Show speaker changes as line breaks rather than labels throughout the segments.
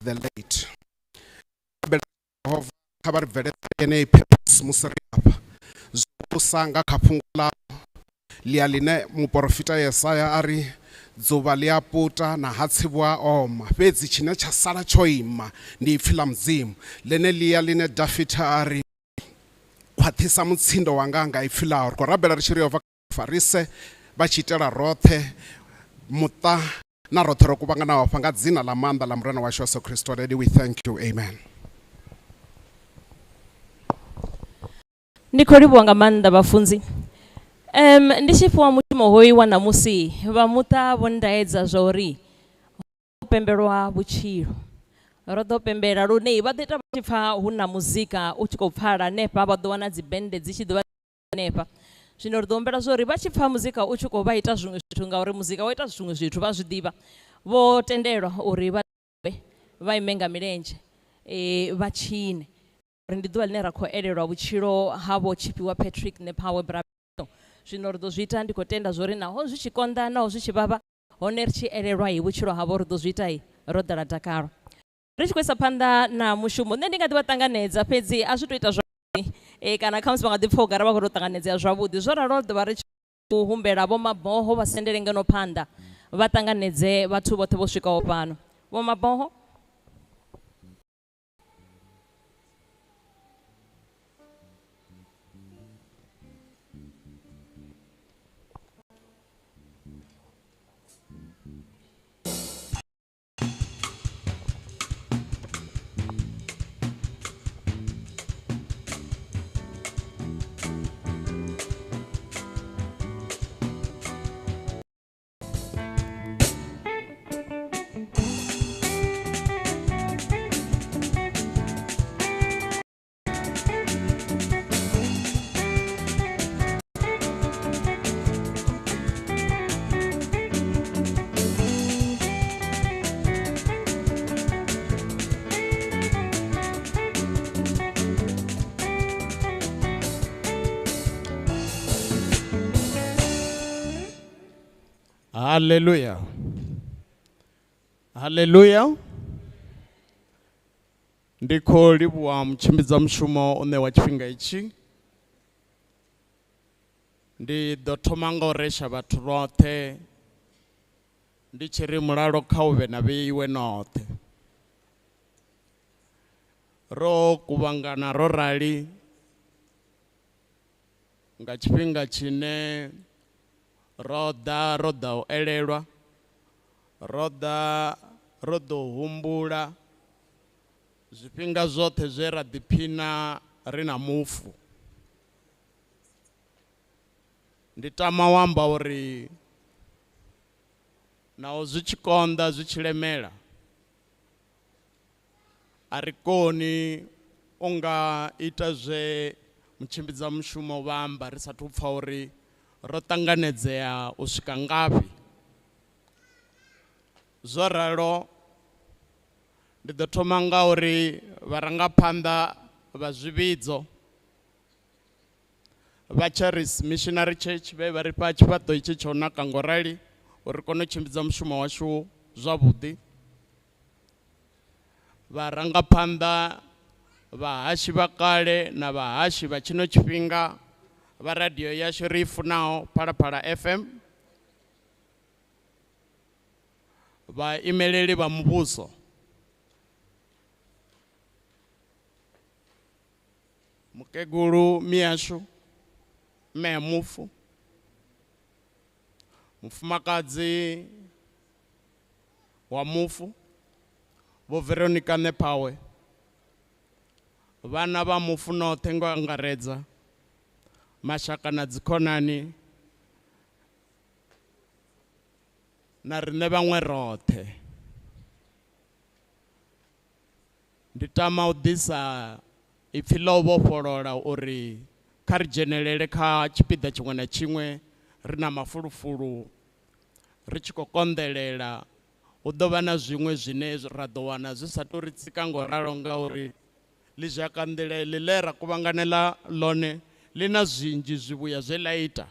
the late. Rabela Yehova kha vha ri bveledze yeneyi purpose musi ri afha zwi nga kha fhungo ḽa ḽia ḽine muporofita Yesaya a ri dzuvha ḽi a puta na hatsi vhu a oma fhedzi tshine tsha sala tsho ima ndi ipfi ḽa Mudzimu ḽene ḽia ḽine Dafita a ri khwaṱhisa mutsindo wanga nga ipfi ḽau. Ri khou rabela ri tshi ri Yehova farise vha tshi itela roṱhe muṱa na roṱhe ro kuvhanganaho hafha nga dzina ḽa maanḓa ḽa Murena washu Yesu Kristo. Daddy, we thank you. Amen.
Ndi khou livhuwa nga maanḓa vhafunzi. Ndi tshi fhiwa mushumo hoyu wa ṋamusi vha muṱa vho ndaedza zwa uri pembelwa vhutshilo. Ro ḓo pembela lune vha ḓo ita vha tshi pfa hu na muzika u tshi khou pfala hanefha, vha ḓo wana dzi bende dzi tshi ḓo vha hanefha. Zwino ri ḓo humbela zwa uri vha tshi pfa muzika u tshi khou vha ita zwiṅwe zwithu ngauri muzika wa ita zwiṅwe zwithu vha zwi ḓivha. Vho tendelwa uri vha vha ime nga milenzhe vha tshine. Uri ndi ḓuvha ḽine ra khou elelwa vhutshilo ha Vho Tshifhiwa Patrick Nephawe Brabelo. Zwino ri ḓo zwi ita ndi khou tenda zwa uri naho zwi tshi konḓa naho zwi tshi vhavha hone ri tshi elelwa vhutshilo havho ri ḓo zwi ita ro ḓala dakalo. Ri tshi khou isa phanḓa na mushumo nṋe ndi nga ḓi vha ṱanganedza fhedzi a zwi to ita zwavhuḓi kana khamusi vha nga ḓi pfha ungari vha khou tou ṱanganedzea zwavhuḓi. Zwo ralo ri ḓo vha ri tshi khou humbela Vho Maboho vha sendele ngeno phanḓa vha ṱanganedze vhathu vhoṱhe vho swikaho fhano. Vho Maboho.
Hallelujah. Hallelujah. Ndi khou livhuwa mutshimbidza mushumo u ṋewa tshifhinga itshi. Ndi ḓo thoma nga u resha vhathu vhoṱhe ndi tshi ri mulalo kha u vhe na vheiwe noṱhe. Ro kuvhangana ro rali nga tshifhinga tshine ro ḓa ro ḓa u elelwa, ro ḓa ro ḓo humbula zwifhinga zwoṱhe zwe ra ḓiphina ri na mufu. Ndi tama u amba uri naho zwi tshi konḓa zwi tshi lemela, a ri koni u nga ita zwe mutshimbidza mushumo vha amba ri sathu pfa uri ro ṱanganedzea u swika ngafhi. Zwo ralo ndi ḓo thoma nga uri vharangaphanḓa vha zwivhidzo vha Charis Missionary Church vhe vha ri fha tshifhaṱo itshi tsha u naka ngo rali uri ri kone u tshimbidza mushumo washu zwavhuḓi. Vharangaphanḓa vhahashi vha kale na vhahashi vha tshino tshifhinga vha radio yashu ri i funaho Phalaphala FM, vhaimeleli vha muvhuso, mukegulu miyashu, mme a mufu, mufumakadzi wa mufu Vho Veronica Nephawe, vhana vha mufu noṱhe nga u angaredza, mashaka na dzikhonani na riṋe vhaṅwe roṱhe. Ndi tama u ḓisa ipfi ḽa u vhofholola uri kha ri dzhenelele kha tshipiḓa tshiṅwe na tshiṅwe ri na mafulufulu ri tshi khou konḓelela. Hu ḓo vha na zwiṅwe zwine ra ḓo wana zwi sa tou ri tsika ngo ralo ngauri ḽizhakanḓila iḽi ḽe ra kuvhanganela ḽone ḽi na zwinzhi zwivhuya zwe ḽa ita.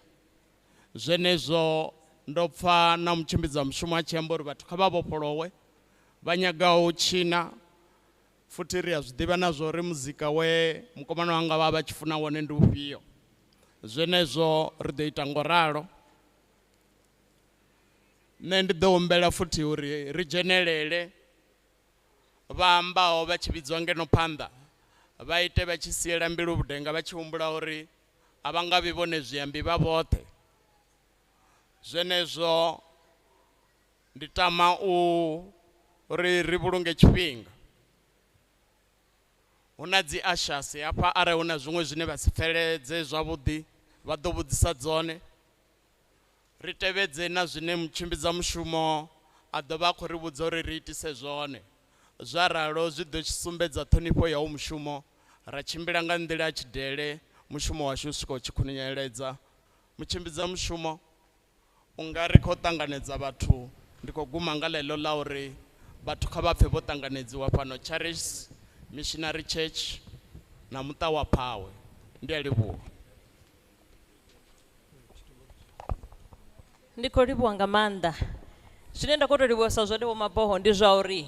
Zwenezwo ndo pfa na mutshimbidza mushumo a tshi amba uri vhathu kha vha vhofholowe, vha nyagaho u tshina Futhi ri a zwi ḓivha na zwa uri muzika we mukomana wanga vha vha tshi funa wone ndi ufhio. Zwenezwo ri ḓo ita ngo ralo. Nṋe ndi ḓo humbela futhi uri ri dzhenelele vha ambaho vha tshi vhidzwa ngeno phanḓa vha ite vha tshi siela mbilu vhudenga vha tshi humbula uri a vha nga vhi vhone zwiambi vha vhoṱhe. Zwenezwo ndi tama u ri ri vhulunge tshifhinga. Hu na dzi ushers hafha arali hu na zwiṅwe zwine vha si pfeledze zwavhuḓi vha ḓo vhudzisa dzone. Ri tevhedze na zwine mutshimbidza mushumo a ḓo vha a khou ri vhudza uri ri itise zwone. Zwa ralo zwi ḓo sumbedza ṱhonifho ya u mushumo, ra tshimbila nga nḓila ya tshidele mushumo washu u swika u tshi khunyeledza. Mutshimbidza mushumo u nga ri khou ṱanganedza vhathu, ndi khou guma nga ḽeḽo ḽa uri vhathu kha vha pfe vho ṱanganedziwa fhano Charis Missionary Church na muṱa wa Phawe. Ndi a livhuwa.
Ndi khou livhuwa nga maanḓa. Zwine nda khou tou livhuwesa zwone Vho Maboho ndi zwa uri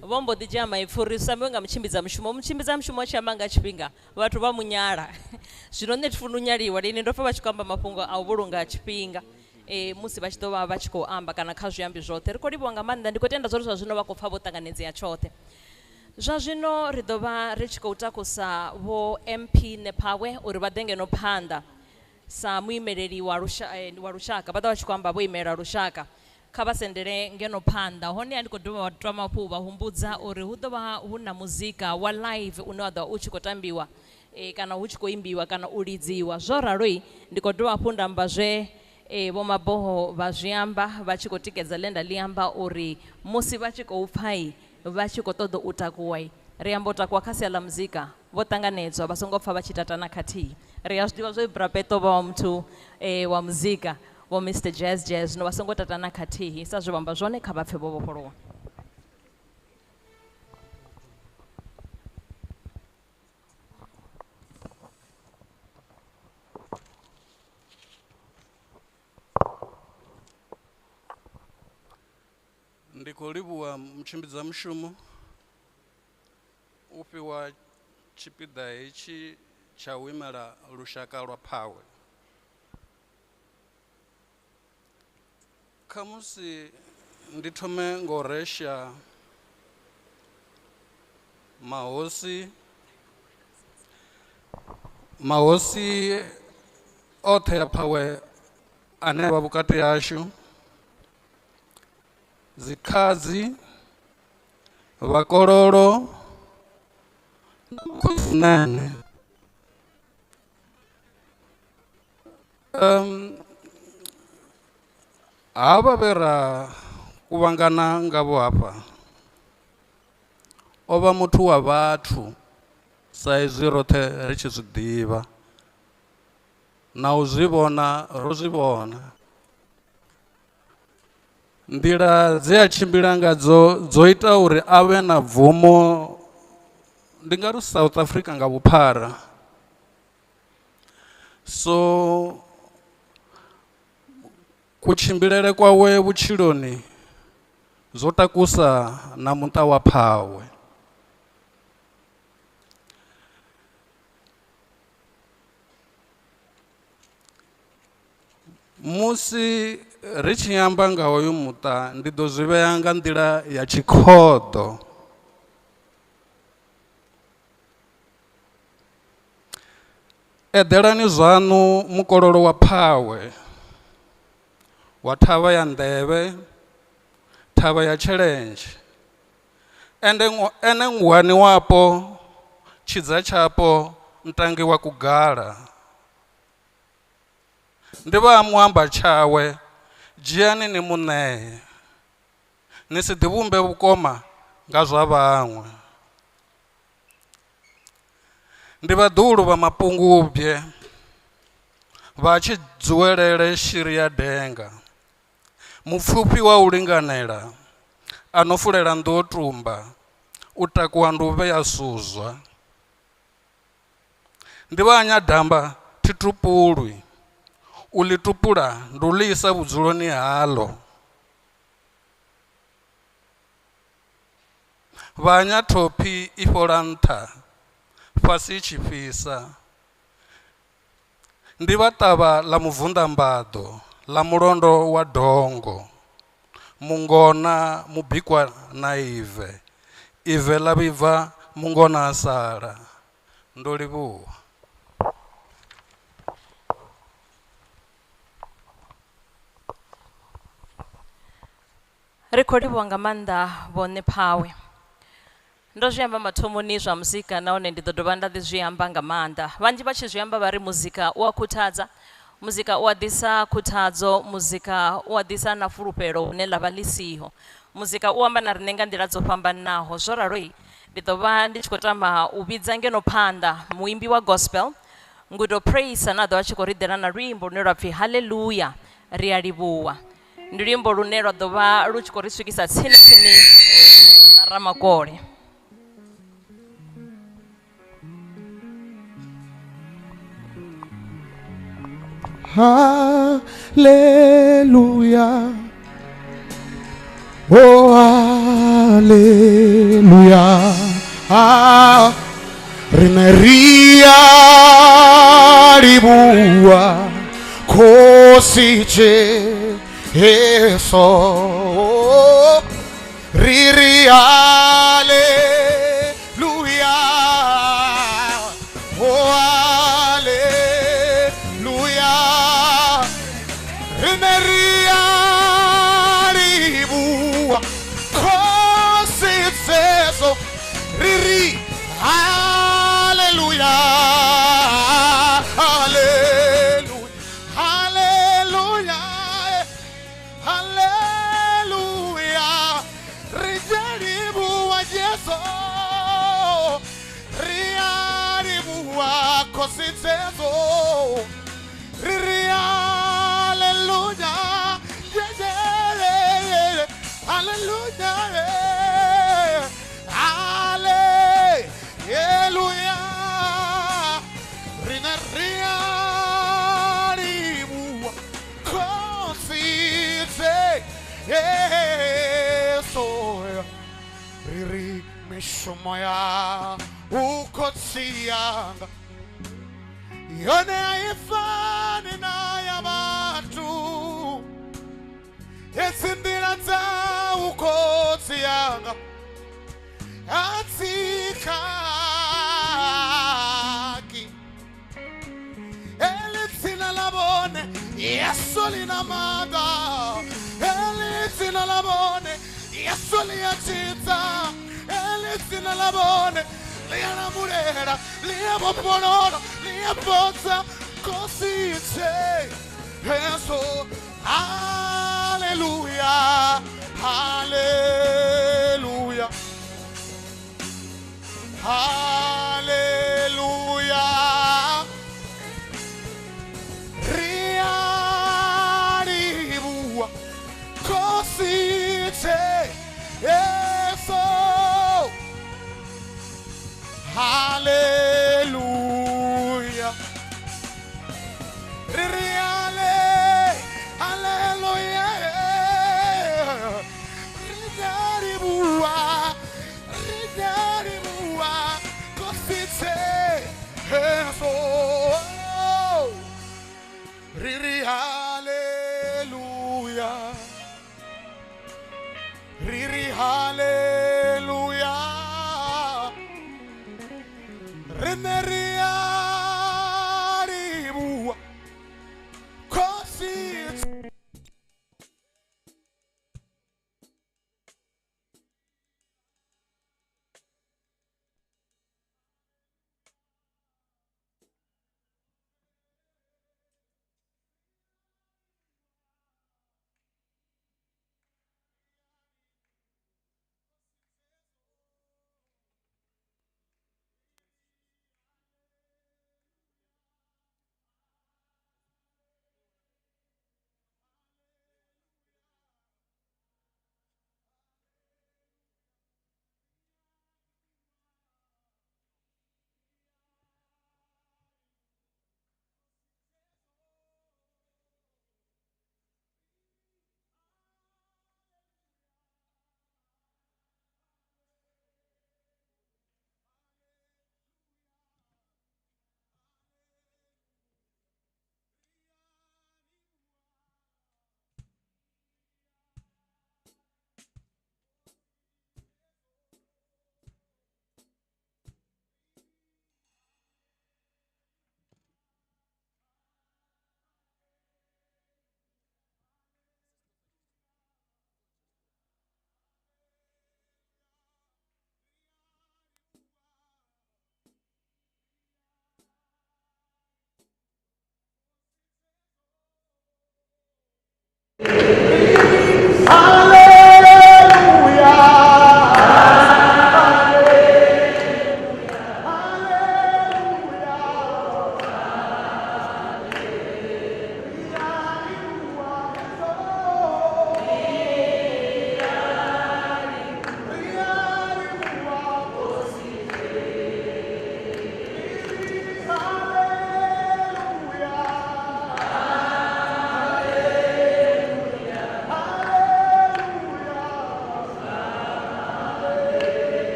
vho mbo ḓi dzhia maipfi uri zwi ambiwe nga mutshimbidza mushumo. Mutshimbidza mushumo a tshi amba nga tshifhinga vhathu vha munyala. Zwino nṋe thi funi u nyaliwa lini, ndo pfa vha tshi khou amba mafhungo a u vhulunga tshifhinga musi vha tshi ḓo vha vha tshi khou amba kana kha zwiambi zwoṱhe. Ri khou livhuwa nga maanḓa, ndi khou tenda zwa uri zwa zwino vha khou pfa vho ṱanganedzea tshoṱhe. Zwa zwino ri ḓo vha ri tshi khou takusa Vho MP Nephawe uri vha ḓe ngeno phanḓa sa muimeleli wa wa lushaka, vha ḓo vha tshi khou amba vho imela lushaka. Kha vha sendele ngeno phanḓa. Honeha ndi khou dovha wa tama hafhu u vha humbudza uri hu ḓo vha hu na muzika wa live une wa ḓo vha u tshi khou tambiwa kana hu tshi khou imbiwa kana u lidziwa. Zwo ralo ndi khou dovha hafhu nda amba zwe Vho Maboho vha zwi amba vha tshi khou tikedza ḽe nda ḽi amba uri musi vha tshi khou pfa vha tshi khou ṱoḓa u takuwa, ri amba u takuwa kha sia ḽa muzika, vho ṱanganedzwa vha songo pfa vha tshi tatana khathihi. Ri a zwi ḓivha zwo Brapeto vha wa muthu wa muzika vho Mister Jazz Jazz, zwino vha songo tatana khathihi sa zwe vha amba zwone, kha vha pfe vho vhofholowa.
Ndi khou livhuwa mutshimbidza mushumo u fhiwa tshipiḓa hetshi tsha u imela lushaka lwa Phawe. Khamusi ndi thome ngo resha mahosi mahosi oṱhe a Phawe ane a vha vhukati hashu, dzikhadzi, vhakololo na khosinene. Havha vhe ra kuvhangana ngavho hafha, o vha muthu wa vhathu sa izwi roṱhe ri tshi zwi ḓivha na u zwi vhona ro zwi vhona. Nḓila dze a tshimbila ngadzo dzo ita uri a vhe na bvumo, ndi nga ri South Africa nga vhuphara. So kutshimbilele kwawe vhutshiloni zwo takusa na muṱa wa Phawe. Musi ri tshi amba nga hoyu muṱa ndi ḓo zwi vhea nga nḓila ya tshikhoḓo. Eḓelani zwaṋu mukololo wa Phawe, wa thavha ya Nḓevhe, thavha ya Tshelenzhe. Ende ene nguwani wapo, tshidza tshapo, ntangi wa kugala. Ndi vha muamba tshawe, dzhiani ni mu ṋee. Ni si ḓivhumbe vhukoma nga zwa vhaṅwe. Ndi vhaḓuhulu vha Mapungubwe, vha tshi dzuwelele shiri ya denga. Mupfufhi wa u linganela, a no fulela nnḓu o tumba, u takuwa ndi u vhea suzwa. Ndi vha Anyadamba thi tupulwi, u ḽi tupula ndi u ḽi isa vhudzuloni haḽo. Vha Nyathophi i fhola nṱha fhasi tshi fhisa. Ndi vha ṱavha ḽa muvunḓambaḓo ḽa mulondo wa dongo. Mungona mubikwa na ive, ive ḽa vhibva mungona a sala. Ndo livhuwa.
Ri khou livhuwa nga maanḓa vhone Phawe. Ndo zwi amba mathomoni zwa muzika nahone ndi ḓo dovha nda ḓi zwi amba nga maanḓa. Vhanzhi vha tshi zwi amba vha ri muzika u a khuthadza, muzika u a ḓisa khuthadzo, muzika u a ḓisa na fulufhelo hune ḽa vha ḽi siho. Muzika u amba na riṋe nga nḓila dzo fhambananaho. Zwo ralo ndi ḓo vha ndi tshi khou tama u vhidza ngeno phanḓa muimbi wa gospel Ngudo Praise ane a ḓo vha tshi khou ri ḓela na luimbo lune lwa pfhi Hallelujah ri a livhuwa. Ndi luimbo lune lwa ḓo vha lu tshi khou ri swikisa tsini tsini na Ramakole.
Hallelujah. Oh, hallelujah. Ah, rine ri a livhuwa Khosi Jesu. Ri ri hallelujah. Oh, hallelujah. Rine ri a livhuwa Khosi Jesu. Ri ri hallelujah. Hallelujah. Hallelujah. Hallelujah. Ri livhuwa Jesu. Ri a livhuwa Khosi Jesu. Ri ri hallelujah. Yeah, yeah, yeah, yeah. Hallelujah. Yeah. Hallelujah. Rine ri a livhuwa Khosi Jesu. Ri ri mishumo ya u khotsi yanga yone a i fani na ya vhathu. Hedzi nḓila dza u khotsi yanga a dzi khakhi. Heḽi dzina ḽa vhone Yesu ḽi na maanḓa. Heḽi dzina ḽa vhone Yesu ḽi a tshidza. Heḽi dzina ḽa vhone ḽi a lamulela, ḽi a vhofholola, ḽi a fhodza. Khosi Jesu. Hallelujah. Hallelujah. Hallelujah. Ri a livhuwa Khosi Jesu. Hallelujah. Ri ri hallelujah. Ri a livhuwa, ri a livhuwa Khosi Jesu. Ri ri hallelujah. Ri ri hallelujah. Rine ri a livhuwa Khosi.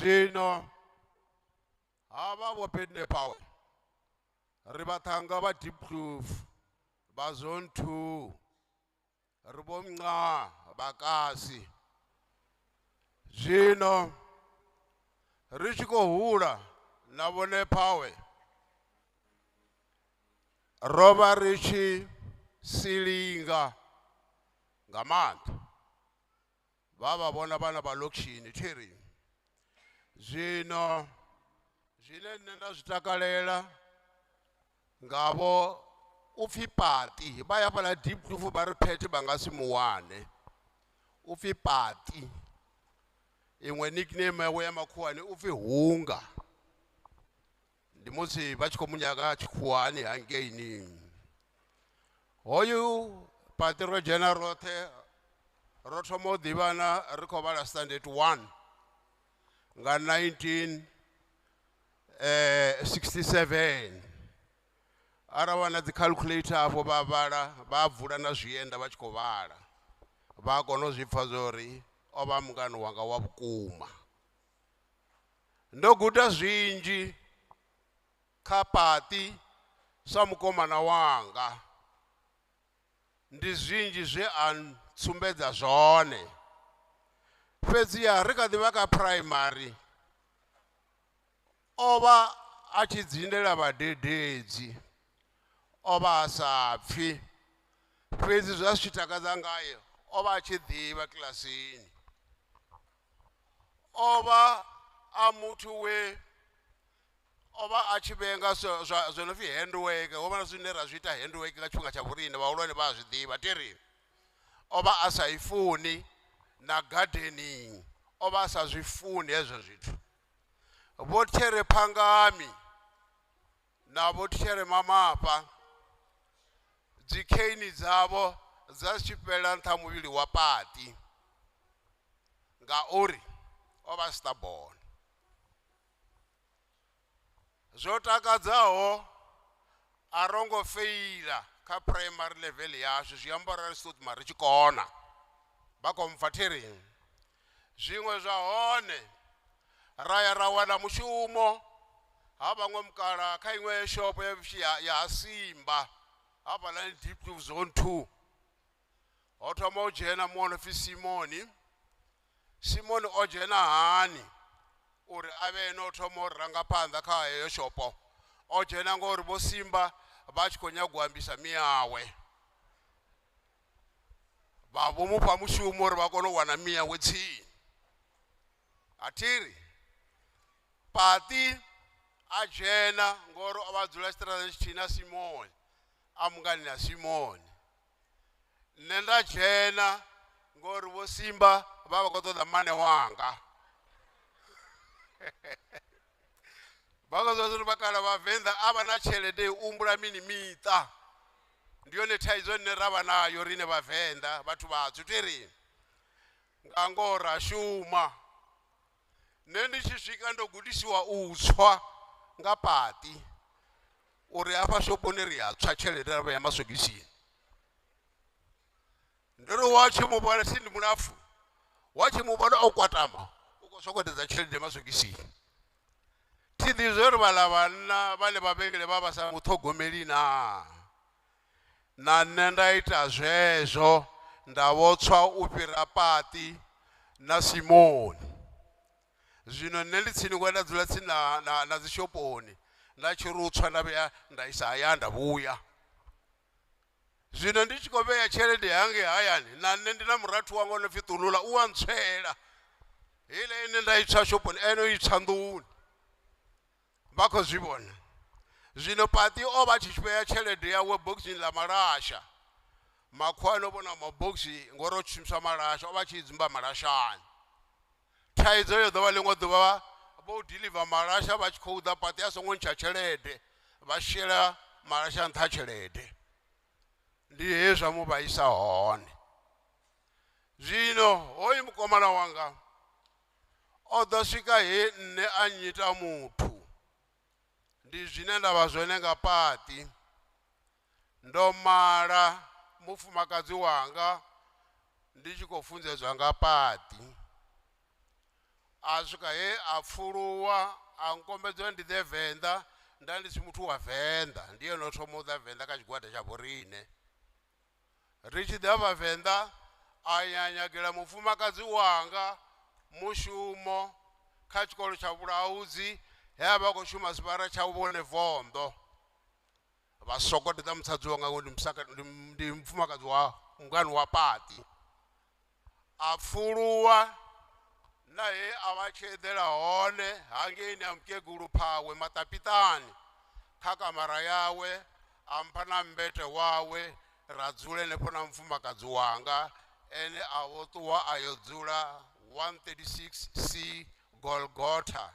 Zwino havha vho Penne Power ri vhaṱhannga vha Diepkloof vha zone 2 ri vho Mnca vhakasi. Zwino ri tshi khou hula na vhone Power ro vha ri tshi silinga nga maanḓa vha vhona vhana vha lokishini thiri. Zwino zwine nṋe nda zwi takalela ngavho upfi Pati vha ya fhaḽa Diepkloof vha ri phethe vha nga si mu wane. Upfi Pati, iṅwe nickname yawe ya makhuwani upfi Hunga, ndi musi vha tshi khou munyaga tshikhuwani hangeini. Hoyu Pati ro dzhena roṱhe ro thoma u ḓivhana ri khou vhala standard 1 nga 1967. Ara vha na dzi calculator afho vha vhala vha vula na zwienda vha tshi khou vhala vha kona u zwi pfa zwori o vha mungano wanga wa vhukuma. Ndo guda zwinzhi kha Pati sa mukomana wanga, ndi zwinzhi zwe a ntsumbedza zwone. Fhedziha ri kha ḓivha kha primary o vha a tshi dzindela vhadededzi, o vha a sa pfhi, fhedzi zwa zwi tshi takadza ngaye o vha a tshi ḓivha kilasini. O vha a muthu we o vha a tshi vhenga zwo no pfi handwork, ho vha na zwine ra zwi ita handwork nga tshifhinga tsha vhoriṋe vhahulwane vha a zwi ḓivha tiri. O vha a sa i funi na gardening, o vha a sa zwi funi hezwo zwithu. Vho There Phangami na vho There Mamafha dzi kheini dzavho dza tshi fhela nṱha muvhili wa Pati ngauri o vha stubborn. Zwo takadzaho a rongo feila kha primary level yashu, zwi amba uri ri si ṱuma ri tshi kona vha khou mpfa thiri. Zwiṅwe zwa hone ra ya ra wana mushumo ha vhaṅwe mukala kha iṅwe shopo ya Simba hafhaḽani Diepkloof zone 2. Ho thoma u dzhena muṅwe no pfi Simoni. Simoni o dzhena hani uri a vhe ene o thoma u ranga phanḓa kha heyo shopo? O dzhena ngori vho Simba vha tshi khou nyaga u ambisa miyawe, vha vho mufha mushumo uri vha kone u wana miyawe tsini. A thiri Pati a dzhena ngori o vha dzula tshiṱiraṱani tshithihi na Simoni, a mungani na Simoni. Nṋe nda dzhena ngori vho Simba vha vha khou ṱoḓa mane wanga. Vha khou zwa uri vhakala vhavenḓa a vha na tshelede u humbula mini miṱa, ndi yone thaidzo ine ra vha nayo riṋe vhavenḓa vhathu vhatswu thiri. Nga ngoho ra shuma. Nṋe ndi tshi swika ndo gudisiwa u tswa nga Pati uri hafha shoponi ri a tswa tshelede ra vhea maswogisini. Ndo ri wa tshi mu vhona si ndi mulapfu, wa tshi mu vhona o kwatama u khou sokotedza tshelede maswogisini. Thi ḓivhi zwo ri vhaḽa vhanna vhane vha vhengele vha vha sa muṱhogomeli na. Na nṋe nda ita zwezwo nda vho tswa u fhira Pati na Simoni. Zwino nṋe ndi tsini kwa nda dzula tsini na dzi shoponi, nda tshi ri u tswa nda vhuya nda isa hayani nda vhuya. Zwino ndi tshi khou vhea tshelede hangei hayani, na nṋe ndi na murathu wanga o no pfi Ṱulula, u a ntswela. Heiḽa ine nda i tswa shoponi ene o i tswa nḓuni, vha khou zwi vhona. Zwino Pati o vha tshi vhea tshelede yawe bokisini ḽa malasha, makhuwani o vhona mabokisi ngori o shumisa malasha, o vha tshi dzumba malashani. Thaidzo yo ḓovha ḽiṅwe ḓuvha vho deliver malasha vha tshi khou ḓa, Pati a songo ntsha tshelede, vha shela malasha nṱha tshelede. Ndi he zwa mu vhaisa hone. Zwino hoyu mukomana wanga o ḓo swika he nṋe a nnyita muthu, ndi zwine nda vha zwone nga Pati. Ndo mala mufumakadzi wanga ndi tshi khou funzedzwa nga Pati. A swika he a pfuluwa a nkombedza ndi ḓe Venḓa, nda ndi si muthu wa Venḓa, ndi ene o thoma u ḓa Venḓa kha tshigwada tsha vhoriṋe. Ri tshi ḓa vha Venḓa a ya nyagela mufumakadzi wanga mushumo kha tshikolo tsha Vhulaudzi, he a vha a khou shuma sivhara tsha vhone Vondo. Vha sokotedza musadzi wanga ngori ndi mufumakadzi wa mungani wa Paṱi. A pfuluwa na he a vha tshi eḓela hone hangeini ha mukegulu Phawe Maṱapiṱani kha kamara yawe, a mpha na mmbete wawe, ra dzula henefho na mufumakadzi wanga. Ene a vho ṱuwa a yo dzula 136 C Golgotha.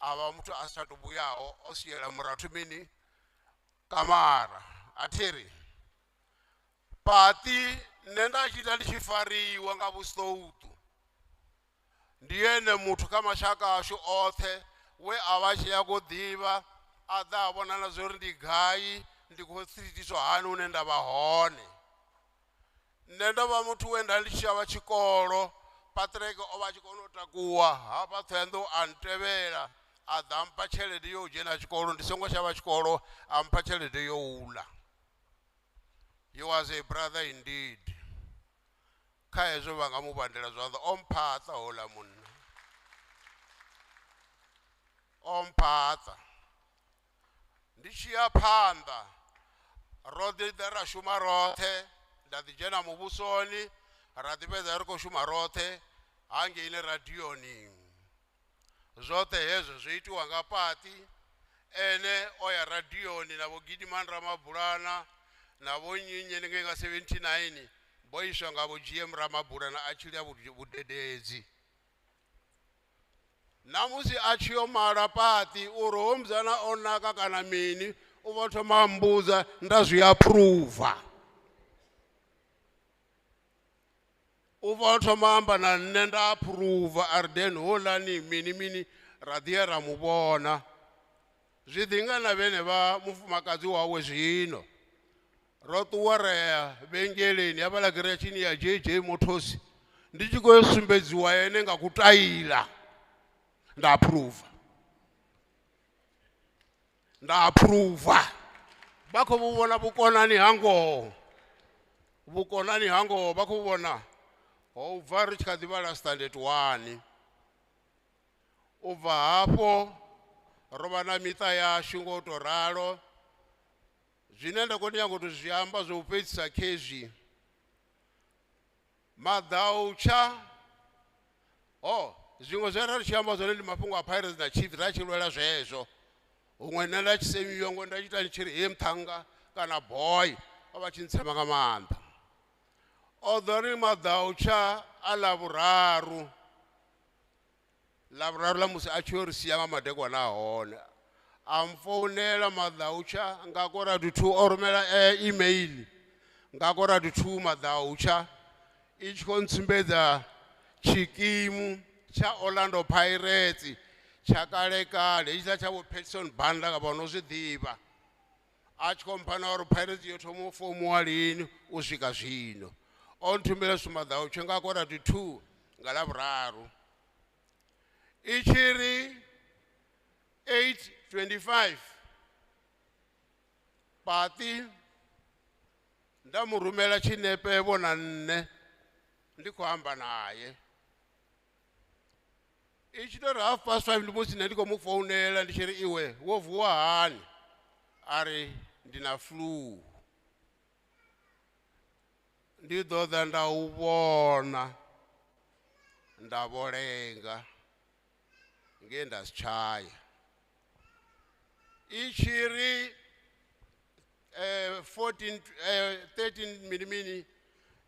A vha muthu a sa tou vhuyaho, o siela murathu mini kamara. A thi ri Paṱi nṋe nda tshi ita ndi tshi fariwa nga vhustoutu, ndi ene muthu kha mashaka ashu oṱhe we a vha tshi ya go ḓivha, a ḓa a vhona na zwa uri ndi gai, ndi khou thithiswa hani hune nda vha hone. Nṋe ndo vha muthu we nda ndi tshi ya tshikolo, Patrick o vha a tshi kona u takuwa hafha Ṱhohoyanḓou a ntevhela, a ḓa mpha tshelede yo dzhena tshikolo, ndi songo shavha tshikolo, a mpha tshelede yo uḽa. He was a brother indeed. Kha hezwo vha nga mu vhandela zwanḓa, o mphaṱa houḽa munna, o mphaṱa. Ndi tshi ya phanḓa ro ḓi ḓa ra shuma roṱhe, nda ḓi dzhena muvhusoni, ra ḓi fhedza ri khou shuma roṱhe hangeini radioni. Zwoṱhe hezwo zwo itiwa nga Paṱi, ene o ya radioni na vho Gidimani Ramabulana na vho nnyi nnyi ngei nga 79, vho iswa nga vho GM Ramabulana a tshi ḽa vhudededzi. Na musi a tshi yo mala Paṱi uri ho musidzana o naka kana mini, u vho thoma a mmbudza nda zwi approva. U vho thoma amba na nṋe nda approva, a ri then houḽani mini mini, ra ḓi ya ra mu vhona. Zwi ḓi nga na vhene vha mufumakadzi wawe zwino. Ro ṱuwa ra ya vhengeleni hafhaḽa giratshini ya JJ Motors, ndi tshi khou sumbedziwa ene nga kutaila, nda approva. Nda approva. Vha khou vhu vhona vhukonani ha ngoho, vhukonani ha ngoho vha khou vhona ho bva ri tshi kha ḓi vhala standard 1. U bva hafho ro vha na miṱa yashu ngo to ralo. Zwine nda khou nyaga u to zwi amba zwo u fhedzisa khezwi, maḓautsha ho zwiṅwe zwe ra ri tshi amba zwone ndi mafhungo a Pirates na Chiefs, ra tshi lwela zwezwo. Huṅwe nṋe nda tshi semiwa ngo nda tshi ita ndi tshi ri he muṱhannga kana boy, o vha tshi ntsema nga maanḓa. O ḓo ri maḓautsha a ḽavhuraru, ḽavhuraru ḽa musi a tshi yo ri sia nga madekwana a hone, a mfounela maḓautsha nga kora to 2, o rumela email nga kora to 2 maḓautsha, i tshi khou ntsumbedza tshikimu tsha Orlando Pirates tsha kale kale, hetshiḽa tsha vho Patson Banda ka vha no zwi ḓivha. A tshi khou mpha na uri Pirates yo thoma u fomiwa lini u swika zwino. O nthumela zwithu maḓautsha nga kora to 2 nga ḽavhuraru. I tshi ri 8:25 Paṱi nda mu rumela tshinepe vho na nṋe ndi khou amba naye. I tshi tou ri 5:30 ndi musi nṋe ndi khou mu founela ndi tshi ri iwe wo vuwa hani, a ri ndi na flu, ndi ḓo ḓa nda u vhona nda vho lenga nge nda si tshaya. I tshi ri 14, 13 mini mini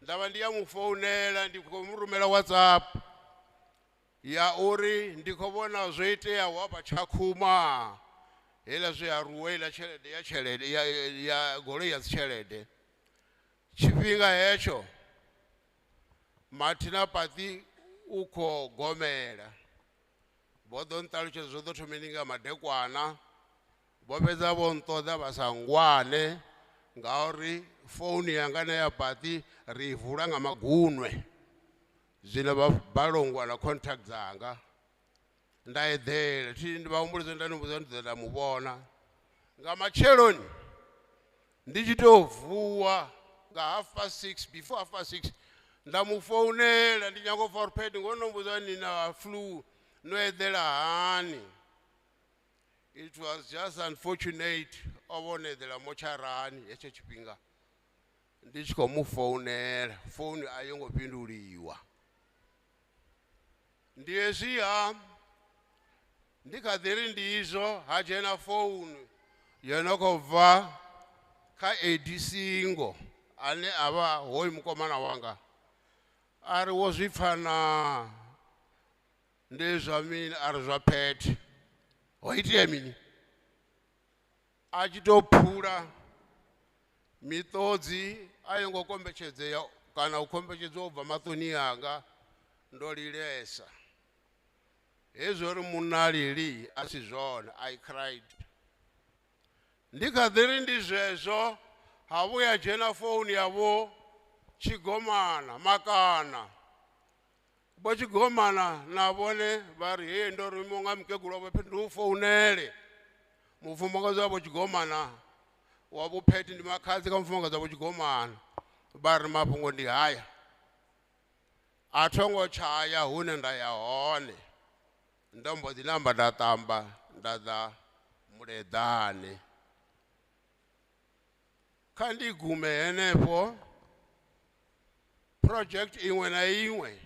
nda vha ndi ya mu founela ndi khou mu rumela WhatsApp ya uri ndi khou vhona zwo iteaho hafha Tshakhuma, heiḽa zwe ya ruwa heiḽa tshelede ya tshelede ya, ya goloi ya dzitshelede. Tshifhinga hetsho Mathina Paṱi u khou gomela, vho ḓo nṱalutshedza zwo ḓo thomeni nga madekwana, vho fhedza vho nṱoḓa vha sa ngwane ngauri founu yanga na ya Paṱi ri i vula nga magunwe. Zwino vha balongwa na contact dzanga nda eḓela thi ndi vha humbulisa nda ni vhudza ndi ḓo nda mu vhona nga matsheloni ndi tshi tou vuwa nga 6:30, before 6:30 nda mu founela ndi nyago pfa uri Pete ngo no mbudza ni na flu no eḓela hani. It was just unfortunate o vhona eḓela motsharani hetsho tshifhinga ndi tshi khou mu founela founu a yo ngo fhinduliwa. Ndi hezwiha ndi kha ḓi ri ndi izwo ha dzhena founu yo no khou bva kha Eddie Singo ane a vha hoyu mukomana wanga a ri wo zwi pfa naa ndi zwa mini a ri zwa Pete ho itea mini a tshi tou phula miṱodzi a yo ngo kombetshedzea kana u kombetshedziwa u bva maṱoni anga ndo lilesa hezwo uri munna lili a si zwone. I cried ndi kha ḓi ri ndi zwezwo ha vhuya dzhena founu ya vho Tshigomana Makana vho Tshigomana na vhone vha ri hei ndo rumiwa nga mukegulu wa vho ndi u founele mufumakadzi wa vho Tshigomana wa vho Pete ndi makhadzi kha mufumakadzi wa vho Tshigomana vha ri mafhungo ndi haya a thongo tshaya hune nda ya hone ndo mbo ḓi namba nda ṱamba nda ḓa Muleḓane. Kha ndi gume henefho project iṅwe na iṅwe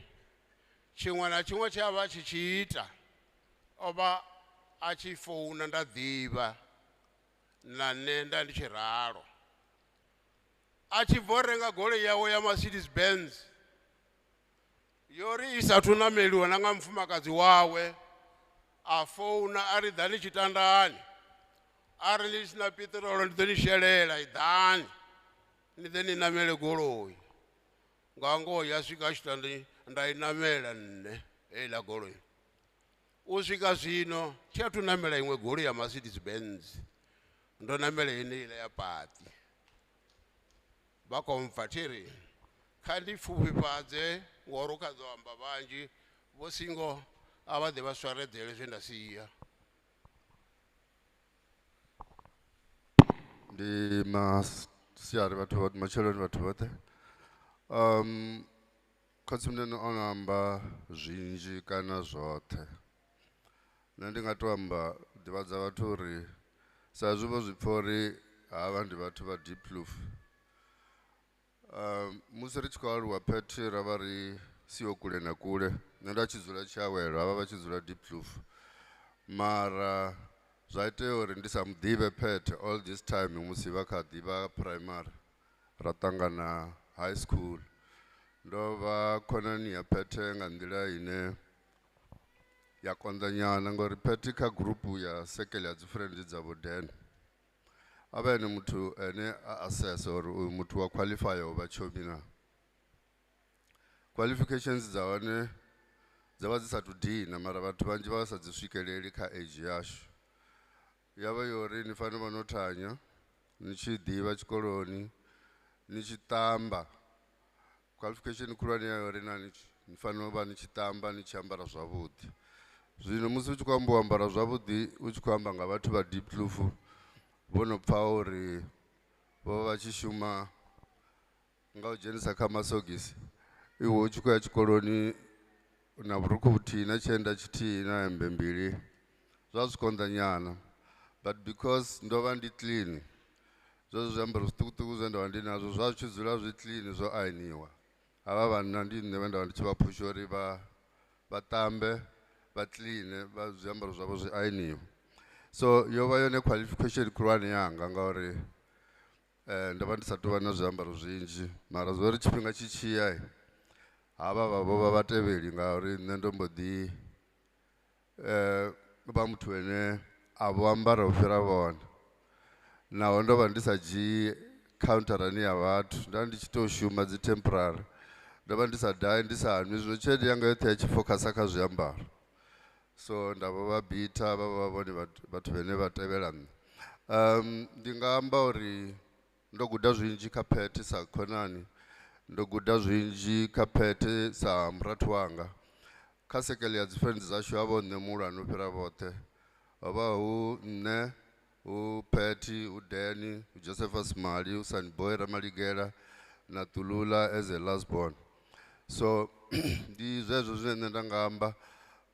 tshiṅwe na tshiṅwe tshe a vha tshi tshi ita o vha a tshi founa nda ḓivha na nṋe nda ndi tshi ralo a tshi bvo renga goloi yawe ya Mercedes Benz yo ri i sathu nameliwa na nga mufumakadzi wawe a founa a ri ḓani tshitandani a ri ni sina piṱirolo ndi ḓo ni shelela iḓani ni ḓe ni namele goloi nga ngoho ya swika tshitandani nda i namela nṋe heiḽa goloi u swika zwino thi athu namela iṅwe goloi ya Mercedes Benz ndo namela yeneiḽa ya Pati. Vha khou mpfa thi ri kha ndi pfufhifhadze ngori u kha ḓo amba vhanzhi vho singo a vha ḓe vha swaredzele zwe nda sia.
Ndi masiari vhathu vhoṱhe, matsheloni vhathu vhoṱhe. Khotsimunene o no amba zwinzhi kana zwoṱhe. Nṋe ndi nga to amba ḓivhadza vhathu uri sa izwi vho zwi pfha uri havha ndi vhathu vha Diepkloof. Musi ri tshi khou aluwa Pete ra vha ri siho kule na kule nṋe nda tshi dzula Tshiawelo havha vha tshi dzula Diepkloof. Mara zwa itea uri ndi sa muḓivhe Pete all this time musi vha kha ḓivha primary ra ṱangana high school. Ndo vha khonani ya Pete nga nḓila ine ya konḓa nyana ngori Pete kha gurupu ya sekele ya dzi friend dza vho Dan a vha ene muthu ene a assess uri uyu muthu wa qualify u vha tshomi na. Qualifications dza hone dza vha dzi sa tu dina mara vhathu vhanzhi vha vha sa dzi swikeleli kha age yashu. Ya vha yo uri ni fanela u vha no thanya ni tshi ḓivha tshikoloni ni tshi ṱamba. Qualification khulwane ya uri na ni fanela u vha ni tshi ṱamba ni tshi ambara zwavhuḓi. Zwino musi u tshi khou amba u ambara zwavhuḓi u tshi khou amba nga vhathu vha Diepkloof vho no pfha uri vho vha tshi shuma nga u dzhenisa kha masogisi iwe u tshi khou ya tshikoloni na vhurukhu vhuthihi na tshienda tshithihi na hembe mbili zwa zwi konḓa nyana. But because ndo vha ndi clean zwezwo zwiambaro zwiṱukuṱuku zwe nda vha ndi nazwo zwa zwi tshi dzula zwi clean zwo ainiwa. Havha vhanna ndi nṋe vhe nda vha ndi tshi vha phusha uri vha ṱambe vha clean vha zwiambaro zwavho zwi ainiwe. So yo vha yone qualification khulwane yanga ngauri ndo vha ndi sa tou vha na zwiambaro zwinzhi mara zwo ri tshifhinga tshi tshiya havha vha vho vha vhatevheli ngauri nṋe ndo mbo ḓi vha muthu ene a vho ambara u fhira vhone. Naho ndo vha ndi sa dzhii counterani ya vhathu nda ndi tshi tou shuma dzi temporary ndo vha ndi sa dahi ndi sa nwi zwino tshelede yanga yoṱhe ya tshi fokhasa kha zwiambaro. So nda vho vha bitha vha vha vhone vhathu vhane vha tevhela nṋe. Ndi nga amba uri ndo guda zwinzhi kha Pete sa khonani. Ndo guda zwinzhi kha Phethe sa murathu wanga. Kha sekele ya dzi friends dzashu ha vho nṋe muhulwane u fhira vhoṱhe. Ho vha hu nṋe, hu Phethe, hu Danny, hu Josephus Mali, hu Sunboy Ramaligela na Tulula as a last born. So ndi zwezwo zwine nṋe nda nga amba,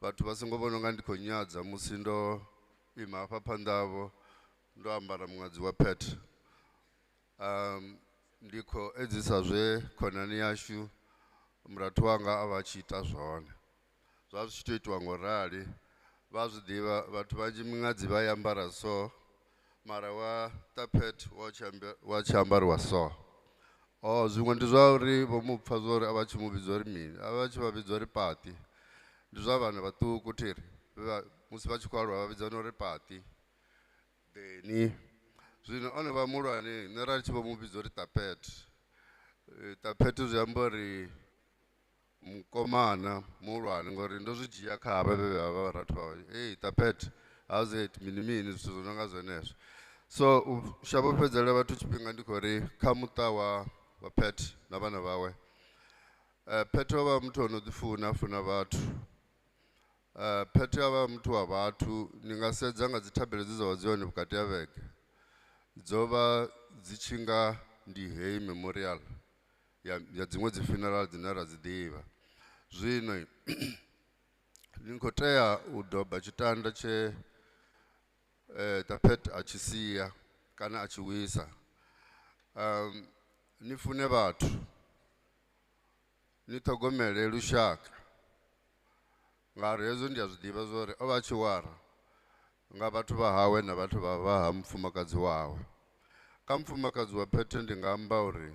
vhathu vha songo vhona unga ndi khou nyadza musi ndo ima hafha phanḓa havho ndo ambara muṅadzi wa Phethe. Ndi khou edzisa zwe khonani yashu murathu wanga a vha tshi ita zwone. Zwa zwi tshi tou itiwa ngo rali, vha zwi ḓivha vhathu vhanzhi miṅadzi vha i ambara so, mara wa Tapet wa tshi ambariwa so. Oh, zwiṅwe ndi zwa uri vho mu pfa zwa uri a vha tshi mu vhidza uri mini, a vha tshi vha vhidza uri Pati. Ndi zwa vhana vhaṱuku thiri, musi vha tshi khou aluwa vha vhidzana uri Pati, Deni. Zwino one vha muhulwane nṋe ra tshi vho mu vhidza uri Tapet. Tapet zwi amba uri mukomana muhulwane, ngori ndo zwi dzhia kha havha vhe vha vha vharathu vhawe. Hey Tapet, how's it, mini mini, zwithu zwo no nga zwenezwo. So u shavha u fhedzela vhathu tshifhinga ndi khou ri kha muṱa wa Phet na vhana vhawe. Phet o vha muthu ono ḓi funa, funa vhathu. Phet o vha muthu wa vhathu, ni nga sedza nga dzi thabelo dze dza vha dzi hone vhukati ha vhege. Dzo vha dzi tshi nga ndi heyi memorial ya dziṅwe dzi funeral dzine ra dzi ḓivha. Zwino ni khou tea u doba tshitanda tshe Tapet a tshi sia kana a tshi wisa. Ni fune vhathu, ni ṱhogomele lushaka, ngauri hezwo ndi a zwi ḓivha zwa uri o vha a tshi wara nga vhathu vha hawe na vhathu vha vha ha mufumakadzi wawe. Kha mufumakadzi wa Phethe ndi nga amba uri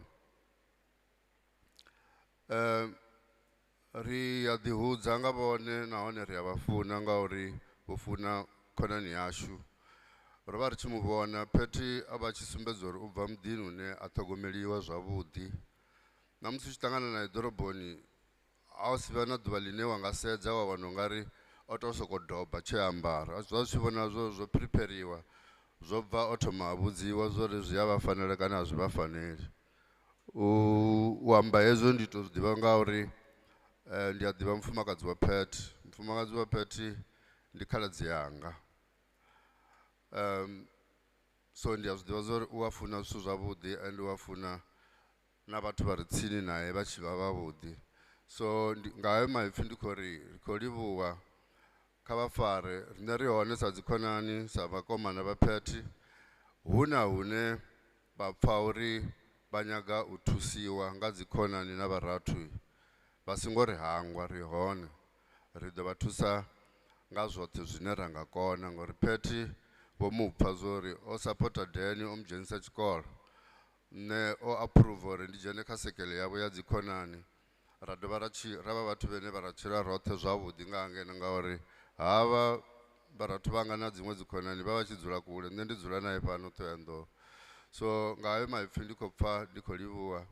ri a ḓihudza nga vhone nahone ri a vha funa ngauri vho funa khonani yashu. Ro vha ri tshi mu vhona Phethe a vha tshi sumbedza uri u bva muḓini une a ṱhogomeliwa zwavhuḓi. Na musi u tshi ṱangana nae ḓoroboni a si vha na ḓuvha ḽine wa nga sedza wa wana ungari o tou sokou doba tshe ambara. Zwa zwi tshi vhona zwo prepariwa, zwo bva o thoma a vhudziwa zwo ri zwi a vha fanela kana a zwi vha faneli. U amba hezwo ndi tou zwi ḓivha ngauri ndi a ḓivha mufumakadzi wa Phethe. Mufumakadzi wa Phethe ndi khaladzi yanga. So ndi a zwi ḓivha zwa uri u a funa zwithu zwavhuḓi and u a funa na vhathu vha re tsini nae vha tshi vha vhavhuḓi. So nga hayo maipfi ndi khou ri ri khou livhuwa kha vha fare, riṋe ri hone sa dzikhonani sa vhakomana vha Phethe. Hu na hune vha pfa uri vha nyaga u thusiwa nga dzikhonani na vharathu, vha songo ri hangwa, ri hone. Ri ḓo vha thusa nga zwoṱhe zwine ra nga kona, ngori Phethe vho mu pfa zwa uri o sapota Danny, o mu dzhenisa tshikolo. Nṋe o approve uri ndi dzhene kha sekele yavho ya dzikhonani, ra dovha ra vha vhathu vhane vha ra tshila roṱhe zwavhuḓi nga hangeno, ngauri havha vharathu vhanga na dziṅwe dzikhonani vha vha tshi dzula kule, nṋe ndi dzula nae fhano Ṱhohoyanḓou. So nga hayo maipfi ndi khou pfa ndi khou livhuwa,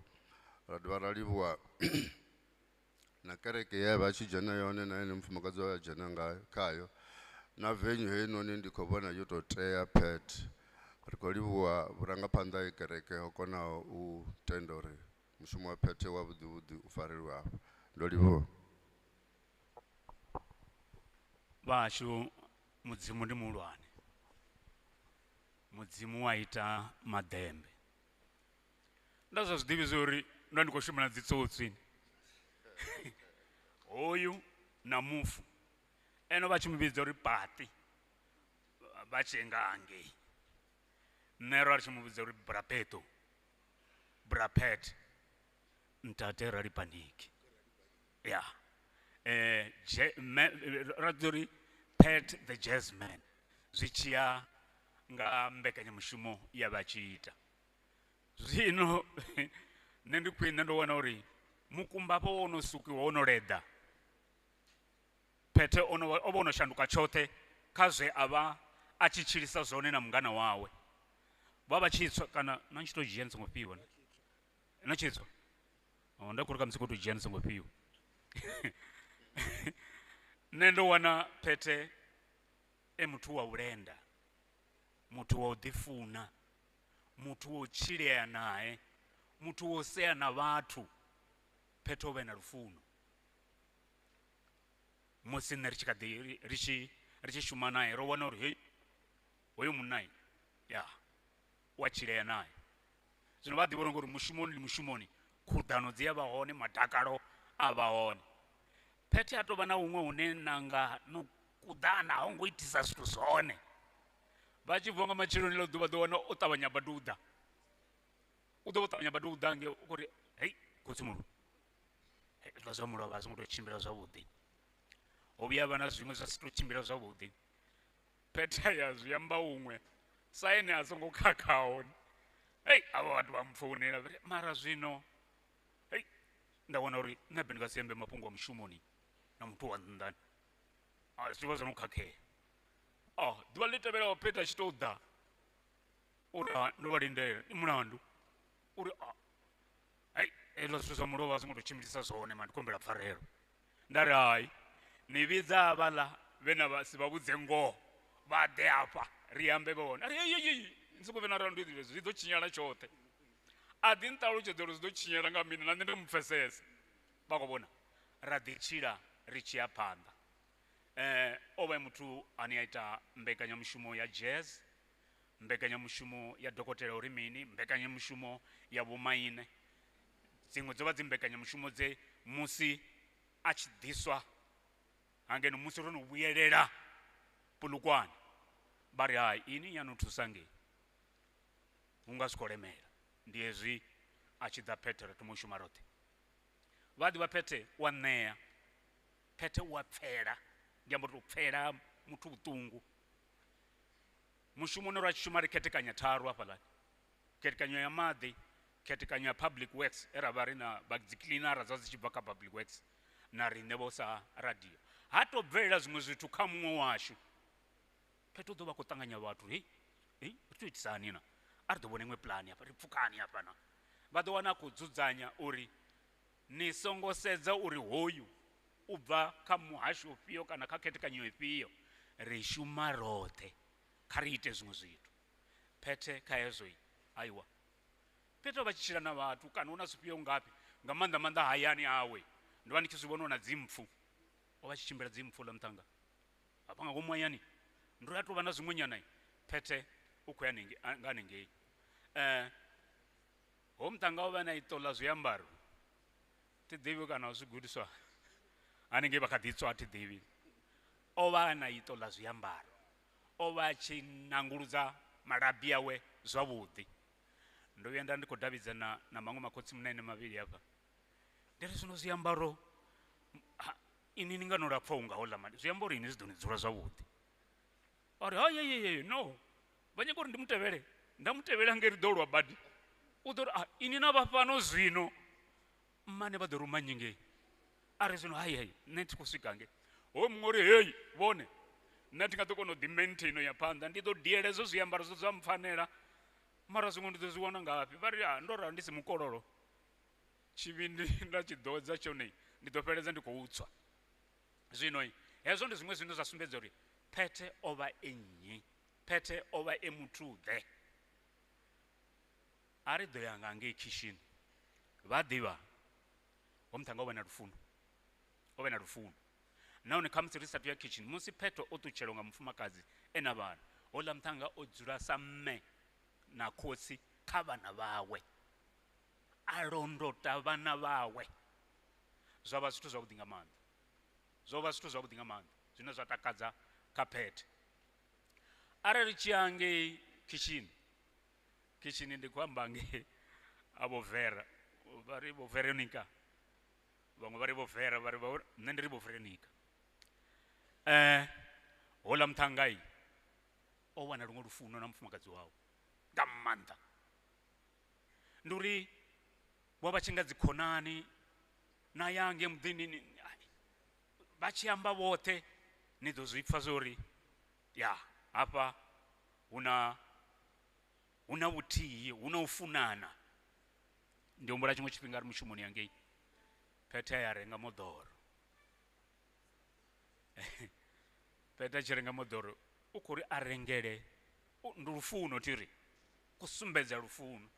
ra dovha ra livhuwa na kereke ye vha tshi dzhena yone na ene mufumakadzi wawe a dzhena ngayo khayo, na venue heinoni ndi khou vhona yo tou tea Phethe. Ri khou livhuwa vhurangaphanḓa ha kereke ho konaho u tenda uri mushumo wa Phethe wa vhuḓi vhuḓi u farelwe hafha. Ndo livhuwa.
Vhashu, Mudzimu ndi muhulwane. Mudzimu wa ita maḓembe. Nda sa zwi ḓivhi zwa uri ndo ndi khou shuma na dzitsotsi. Hoyu na mufu ene vha tshi mu vhidza uri Pati, vha tshi nga hangei. Nṋe ro ri tshi mu vhidza uri Brapeto, Brapet, ntate Ralipaniki. Ya. Ra ḓi uri Pat the Jazz Man, zwi tshiya nga mbekanyamushumo ya vha tshi ita. Zwino nṋe ndi khwine ndo wana uri mukumba hafha wo no sukiwa, wo no leḓa. Phethe o vha o no shanduka tshoṱhe kha zwe a vha a tshi tshilisa zwone na mungana wawe. Vha vha tshi tswa kana na tshi to dzhia ni songo fhiwa. Na tshi tswa. Oh, nda khou ri kha musi khou to dzhia ni songo fhiwa. Nṋe ndo wana Phethe e muthu wa vhulenda, muthu wa u ḓifuna, muthu wa u tshilea nae, muthu wa u sea na vhathu. Phethe o vha na lufuno musi nṋe ri tshi kha ḓi ri tshi shuma naye ro wana uri hei hoyo munna ya wa tshilea naye. Zwino vha ḓivha uri mushumoni ndi mushumoni, khuḓano dzi a vha hone, madakalo a vha hone. Phethe a tou vha na huṅwe hune nanga no kuḓana ho ngo itisa zwithu zwone. Vha tshi bva nga matsheloni ḽo ḓuvha ḓo wana o ṱavhanya badi u ḓa, u ḓo ṱavhanya badi u ḓa nge u khou ri hei khotsimulu hezwiḽa zwa mulovha a zwo ngo tou tshimbila zwavhuḓi, ho vhuya vha na zwiṅwe zwa si tou tshimbila zwavhuḓi. Phethe ya zwi amba huṅwe sa ene a songo khakhaho. Hei avho vhathu vha mpfounela vha ri mara zwino hei nda wana uri nṋe be ndi nga si ambe mafhungo a mushumoni na muthu wa nnḓani, a zwi vha zwo no khakhea. Ḓuvha ḽi tevhelaho Phethe a tshi tou ḓa uri ndo vha lindela ndi mulandu uri hei hezwiḽa zwithu zwa mulovha a zwi ngo tou tshimbilisa zwone mara ndi khou humbela pfarelo. Nda ri hai ni vhidza havhaḽa vhe na vha si vha vhudze ngoho vha ḓe hafha ri ambe vha hone. A ri hei hei ni songo vhe na ralo ndi zwi ḓo tshinyala tshoṱhe. A ḓi nṱalutshedza uri zwi ḓo tshinyala nga mini na nṋe ndo mu pfesesa. Vha khou vhona ra ḓi tshila ri tshi ya phanḓa. O vha muthu ane a ita mbekanyamushumo ya jazz, mbekanyamushumo ya dokotela uri mini, mbekanyamushumo ya vhomaine. Dziṅwe dzo vha dzi mbekanyamushumo dze musi a tshi ḓiswa hangeno musi ro no vhuyelela Polokwane vha ri hai ini ya no thusa ngei hu nga zwi khou lemela. Ndi hezwi a tshi ḓa Phethe ra thoma u shuma roṱhe. Vha ḓivha Phethe wa ṋea, Phethe u a pfela, ndi amba uri u pfela muthu vhuṱungu. Mushumo une ra shuma ri khethekanya tharu hafhaḽani, khethekanyo ya maḓi, khethekanyo ya public works e ra vha ri na vha dzi cleaner dza dzi tshi bva kha public works na riṋe vho sa radio. Ha tou bvelela zwiṅwe zwithu kha muṅwe washu, Phethe u ḓo vha khou ṱanganya vhathu, hei hei ri tou itisa hani na, a ri ḓo vhona iṅwe pulani hafha, ri pfukani hafha na. Vha ḓo wana a khou dzudzanya uri ni songo sedza uri hoyu u bva kha muhasho ufhio kana kha khethekanyo ifhio, ri shuma roṱhe, kha ri ite zwiṅwe zwithu. Phethe kha hezwo aiwa Phethe vha tshi tshila na vhathu kana hu na zwifhio ngafhi, nga maanḓa maanḓa hayani awe ndo vha ndi tshi zwi vhona na dzimpfu, o vha tshi tshimbila dzimpfu ḽa muṱhannga hafha nga ngomu hayani, ndo ya tou vha na zwiṅwe nyana. Phethe u khou ya nga hanengei. Ho muṱhannga o vha na iṱo ḽa zwiambaro, thi ḓivhi kana zwi gudiswa hanengei vha kha ḓi tswa, thi ḓivhi. O vha na iṱo ḽa zwiambaro, o vha a tshi nanguludza malabi awe zwavhuḓi. Ndo vhuya nda ndi khou davhidzana na maṅwe makhotsi munene mavhili hafha, ndi ri zwino zwiambaro ini ni nga no lapfa unga houḽa mali, zwi amba uri ini zwi ḓo ni dzula zwavhuḓi. A ri hai hai no, vha nyaga uri ndi mutevhele, nda mutevhela nge ri ḓo lwa badi. U ḓo ri ini na vha fhano zwino mmane vha ḓo ruma nnyi ngei. A ri zwino hai hai nṋe thi khou swika ngei. Hoyo muṅwe uri hei vhone nṋe thi nga ḓo kona u ḓi maintain ya phanḓa, ndi ḓo diela hezwo zwiambaro zwo zwa mpfanela, mara zwiṅwe ndi ḓo zwi wana ngafhi. Vha ri ndo ralo ndi si mukololo, tshivhindi nda tshi ḓodza tshone ndi ḓo fheledza ndi khou tswa. Zwino hezwo ndi zwiṅwe zwine zwa sumbedza uri Phethe o vha e nnyi, Phethe o vha e muthu ḓe. A ri ḓo ya nga ngei khishini, vha ḓivha ho muṱhannga o vha na lufuno, o vha na lufuno. Nahone khamusi ri sathu ya khishini, musi Phethe o ṱutshelwa nga mufumakadzi e na vhana, houḽa muṱhannga o dzula sa mme na khotsi kha vhana vhawe, a londota vhana vhawe. Zwa vha zwithu zwavhuḓi nga maanḓa, zwo vha zwithu zwavhuḓi nga maanḓa zwine zwa takadza kha Phethe. Arali tshi ya ngei khishini, khishini ndi khou amba ngei a vho Vera, vha ri vho Veronica, vhaṅwe vha ri vho Vera, vha ri vho, nṋe ndi ri vho Veronica. Houḽa muṱhannga o wana luṅwe lufuno na mufumakadzi wawe nga maanḓa. Ndi uri vho vha tshi nga dzikhonani na ya ngei muḓini vha tshi amba vhoṱhe ni ḓo zwi pfa zwori ya hafha huna vhuthihi, hu na u funana. Ndi humbula tshiṅwe tshifhinga ri mushumoni hangei, Phethe ya renga moḓoro. Phethe a tshi renga moḓoro u khou ri a rengele, ndi lufuno thi ri ku sumbedza lufuno.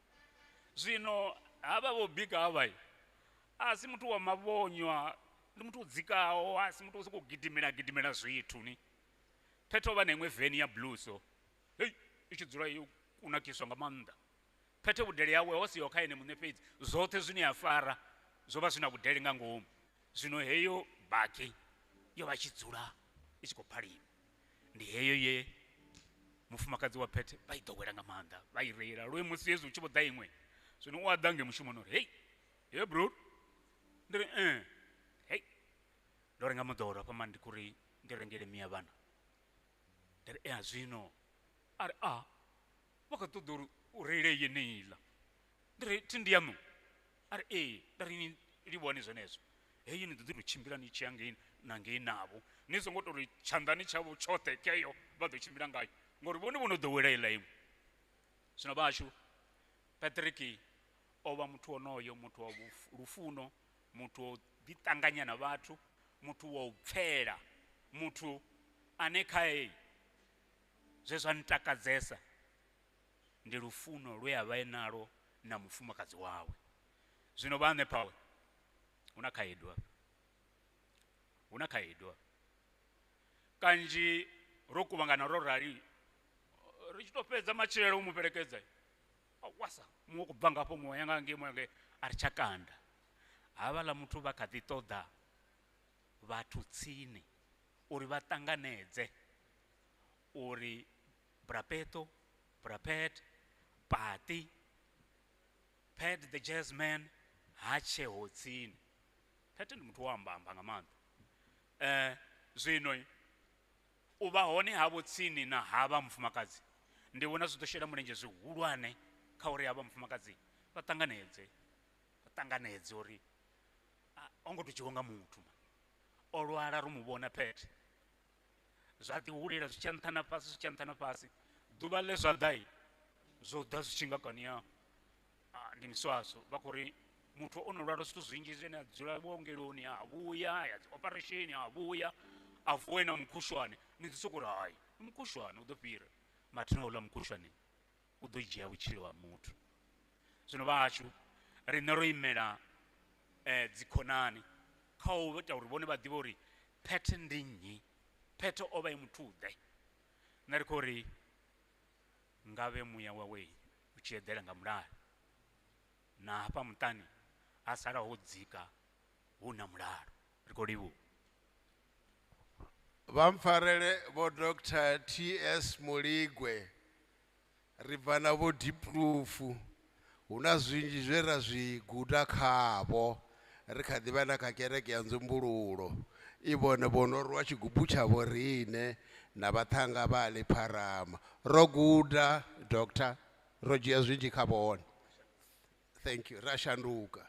Zwino havha vho bika havha A si muthu wa mavhonywa, ndi muthu o dzikaho, a si muthu o sokou gidimela gidimela zwithu ni. Phethe o vha na iṅwe veni ya blue so. Hei, i tshi dzula yo kunakiswa nga maanḓa. Phethe vhudele yawe ho siho kha ene muṋe fhedzi, zwoṱhe zwine ya fara zwo vha zwi na vhudele nga ngomu. Zwino heyo baki yo vha tshi dzula i tshi khou phalima. Ndi heyo ye mufumakadzi wa Phethe vha i ḓowela nga maanḓa, vha i reila lwe musi hezwi hu tshi vho ḓa iṅwe. Zwino u a ḓa nge mushumoni uri hei, he bro, ndi ri hei, ndo renga moḓoro hafha mani ndi khou ri ndi rengele mia vhana. Ndi ri a zwino, a ri a vha khou ṱoḓa uri u reile yeneiḽa. Ndi ri thi ndi yaṋu, a ri ee. Nda ri ni livhuwani zwenezwo, heyi ni ḓo ḓi tou tshimbila ni tshi ya ngei na ngei navho, ni songo tou ri tshanḓani tshavho tshoṱhe keyo vha ḓo tshimbila ngayo, ngori vhone vho no ḓowela iḽa iṅwe. Zwino vhashu, Patrick o vha muthu onoyo, muthu wa lufuno, muthu wa u ḓiṱanganya na vhathu, muthu wa u pfela, muthu ane khae zwe zwa ntakadzesa ndi lufuno lwe a vha e nalo na mufumakadzi wawe. Zwino vha Ṋephawe, hu na khaedu hafha, hu na khaedu hafha. Kanzhi ro kuvhangana ro rali ri tshi to fhedza matshilele u mu fhelekedza, wasa muṅwe khou bva ngafho, muṅwe ya nga ngei, muṅwe ngei, a ri tsha kanda. Havhaḽa muthu vha kha ḓi ṱoḓa vhathu tsini uri vha ṱanganedze uri Brapeto, Brapet, Pati, Pat the Jazzman ha tsheho tsini. Pat ndi muthu wa amba amba nga maanḓa. Zwino u vha hone havho tsini na havha mufumakadzi ndi vhona zwi ḓo shela mulenzhe zwihulwane kha uri havha mufumakadzi vha ṱanganedze, vha ṱanganedze uri o ngo tou dzhiwa nga muthu, o lwala ro mu vhona Pat. Zwa ḓi hulela zwi tshi nṱha na fhasi, zwi tshi nṱha na fhasi. Ḓuvha ḽe zwa ḓa zwo ḓa zwi tshi nga kani ya ndi miswaswo. Vha khou ri muthu o no lwala zwithu zwinzhi zwine a dzula vhuongeloni, a vhuya ya dzi operation, a vhuya a vuwe na mukhushwane, ni ḓi sokou ri hai mukhushwane u ḓo fhira, mathina houḽa mukhushwane u ḓo dzhia vhutshilo ha muthu. Zwino vhashu riṋe ro imela dzikhonani kha u ita uri vhone vha ḓivhe uri Phethe ndi nnyi, Phethe o vha e muthu-ḓe. Nṋe ri khou ri ngavhe muya wawe u tshi eḓela nga mulalo, na hafha muṱani ha sala ho dzika hu na mulalo. Ri khou livhuwa.
Vha mpfarele vho Dr TS Muligwe, ri bva na vho Diepkloof, hu na zwinzhi zwe ra zwi guda khavho, ri kha ḓivha na kha kereke ya Nzumbululo. I vhone vho no rwa tshigubu tshavho riṋe na vhaṱhannga vha Lepharama. Ro guda doctor, ro dzhia zwinzhi kha vhone. Thank you, ra shanduka.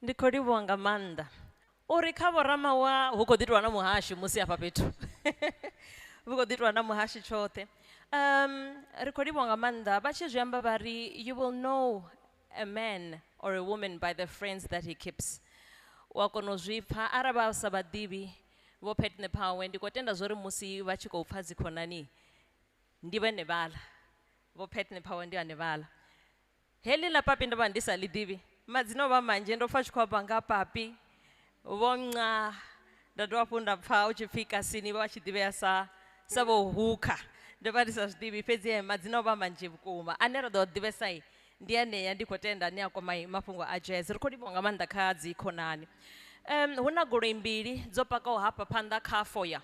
Ndi khou livhuwa nga maanḓa uri kha vho Ramawa hu khou ḓi tovha na muhashi musi hafha fhethu hu khou ḓi tovha na muhashi tshoṱhe. Ri khou livhuwa nga maanḓa. Vha tshi zwi amba vha ri you will know a man or a woman by the friends that he keeps. U a kona u zwi pfa arali vha sa vha ḓivhi vho Pat Nephawe. Ndi khou tenda zwori musi vha tshi khou pfa dzikhonani ndi vhene vhaḽa, vho Pat Nephawe ndi vhane vhaḽa. Heḽi ḽa papi ndo vha ndi sa ḽi ḓivhi, madzina o vha manzhi, ndo pfa tshi khou amba nga papi vho nqa, nda dovha hafhu nda pfa u tshi pfi kasini vha tshi ḓivhea sa vho hukha, ndo vha ndi sa zwi ḓivhi, fhedzi madzina o vha manzhi vhukuma. Ane ra ḓo ḓivhesa ndi anea, ndi khou tenda ane a kwama mafhungo a jazz. Ri khou livhuwa nga maanḓa kha dzi khonani. Hu na goloi mbili dzo pakaho hafha phanḓa kha foyer.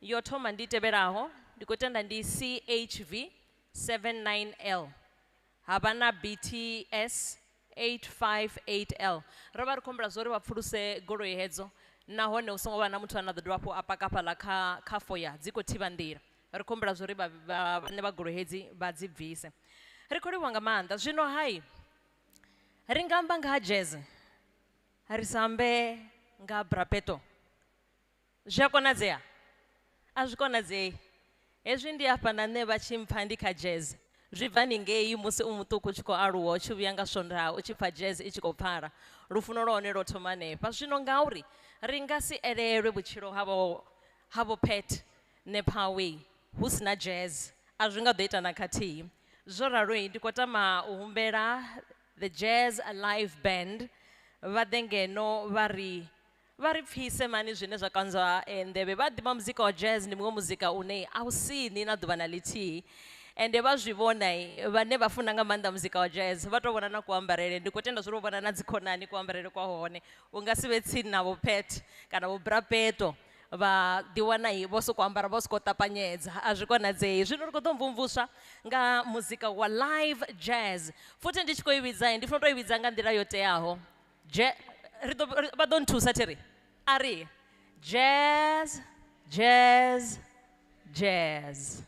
Yo thoma ndi tevhelaho, ndi khou tenda ndi CHV 79L, ha vha na BTS 858L. Ro vha ri khou humbela zwa uri vha pfuluse goloi hedzo, nahone hu songo vha na muthu ane a ḓo dovha hafhu a paka fhaḽa kha foyer, dzi khou thivha nḓila. Ri khou humbela zwa uri vhaṋe vha goloi hedzi vha dzi bvise. Ri khou livhuwa nga maanḓa. Zwino hai, ri nga amba nga ha jazz, ri sa ambe nga Brapeto. Zwi a konadzea? A zwi konadzei. Hezwi ndi hafha na nṋe vha tshi mpfa ndi kha jazz. Zwi bva ningei musi u muṱuku u tshi khou aluwa, u tshi vhuya nga Swondaha u tshi pfa jazz i tshi khou pfala. Lufuno lwa hone lwo thoma hanefha. Zwino ngauri ri nga si elelwe vhutshilo havho Pat Nephawe hu sina jazz. A zwi nga ḓo ita na khathihi. Zwo ralo ndi khou tama u humbela the Jazz Live Band vha ḓe ngeno vha ri pfise mani zwine zwa kanzwa nḓevhe. Vha ḓivha muzika wa jazz ndi muṅwe muzika une a u sini na ḓuvha na ḽithihi, ende vha zwi vhona vhane vha funa nga maanḓa muzika wa jazz vha to vhona na kuambarele. Ndi khou tenda zwo vhona na dzikhonani kuambarele kwa hone, u nga si vhe tsini na vho Pet kana vho Brapeto vha ḓiwana vho sokou ambara vho sokou ṱapanyedza, a zwi konadzei. Zwino ri khou ḓo mvumvuswa nga muzika wa live jazz. Futhi ndi tshi khou i vhidza, ndi funa u tou i vhidza nga nḓila yo teaho. Vha ḓo nthusa thiri a ri jazz, jazz, jazz.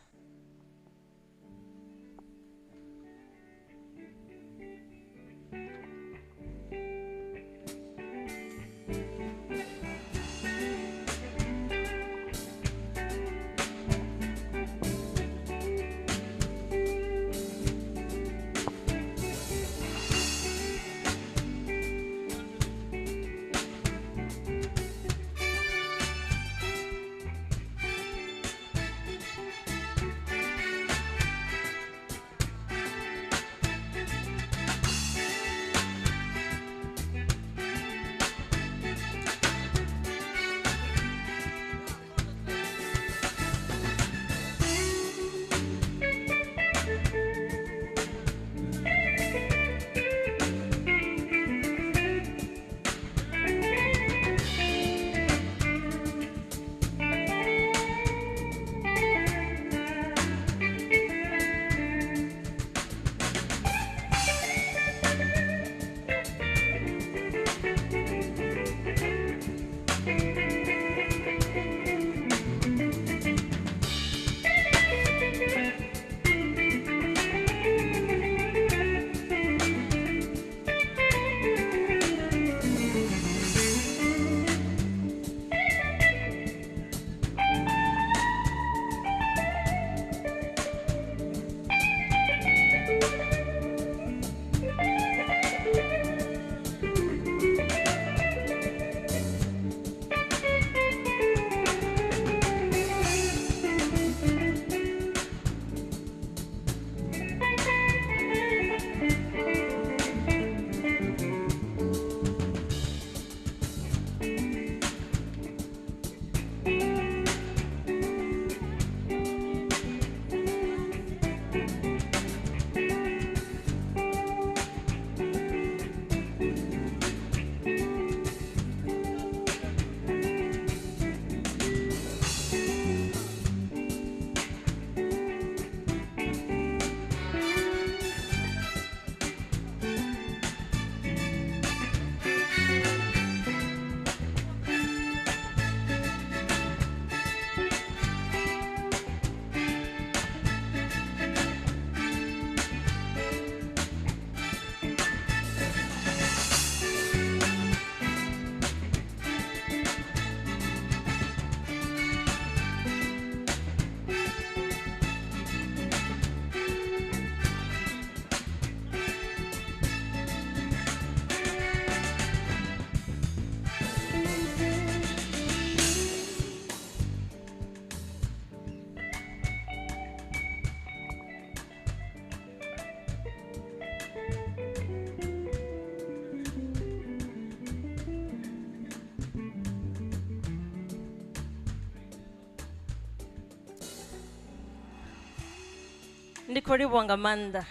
Ndi khou livhuwa nga maanḓa.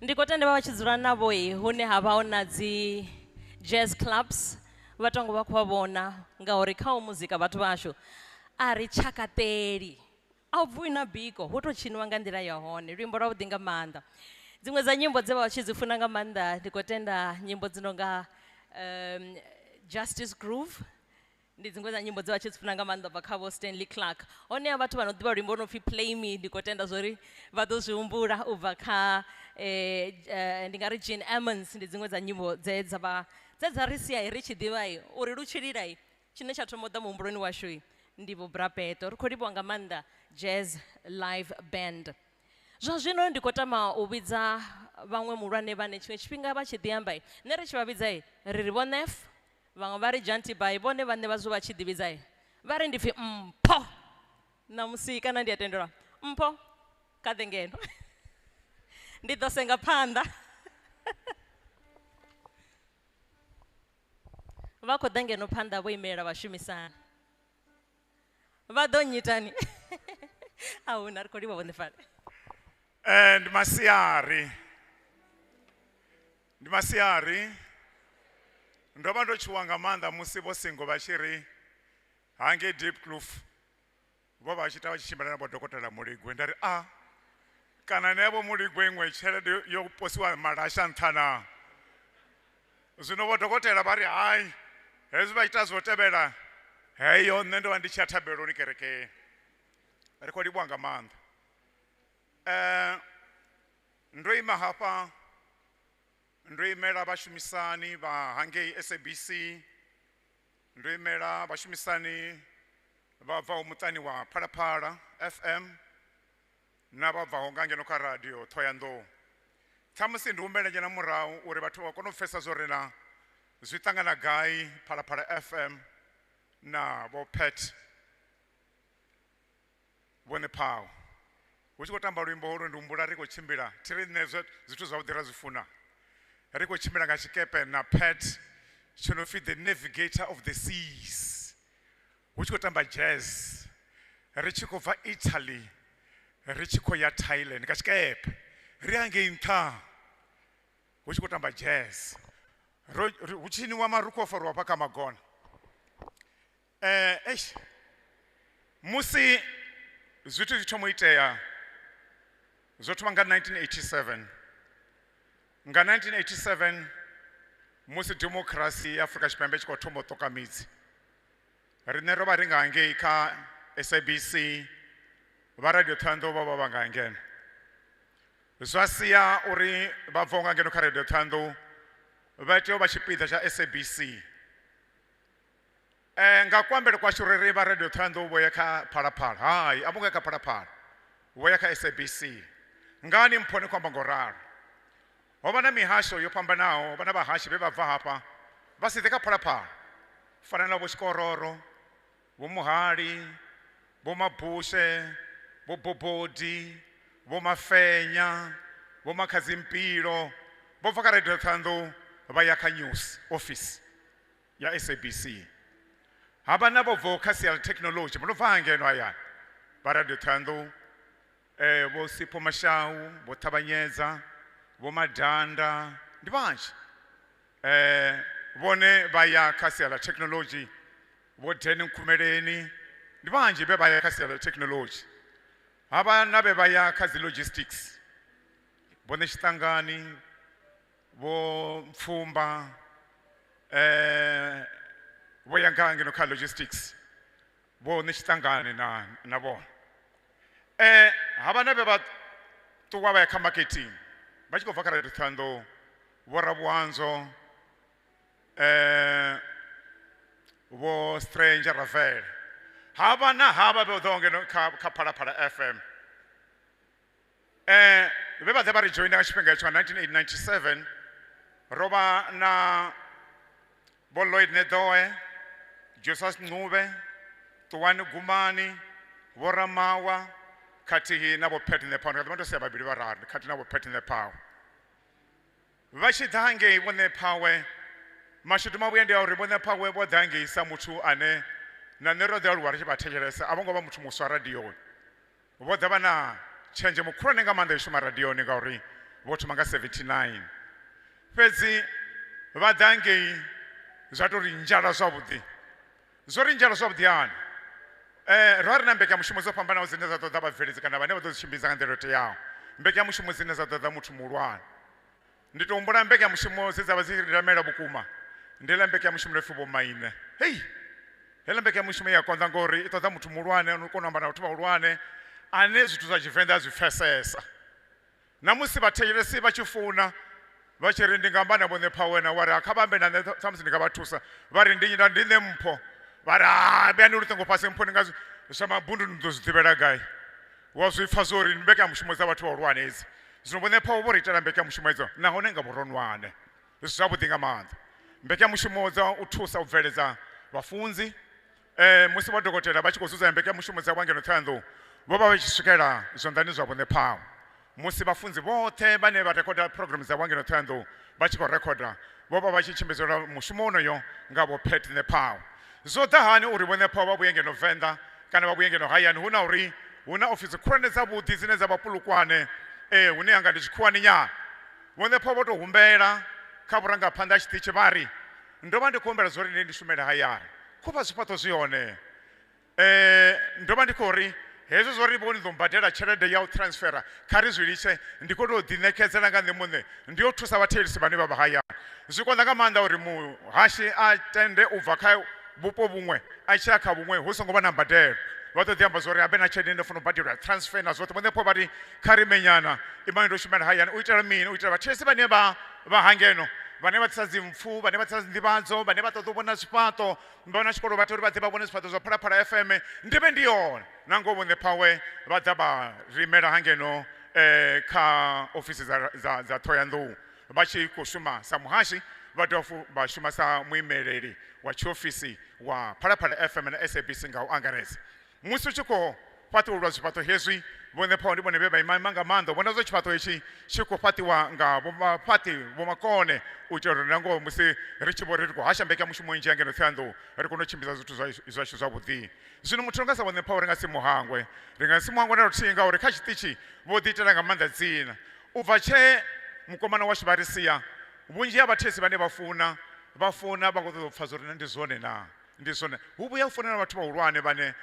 Ndi khou tenda vha vha tshi dzula navho hune ha vha na dzi jazz clubs, vha tongo vha khou vha vhona ngauri kha muzika vhathu vhashu a ri tshakateli, a u bviwi na biko, hu tou tshiniwa nga nḓila ya hone. Luimbo lwa vhuḓi nga maanḓa. Dziṅwe dza nyimbo dze vha vha tshi dzi funa nga maanḓa ndi khou tenda nyimbo dzi nonga Justice Groove, ndi dziṅwe dza nyimbo dze vha tshi dzi funa nga maanḓa bva kha vho Stanley Clark. Hone vhathu vha no ḓivha luimbo no pfi Play Me, ndi khou tenda zwori vha ḓo zwi humbula u bva kha ndi nga ri Gene Ammons. Ndi dziṅwe dza nyimbo dze dza vha dze dza ri sia ri tshi ḓivha uri lu tshilila tshine tsha thoma u ḓa muhumbuloni washu ndi vho Brapeto. Ri khou livhuwa nga maanḓa Jazz Live Band. Zwa zwino ndi khou tama u vhidza vhaṅwe muhulwane vhane tshiṅwe tshifhinga vha tshi ḓi amba, nṋe ri tshi vha vhidza ri ri vho Nef, vhaṅwe vha ri Janti Bai, vhone vhaṋe vha zwo vha tshi ḓivhidza vha ri ndi pfi Mpho. Ṋamusi kana ndi a tendelwa Mpho? Kha ḓe ngeno. Ndi ḓo senga phanḓa. Vha khou ḓa ngeno phanḓa vho imelela vhashumisani. Vha ḓo nnyitani? A huna, ri khou livha vhone fhaḽa.
Ndi masiari. Ndi masiari. Ndo vha ndo tshuwa nga maanḓa musi vho Singo vha tshi ri hangei Diepkloof vho vha tshi ita vha tshi tshimbila na vho dokotela Muligwe, nda ri a kana ne vho Muligwe iṅwe tshelede yo posiwa malasha nṱha na. Zwino vho dokotela vha ri hai, hezwi vha ita zwo tevhela heyo, nṋe ndo vha ndi tshi ya thabeloni kerekeni. Ri khou livhuwa nga maanḓa. Ndo ima hafha, ndo imela vhashumisani vha hangei SABC, ndo imela vhashumisani vha bvaho muṱani wa Phalaphala FM na vha bvaho nga ngeno kha radio Thohoyandou. Ṱhamusi ndi humbele ngena murahu uri vhathu vha kone u pfesesa zwo ri na zwi ṱangana gai Phalaphala FM na vho Pat vho Nephawe. Hu tshi khou tamba luimbo holu ndi humbula ri khou tshimbila, thi ri nṋe zwithu zwavhuḓi ra zwi funa. Ri khou tshimbila nga tshikepe na Pat tshi no pfi the Navigator of the Seas. Hu tshi khou tamba jazz, ri tshi khou bva Italy, ri tshi khou ya Thailand nga tshikepe. Ri hangei nṱha, hu tshi khou tamba jazz. Hu tshiniwa marukhu o fariwa hafha kha magona. Eish, musi zwithu zwi thoma u itea, zwo thoma nga 1987. Nga 1987, musi democracy ya Afrika Tshipembe i tshi khou thoma u ṱoka midzi, riṋe ro vha ri nga hangei kha SABC, vha radio Thohoyandou vho vha vha nga ngeno. Zwa sia uri vha bvaho nga ngeno kha radio Thohoyandou vha tea u vha tshipiḓa tsha SABC. Nga kuambele kwashu ri ri vha radio Thohoyandou vho ya kha Phalaphala. Hai, a vho ngo ya kha Phalaphala, vho ya kha SABC. Ngani Mpho ni khou amba ngo ralo? Ho vha na mihasho yo fhambanaho, ho vha na vhahashi vhe vha bva hafha vha si ḓe kha Phalaphala, fana na vho Tshikororo, vho Muhali, vho Mabuse, vho Bobodi, vho Mafenya, vho Makhadzimpilo, vho bva kha radio Thohoyandou vha ya kha news office ya SABC. Ha vha na vho bvaho kha sia ḽa technology, vho no bva ngeno hayani vha radio Thohoyandou, vho Sipho Mashau, vho Ṱavhanyedza, vho Madanda, ndi vhanzhi. Vhone vha ya kha sia ḽa technology, vho Dan Nkhumeleni, ndi vhanzhi vhe vha ya kha sia ḽa technology. Ha vha na vhe vha ya kha dzi logistics, vho Ṋetshiṱangani, vho Mpfumba, vho ya nga ngeno kha logistics, vho Ṋetshiṱangani na vhone. Ha vha na vhe vha ṱuwa vha ya kha marketing, vha tshi khou bva kha radio Thohoyandou, vho Rabuanzo, vho Stranger Ravel. Ha vha na havha vhe ḓo ngeno kha Phalaphala FM. Vhe vha ḓa vha ri joina nga tshifhinga hetsho nga 1997, ro vha na vho Lloyd Nedoe, Joseph Ncube, Ṱuwani Gumani, vho Ramawa, khathihi na vho Pat Nephawe. Ndi nga ḓi vha ndo sia vhavhili vhararu, khathihi na vho Pat Nephawe. Vha tshi ḓa hangei vho Nephawe, mashudu mavhuya ndi a uri vho Nephawe vho ḓa hangei sa muthu ane na nṋe ro ḓi aluwa ri tshi vha thetshelesa, a vho ngo vha muthu muswa radioni. Vho ḓa vha na tshenzhemo khulwane nga maanḓa yo shuma radioni ngauri vho thoma nga 79. Fhedzi vha ḓa ngei zwa tou ri nzhala zwavhuḓi. Zwo ri nzhala zwavhuḓi hani? Ro vha ri na mbekanyamushumo dzo fhambanaho dzine dza ṱoḓa vhabveledzi kana vhane vha ḓo dzi tshimbidza nga nḓila yo teaho. Mbekanyamushumo dzine dza ṱoḓa muthu muhulwane. Ndi tou humbula mbekanyamushumo dze dza vha dzi lemela vhukuma, ndi heiḽa mbekanyamushumo yo pfi Vho Maine. Hei, heiḽa mbekanyamushumo i a konḓa ngori i ṱoḓa muthu muhulwane ano kona u amba na vhathu vhahulwane, ane zwithu zwa Tshivenḓa a zwi pfesesa. Na musi vhathetshelesi vha tshi founa vha tshi ri ndi nga amba na Vho Nephawe na, wa ri ha kha vha ambe na nṋe ṱhamusi ndi nga vha thusa, vha ri ndi nnyi, nda ndi nṋe Mpho, vha ri ha vheyani luṱingo fhasi Mpho, ndi nga zwa mabundu ni ḓo zwi ḓivhela gai? Wa zwi pfa zwo uri ndi mbekanyamushumo dza vhathu vhahulwane hedzi. Zwino Vho Nephawe vho ri itela mbekanyamushumo hedzo nahone nga vhuronwane, zwi zwavhuḓi nga maanḓa. Mbekanyamushumo dza u thusa u bveledza vhafunzi, musi vho dokotela vha tshi khou dzudzanya mbekanyamushumo dza ngeno Thohoyandou, Vho vha vha tshi swikela zwanḓani zwa Vho Ṋephawe. Musi vhafunzi vhoṱhe vhane vha rekhoda phurogireme dza ngeno Ṱhohoyanḓou vha tshi khou rekhoda, vho vha vha tshi tshimbidzelwa mushumo wonoyo nga Vho Pat Ṋephawe. Zwo ḓa hani uri Vho Ṋephawe vha vhuye ngeno Venḓa kana vha vhuye ngeno hayani hu na uri hu na ofisi khulwane dzavhuḓi dzine dza vha Polokwane, hune hanga ndi tshikhuwani nyana? Vho Ṋephawe vho tou humbela kha vhurangaphanḓa ha tshiṱitshi vha ri, Ndo vha ndi khou humbela zwa uri ndi shumele hayani, khufha zwifhaṱo zwi hone. Ndo vha ndi khou ri hezwi zwo ri vho ni ḓo mbadela tshelede ya u transfera kha ri zwi litshe, ndi khou tou ḓiṋekedzela nga nṋe muṋe ndi yo thusa vhathelisi vhane vha vha hayani. Zwi konḓa nga maanḓa uri muhashi a tende u bva kha vhupo vhuṅwe a tshi ya kha vhuṅwe hu songo vha na mbadelo. Vha ḓo ḓi amba zwa uri habe na tshelede ndo fanela u badelwa transfer na zwoṱhe. Vho Ṋepho vha ri kha ri menyana imani ndo shumela hayani u itela mini? U itela vhathelisi vhane vha vha hangeno, vhane vha ḓisa dzimpfu, vhane vha ḓisa dzinḓivhadzo, vhane vha ṱoḓa u vhona zwifhaṱo, vha na tshikolo vha tea uri vha ḓe vha vhone zwifhaṱo zwa Phalaphala FM. Ndi vhe ndi yone na ngoho Vho Ṋephawe vha ḓa vha rimela hangeno kha ofisi dza Ṱhohoyanḓou vha tshi khou shuma sa muhashi, vha dovha futhi vha shuma sa muimeleli wa tshiofisi wa Phalaphala FM na SABC nga u angaredza. Musi hu tshi khou fhaṱululwa zwifhaṱo hezwi, Vho Ṋephawe ndi vhone vhe vha ima ima nga maanḓa u vhona zwa tshifhaṱo hetshi tshi khou fhaṱiwa nga vhofhaṱi vhomakone u itela uri nangoho musi ri tshi vho ri ri khou hasha mbekanyamushumo nnzhi ya ngeno Ṱhohoyanḓou ri kone u tshimbidza zwithu zwashu zwavhuḓi. Zwino muthu nga sa Vho Ṋephawe ri nga si mu hangwe, ri nga si mu hangwe na luthihi ngauri kha tshiṱitshi vho ḓiitela nga maanḓa dzina. U bva tshe mukomana washu vha ri sia, vhunzhi ha vhathetshelesi vhane vha funa vha funa vha khou ṱoḓa u pfha zwa uri ndi zwone naa. Ndi zwone hu vhuya u founela vhathu vhahulwane vhane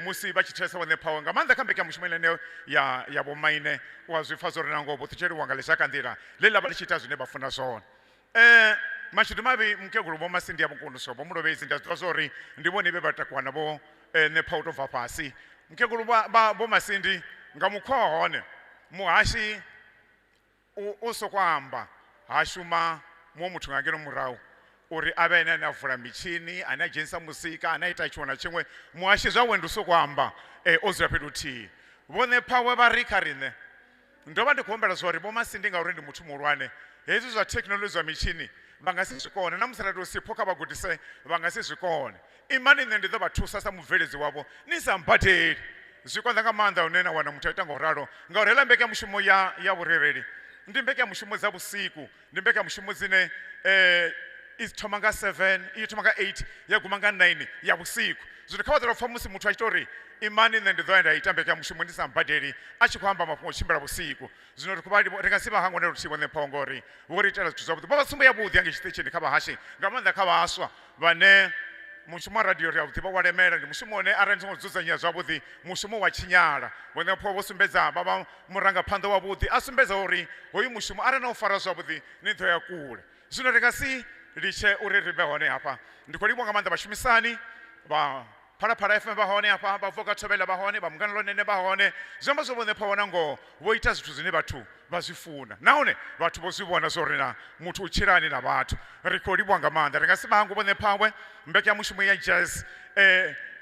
musi vha tshi thetshelesa Vho Ṋephawe nga maanḓa kha mbekanyamushumo yeneyo ya vhomaine u a zwi pfha zwa uri nangoho vho ṱutsheliwa nga ḽizhakanḓila ḽe ḽa vha ḽi tshi ita zwine vha funa zwone. Mashudu mavhi mukegulu Vho Masindi a Vho Vho Mulovhedzi ndi a zwi ḓivha zwa uri ndi vhone vhe vha takuwa na Vho Ṋephawe u tou bva fhasi. Mukegulu Vho Masindi nga mukhwa wa hone muhashi u sokou amba ha shuma muṅwe muthu nga ngeno murahu uri a vhe ene ane a vula mitshini, ane a dzhenisa muzika, ane a ita tshiṅwe na tshiṅwe. Muhashi zwawe ndi u sokou amba o dzula fhethu huthihi. Vho Ṋephawe vha ri kha riṋe, ndo vha ndi khou humbela zwa uri Vho Masindi ngauri ndi muthu muhulwane, hezwi zwa thekhinoḽodzhi zwa mitshini vha nga si zwi kone, na musi ra tou sipho kha vha gudise vha nga si zwi kone. Imani nṋe ndi ḓo vha thusa sa mubveledzi wavho ni sa mbadeli. Zwi konḓa nga maanḓa hune na wana muthu a ita nga u ralo ngauri heiḽa mbekanyamushumo ya vhurereli ndi mbekanyamushumo dza vhusiku, ndi mbekanyamushumo dzine i thoma nga 7, i thoma nga 8 ya guma nga 9 ya vhusiku. Zwino kha vha ḓo pfha musi muthu a tshi tou ri imani nṋe ndi ḓo ya nda ita mbekanyamushumo ndi sa mbadeli a tshi khou amba mafhungo o tshimbila vhusiku. Zwino ri khou vha ri nga si vha hangwe na luthihi Vho Ṋephawe ngori vho ri itela zwithu zwavhuḓi. Vho vha tsumbo yavhuḓi hangei tshiṱitshini kha vhahashi nga maanḓa kha vhaswa vhane mushumo wa radio ri a u ḓivha wa lemela, ndi mushumo une arali ni songo dzudzanyea zwavhuḓi mushumo wa tshinyala. Vho Ṋephawe vho sumbedza vha vha murangaphanḓa wavhuḓi a sumbedza uri hoyu mushumo arali na u fara zwavhuḓi ni ḓo ya kule. Zwino ri nga si litshe uri ri vhe hone hafha. Ndi khou livhuwa nga maanḓa vhashumisani vha Phalaphala FM vha hone hafha, vha Voka Thobela vha hone, vha Munghana Lonene vha hone. Zwi amba zwo Vho Ṋephawe na ngoho vho ita zwithu zwine vhathu vha zwi funa nahone vhathu vho zwi vhona zwo ri na muthu u tshilani na vhathu. Ri khou livhuwa nga maanḓa, ri nga si vha hangwe Vho Ṋephawe. Mbekanyamushumo ya jazz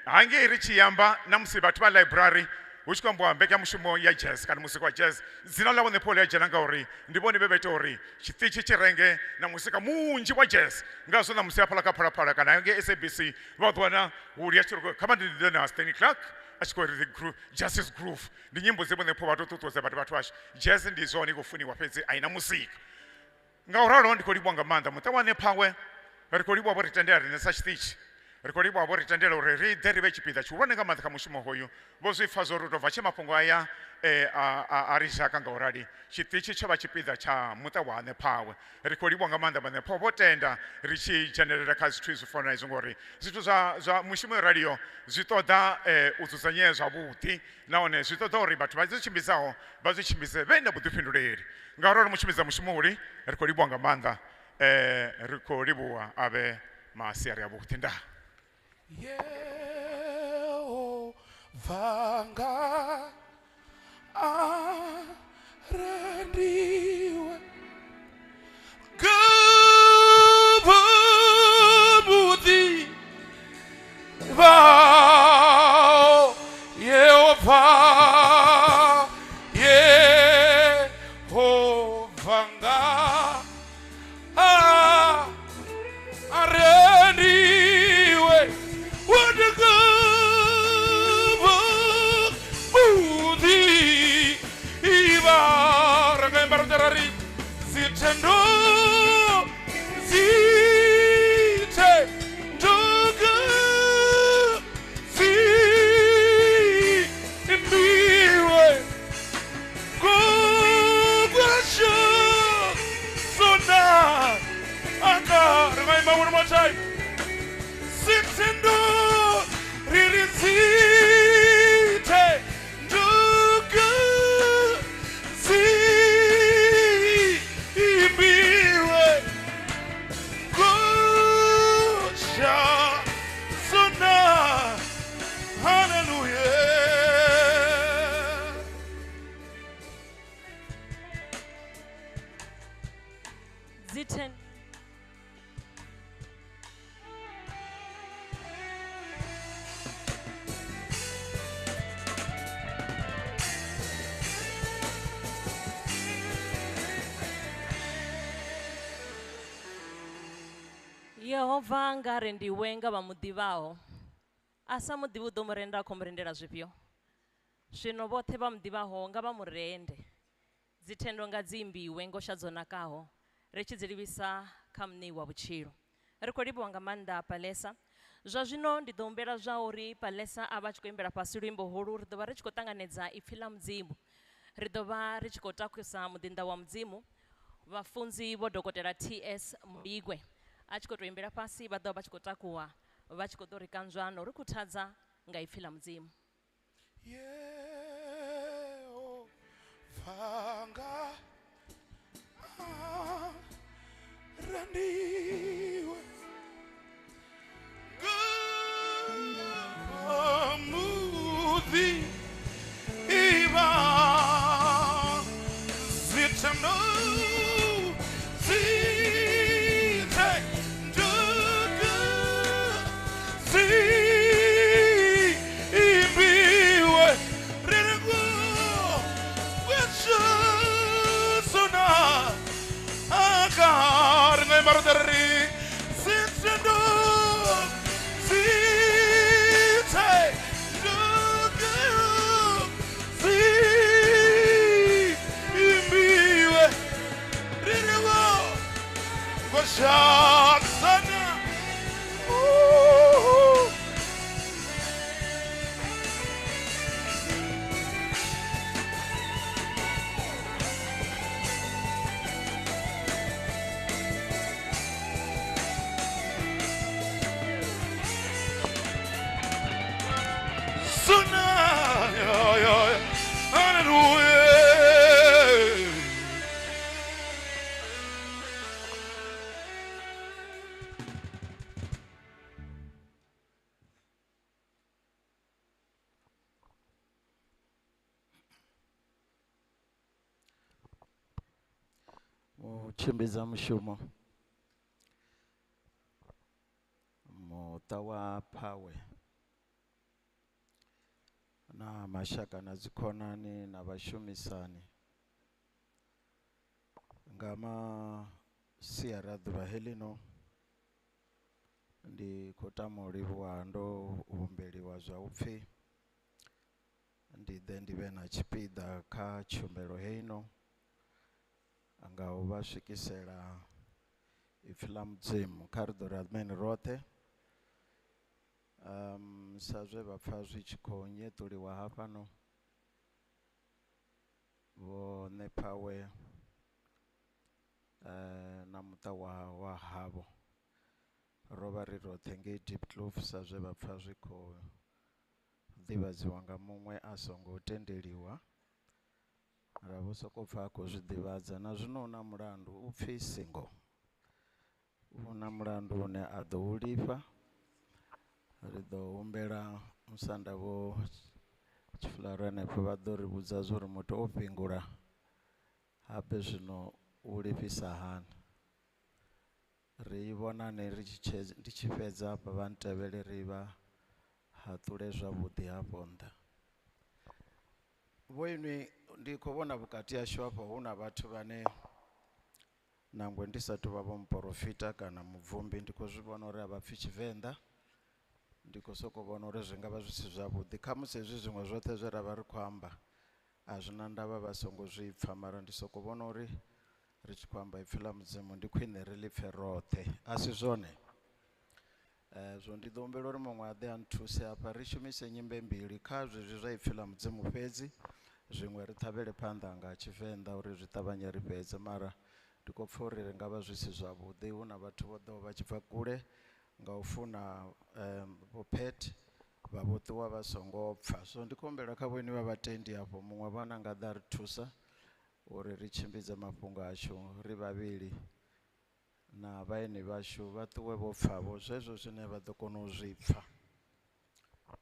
hangei ri tshi amba na musi vhathu vha library hu tshi khou ambiwa mbekanyamushumo ya jazz kana muzika wa jazz, dzina ḽa Vho Ṋephawe ḽi a dzhena ngauri ndi vhone vhe vha ita uri tshiṱitshi tshi renge na muzika munzhi wa jazz. Ngazwo ṋamusi hafhaḽa kha Phalaphala kana ngei SABC vha ḓo wana hu lia tshi kha vha ndi na Stanley Clark a tshi khou ri the groove, Justice Groove. Ndi nyimbo dze Vho Ṋephawe vha tou ṱuṱuwedza vhathu vhathu vhashu. Jazz ndi zwone i khou funiwa fhedzi a i na muzika. Ngauralo ndi khou livhuwa nga maanḓa muṱa wa Ṋephawe, ri khou livhuwa vho ri tendela riṋe sa tshiṱitshi, ri khou livhuwa vho ri tendela uri ri ḓe ri vhe tshipiḓa tshihulwane nga maanḓa kha mushumo hoyu. Vho zwi pfa zwo ri u tou bva tshe mafhungo aya a ri zhaka nga u rali tshiṱitshi tsho vha tshipiḓa tsha muṱa wa Ṋephawe. Ri khou livhuwa nga maanḓa vha Ṋephawe vho tenda ri tshi dzhenelela kha zwithu zwi fanaho na izwo ngori zwithu zwa mushumo yo raliho zwi ṱoḓa u dzudzanyea zwavhuḓi nahone zwi ṱoḓa uri vhathu vha zwi tshimbidzaho vha zwi tshimbidze vhe na vhuḓifhinduleli. Ngauralo mutshimbidza mushumo uri ri khou livhuwa nga maanḓa, ri khou livhuwa a vhe masiari avhuḓi. Ndaa.
Yehova nga a rendiwe ngavhuḓi vhao Yehova Yehova nga a arendiwe. imba one more time. Sitendo ririzite ndugu ziimbiwe ngosha zona. Hallelujah.
Dzithen Yehova nga ri ndi we nga vha mu ḓivhaho, a sa mu ḓivhi u ḓo mu renda a khou mu rendela zwifhio? Zwino vhoṱhe vha mu ḓivhaho nga vha mu rende. Dzithendo nga dzi imbiwe ngosha dzo nakaho, ri tshi dzi livhisa kha muṋei wa vhutshilo. Ri khou livhuwa nga maanḓa Palesa. Zwa zwino ndi ḓo humbela zwa uri Palesa a vha a tshi khou imbela fhasi luimbo holu, ri ḓo vha ri tshi khou ṱanganedza ipfi ḽa Mudzimu. Ri ḓo vha ri tshi khou takusa muḓinḓa wa Mudzimu, vhafunzi vho Dokotela TS Muligwe. A tshi khou tou imbela fhasi vha ḓo vha tshi khou takuwa vha tshi khou ḓo ri kanzwa no ri khuthadza nga ipfi ḽa Mudzimu.
Yehova nga rendiwe ngamuthi iba zithendo zithe ndugu ziimbiwe rirego kwesuna akar ngai marudari zithendo zithe ndugu ziimbiwe rirego kwesuna. Ooh. Suna, ya, ya, ya. Hallelujah.
U tshimbidza mushumo muṱa wa Phawe na mashaka na dzikhonani na vhashumisani nga masiari a ḓuvha heḽino ndi khou tama u livhuwa ndo humbeliwa zwa upfhi ndi ḓe ndi vhe na tshipiḓa kha tshumelo heino nga u vha swikisela ipfi ḽa Mudzimu. Kha ri ḓo ri amen roṱhe. Sa zwe vha pfa zwi tshi khou nyeṱuliwa hafhano, vho Ṋephawe na muṱa wa havho ro vha ri roṱhe ngei Diepkloof sa zwe vha pfa zwi khou ḓivhadziwa nga muṅwe a songo tendeliwa. Ra vho soko pfa a khou zwi ḓivhadza na zwino u na mulandu u pfi single. U na mulandu une a ḓo u lifha. Ri ḓo humbela musanda vho Tshifularo hanefho vha ḓo ri vhudza zwa uri muthu o fhingula habe zwino u lifhisa hani. Ri vhonane ri tshi ndi tshi fhedza hafha vha ntevhele ri vha haṱule zwavhuḓi hafho nnḓa. Vho inwi ndi khou vhona vhukati hashu hafha hu na vhathu vhane nangwe ndi sathu vha vho muporofita kana mubvumbi ndi khou zwi vhona uri a vha pfi Tshivenḓa. Ndi khou sokou vhona uri zwi nga vha zwi si zwavhuḓi khamusi hezwi zwiṅwe zwoṱhe zwe ra vha ri khou amba a zwi na ndavha vha songo zwi pfa, mara ndi sokou vhona uri ri tshi khou amba ipfi ḽa Mudzimu ndi khwine ri ḽi pfe roṱhe, a si zwone? Zwo ndi ḓo humbela uri muṅwe a ḓe a nthuse hafha ri shumise nyimbe mbili kha zwezwi zwa ipfi ḽa Mudzimu fhedzi, zwiṅwe ri ṱhavhele phanḓa nga Tshivenḓa uri zwi ṱavhanye ri fhedze, mara ndi Ndi khou pfa uri ri nga vha zwi si zwavhuḓi hu na vhathu vho ḓaho vha tshi bva kule nga u funa vho Pat vha vho ṱuwa vha songo pfa. So ndi khou humbela kha vhoinwi vha vhatendi afho muṅwe vhana nga ḓa ri thusa uri ri tshimbidze mafhungo ashu ri vhavhili na vhaeni vhashu vha ṱuwe vho pfa vho zwezwo zwine vha ḓo kona u zwi pfa.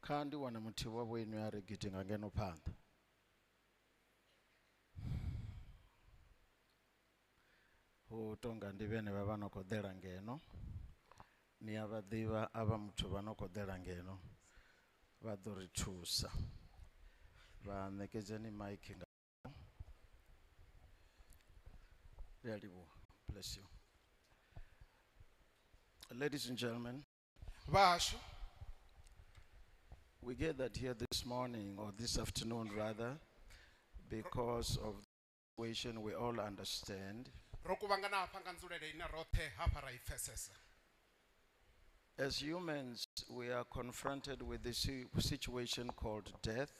Kha ndi wane muthihi wa vhoinwi a ri gidi nga ngeno phanḓa. Hu tonga ndi vhene vha vha no khou ḓela ngeno. Ni a vha ḓivha avha muthu vha no khou ḓela ngeno vha ḓo ri thusa. Vha ṋekedzeni mic nga ri a livhuwa. Bless you. Ladies and gentlemen,
Vhashu,
we gathered here this morning, or this afternoon rather, because of the situation we all understand.
Ro kuvhangana hafha nga nzulele ine roṱhe hafha ra i pfesesa.
As humans, we are confronted with this situation called death.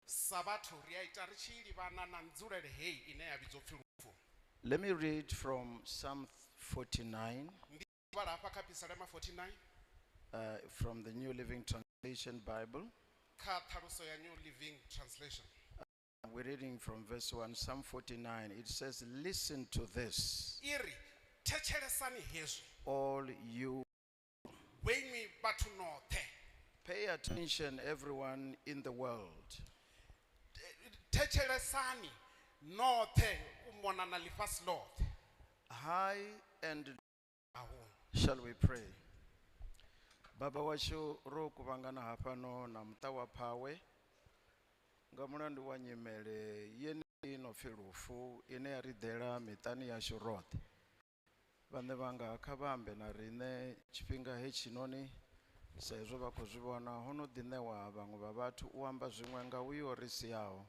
Sa vhathu ri a ita ri tshi livhana na nzulele heyi ine ya vhidzwa upfi lufu.
Let me read from Psalm 49,
Ndi vhala hafha kha Phisalema 49
from the New Living Translation Bible.
Kha ṱhaluso ya New Living Translation.
We're reading from verse 1, Psalm 49. It says, listen to this,
I ri thetshelesani hezwi,
all you.
Vhoinwi vhathu noṱhe.
Pay attention, everyone in the world.
Thetshelesani noṱhe u mona na ḽifhasi ḽoṱhe.
High and
Ahu.
Shall we pray? Baba washu ro kuvhangana hafhano na muṱa wa Phawe nga mulandu wa nyimele yeneyi no pfi lufu ine ya ri ḓela miṱani yashu roṱhe. Vhaṋe vhanga kha vha ambe na riṋe tshifhinga hetshinoni sa izwo vha khou zwi vhona ho no ḓi ṋewa vhaṅwe vha vhathu u amba zwiṅwe nga uyo ri siaho.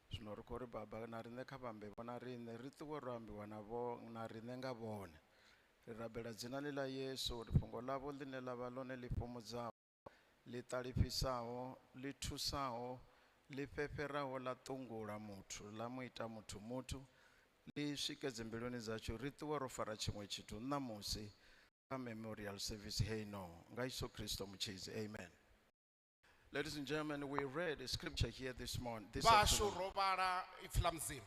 Zwino ri khou ri baba na riṋe kha vha ambe vho na riṋe ri ṱuwe ro ambiwa na vho na riṋe nga vhone. Ri rabela dzinani ḽa Yesu uri fhungo ḽavho ḽine ḽa vha ḽone ḽi fhumudzaho, ḽi ṱalifhisaho, ḽi thusaho, ḽi fhefheraho ḽa ṱungula muthu, ḽa mu ita muthu muthu, ḽi swike dzimbiluni dzashu ri ṱuwe ro fara tshiṅwe tshithu ṋamusi kha memorial service heino nga Yesu Kristo Mutshidzi. Amen. Ladies and gentlemen, we read a scripture here this morning, this
Vhashu
afternoon,
ro vhala ipfi ḽa Mudzimu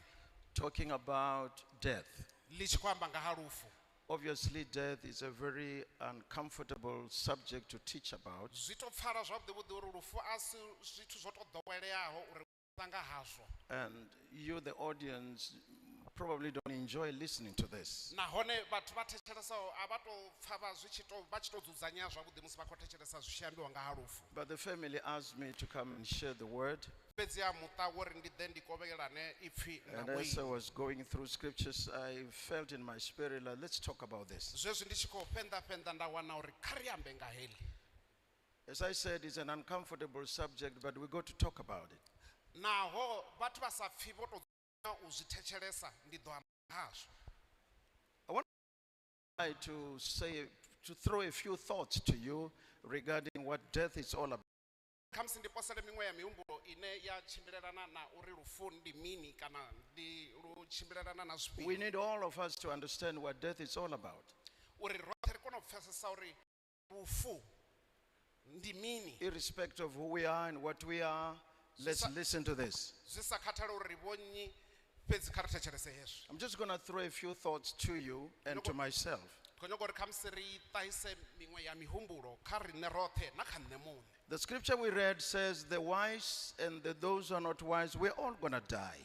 talking about death.
Ḽi tshi khou amba nga ha lufu.
Obviously, death is a very uncomfortable subject to teach about.
Zwi to pfala zwavhuḓi vhuḓi uri lufu a si zwithu zwo to ḓoweleaho uri u nga hazwo.
And you, the audience, probably don't enjoy listening to this.
Nahone vhathu vha thetshelesaho a vha to pfa vha zwi tshi to vha tshi to dzudzanyea zwavhuḓi musi vha khou thetshelesa zwi tshi ambiwa nga ha lufu.
But the family asked me to come and share the word.
Fhedzi a muṱa wo ri ndi ḓe ndi kovhelane ipfi na
And as I
vhoinwi.
was going through scriptures, I felt in my spirit, like, let's talk about this.
Zwezwi ndi tshi khou fhenḓa fhenḓa nda wana uri kha ri ambe nga heḽi.
As I said, it's an uncomfortable subject, but we got to talk about it.
Naho vhathu vha sa pfi vho to dzudzanya u zwi thetshelesa ndi ḓo amba hazwo.
I want to say, to throw a few thoughts to you regarding what death is all about.
Khamusi ndi posele miṅwe ya mihumbulo ine ya tshimbilelana na uri lufu ndi mini kana ndi lu tshimbilelana na
We
zwifhio.
need all of us to understand what death is all about.
Uri roṱhe ri kone u pfesesa uri lufu ndi mini.
Irrespective of who we are and what we are, let's listen to this.
Zwi sa khathale uri vho nnyi fhedzi kha ri thetshelese hezwi.
I'm just going to throw a few thoughts to you and to myself.
Khou nyaga uri khamusi ri ṱahise miṅwe ya mihumbulo kha riṋe roṱhe na kha nṋe muṋe.
The scripture we read says the wise and those who are not wise, we're all going to die.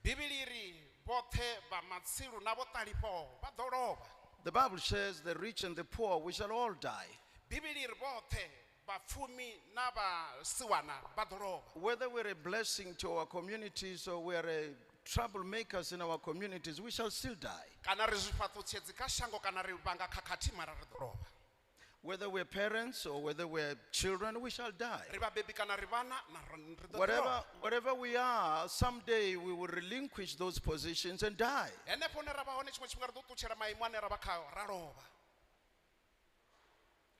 Bivhili i ri vhoṱhe vha matsilu na vho ṱalifhaho vha ḓo lovha.
The Bible says the rich and the poor, we shall all die.
Bivhili i ri vhoṱhe vhapfumi na vhasiwana vha ḓo lovha.
Whether we're a blessing to our communities or we're a troublemakers in our communities, we shall still die.
Kana ri zwifhaṱutshedzi kha shango kana ri vhanga khakhathi mara ri ḓo lovha.
Whether we're parents or whether we're children, we shall die.
Ri vhabebi kana ri vhana na ri ḓo
Whatever,
lovha.
whatever we are, someday we will relinquish those positions and die.
Henefho hune ra vha hone tshiṅwe tshifhinga ri ḓo ṱutshela maimo ane ra vha khao ra lovha.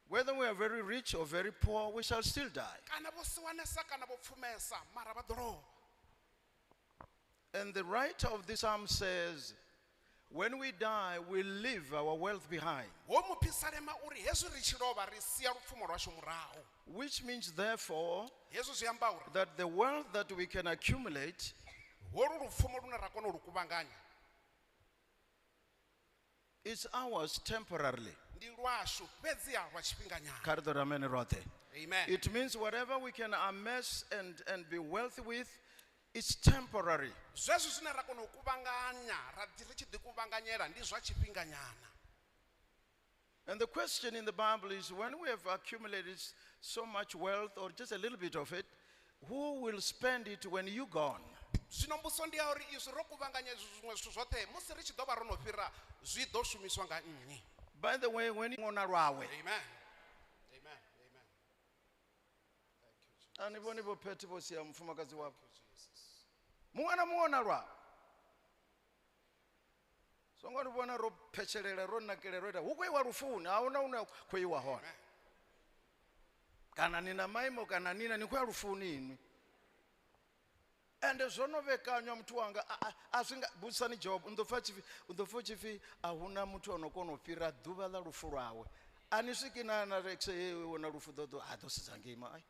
Whether we are very rich or very poor, we shall still die.
Kana vho siwanesa kana vho pfumesa mara vha ḓo lovha.
And the writer of this psalm says, When we die, we leave our wealth behind.
Ho muphisalema uri hezwi ri tshi lovha ri sia lupfumo lwashu murahu.
Which means, therefore,
Hezwi zwi amba uri
that the wealth that we can accumulate
holu lupfumo lune ra kona u lu kuvhanganya
is ours temporarily.
Ndi lwashu fhedziha lwa tshifhinganyana.
Kha ri ḓo ri amen roṱhe.
Amen.
It means whatever we can amass and be wealthy with, it's temporary.
Zwezwi zwine ra kona u kuvhanganya ra ḓi ri tshi ḓi kuvhanganyela ndi zwa tshifhinganyana.
And the question in the Bible is, when we have accumulated so much wealth or just a little bit of it, who will spend it when you're gone?
Zwino mbuso ndi ya uri izwi ro kuvhanganya izwi zwiṅwe zwithu zwoṱhe musi ri tshi ḓo vha ro no fhira zwi ḓo shumiswa nga nnyi?
By the way, when you ona lwawe.
Amen. Amen. Amen.
A ni vhoni vho Phethe vho sia mufumakadzi wavho. Muṅwe na muṅwe o na lwawe. Songo ri vhona ro phetshelela ro nakelela ro ita hu khou iwa lufuni a huna hune khou iwa hone. Kana ni na maimo kana ni na ni khou ya lufuni inwi. Ende zwo no vhekanywa muthu wanga a zwi nga vhudzisani Job u ḓo pfa tshipfi u ḓo pfa tshipfi a huna muthu ono kona u fhira ḓuvha ḽa lufu lwawe. A ni swiki na na ri he wona lufu ḓo ḓo a ḓo sedza ngei ma ai.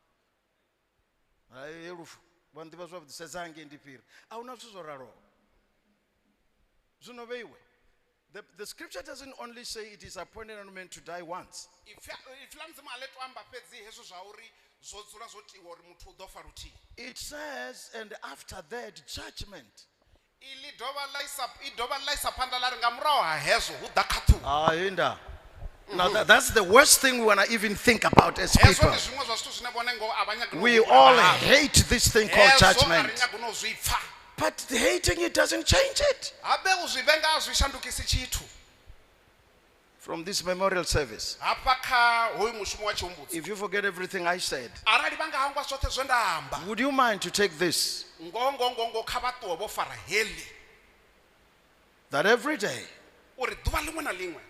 Hai he lufu vha nḓivha zwavhuḓi sedza ngei ndi fhira. A huna zwithu zwo raloho. Zwino vheiwe. The scripture doesn't only say it is appointed unto men to die once.
Ipfi ipfi ḽa Mudzimu a ḽi to amba fhedzi hezwo zwa uri zwo dzula zwo tiwa uri muthu u ḓo fa luthihi.
It says, and after that, judgment.
Iḽi dovha ḽa isa i dovha ḽa isa phanḓa ḽa ri nga murahu ha hezwo hu ḓa khaṱhulo.
Ah, Inda. Now that's the worst thing we want to even think about as
Hezwo
people.
ndi zwiṅwe zwa zwithu zwine vhone ngoho a vha nyagi na u
We
humbula
all
nga hazwo.
hate this thing called
Hezwo a ri
judgment.
nyagi na u zwi pfa.
But hating it doesn't change it.
Habe u zwi vhenga a zwi shandukisi tshithu.
From this memorial service,
Hafha kha hoyu mushumo wa tshihumbudzo
if you forget everything I said,
arali vha nga hangwa zwoṱhe zwe nda amba
would you mind to take this?
ngoho ngoho ngoho ngoho kha vha ṱuwe vho fara heḽi
That every day
uri ḓuvha ḽiṅwe na ḽiṅwe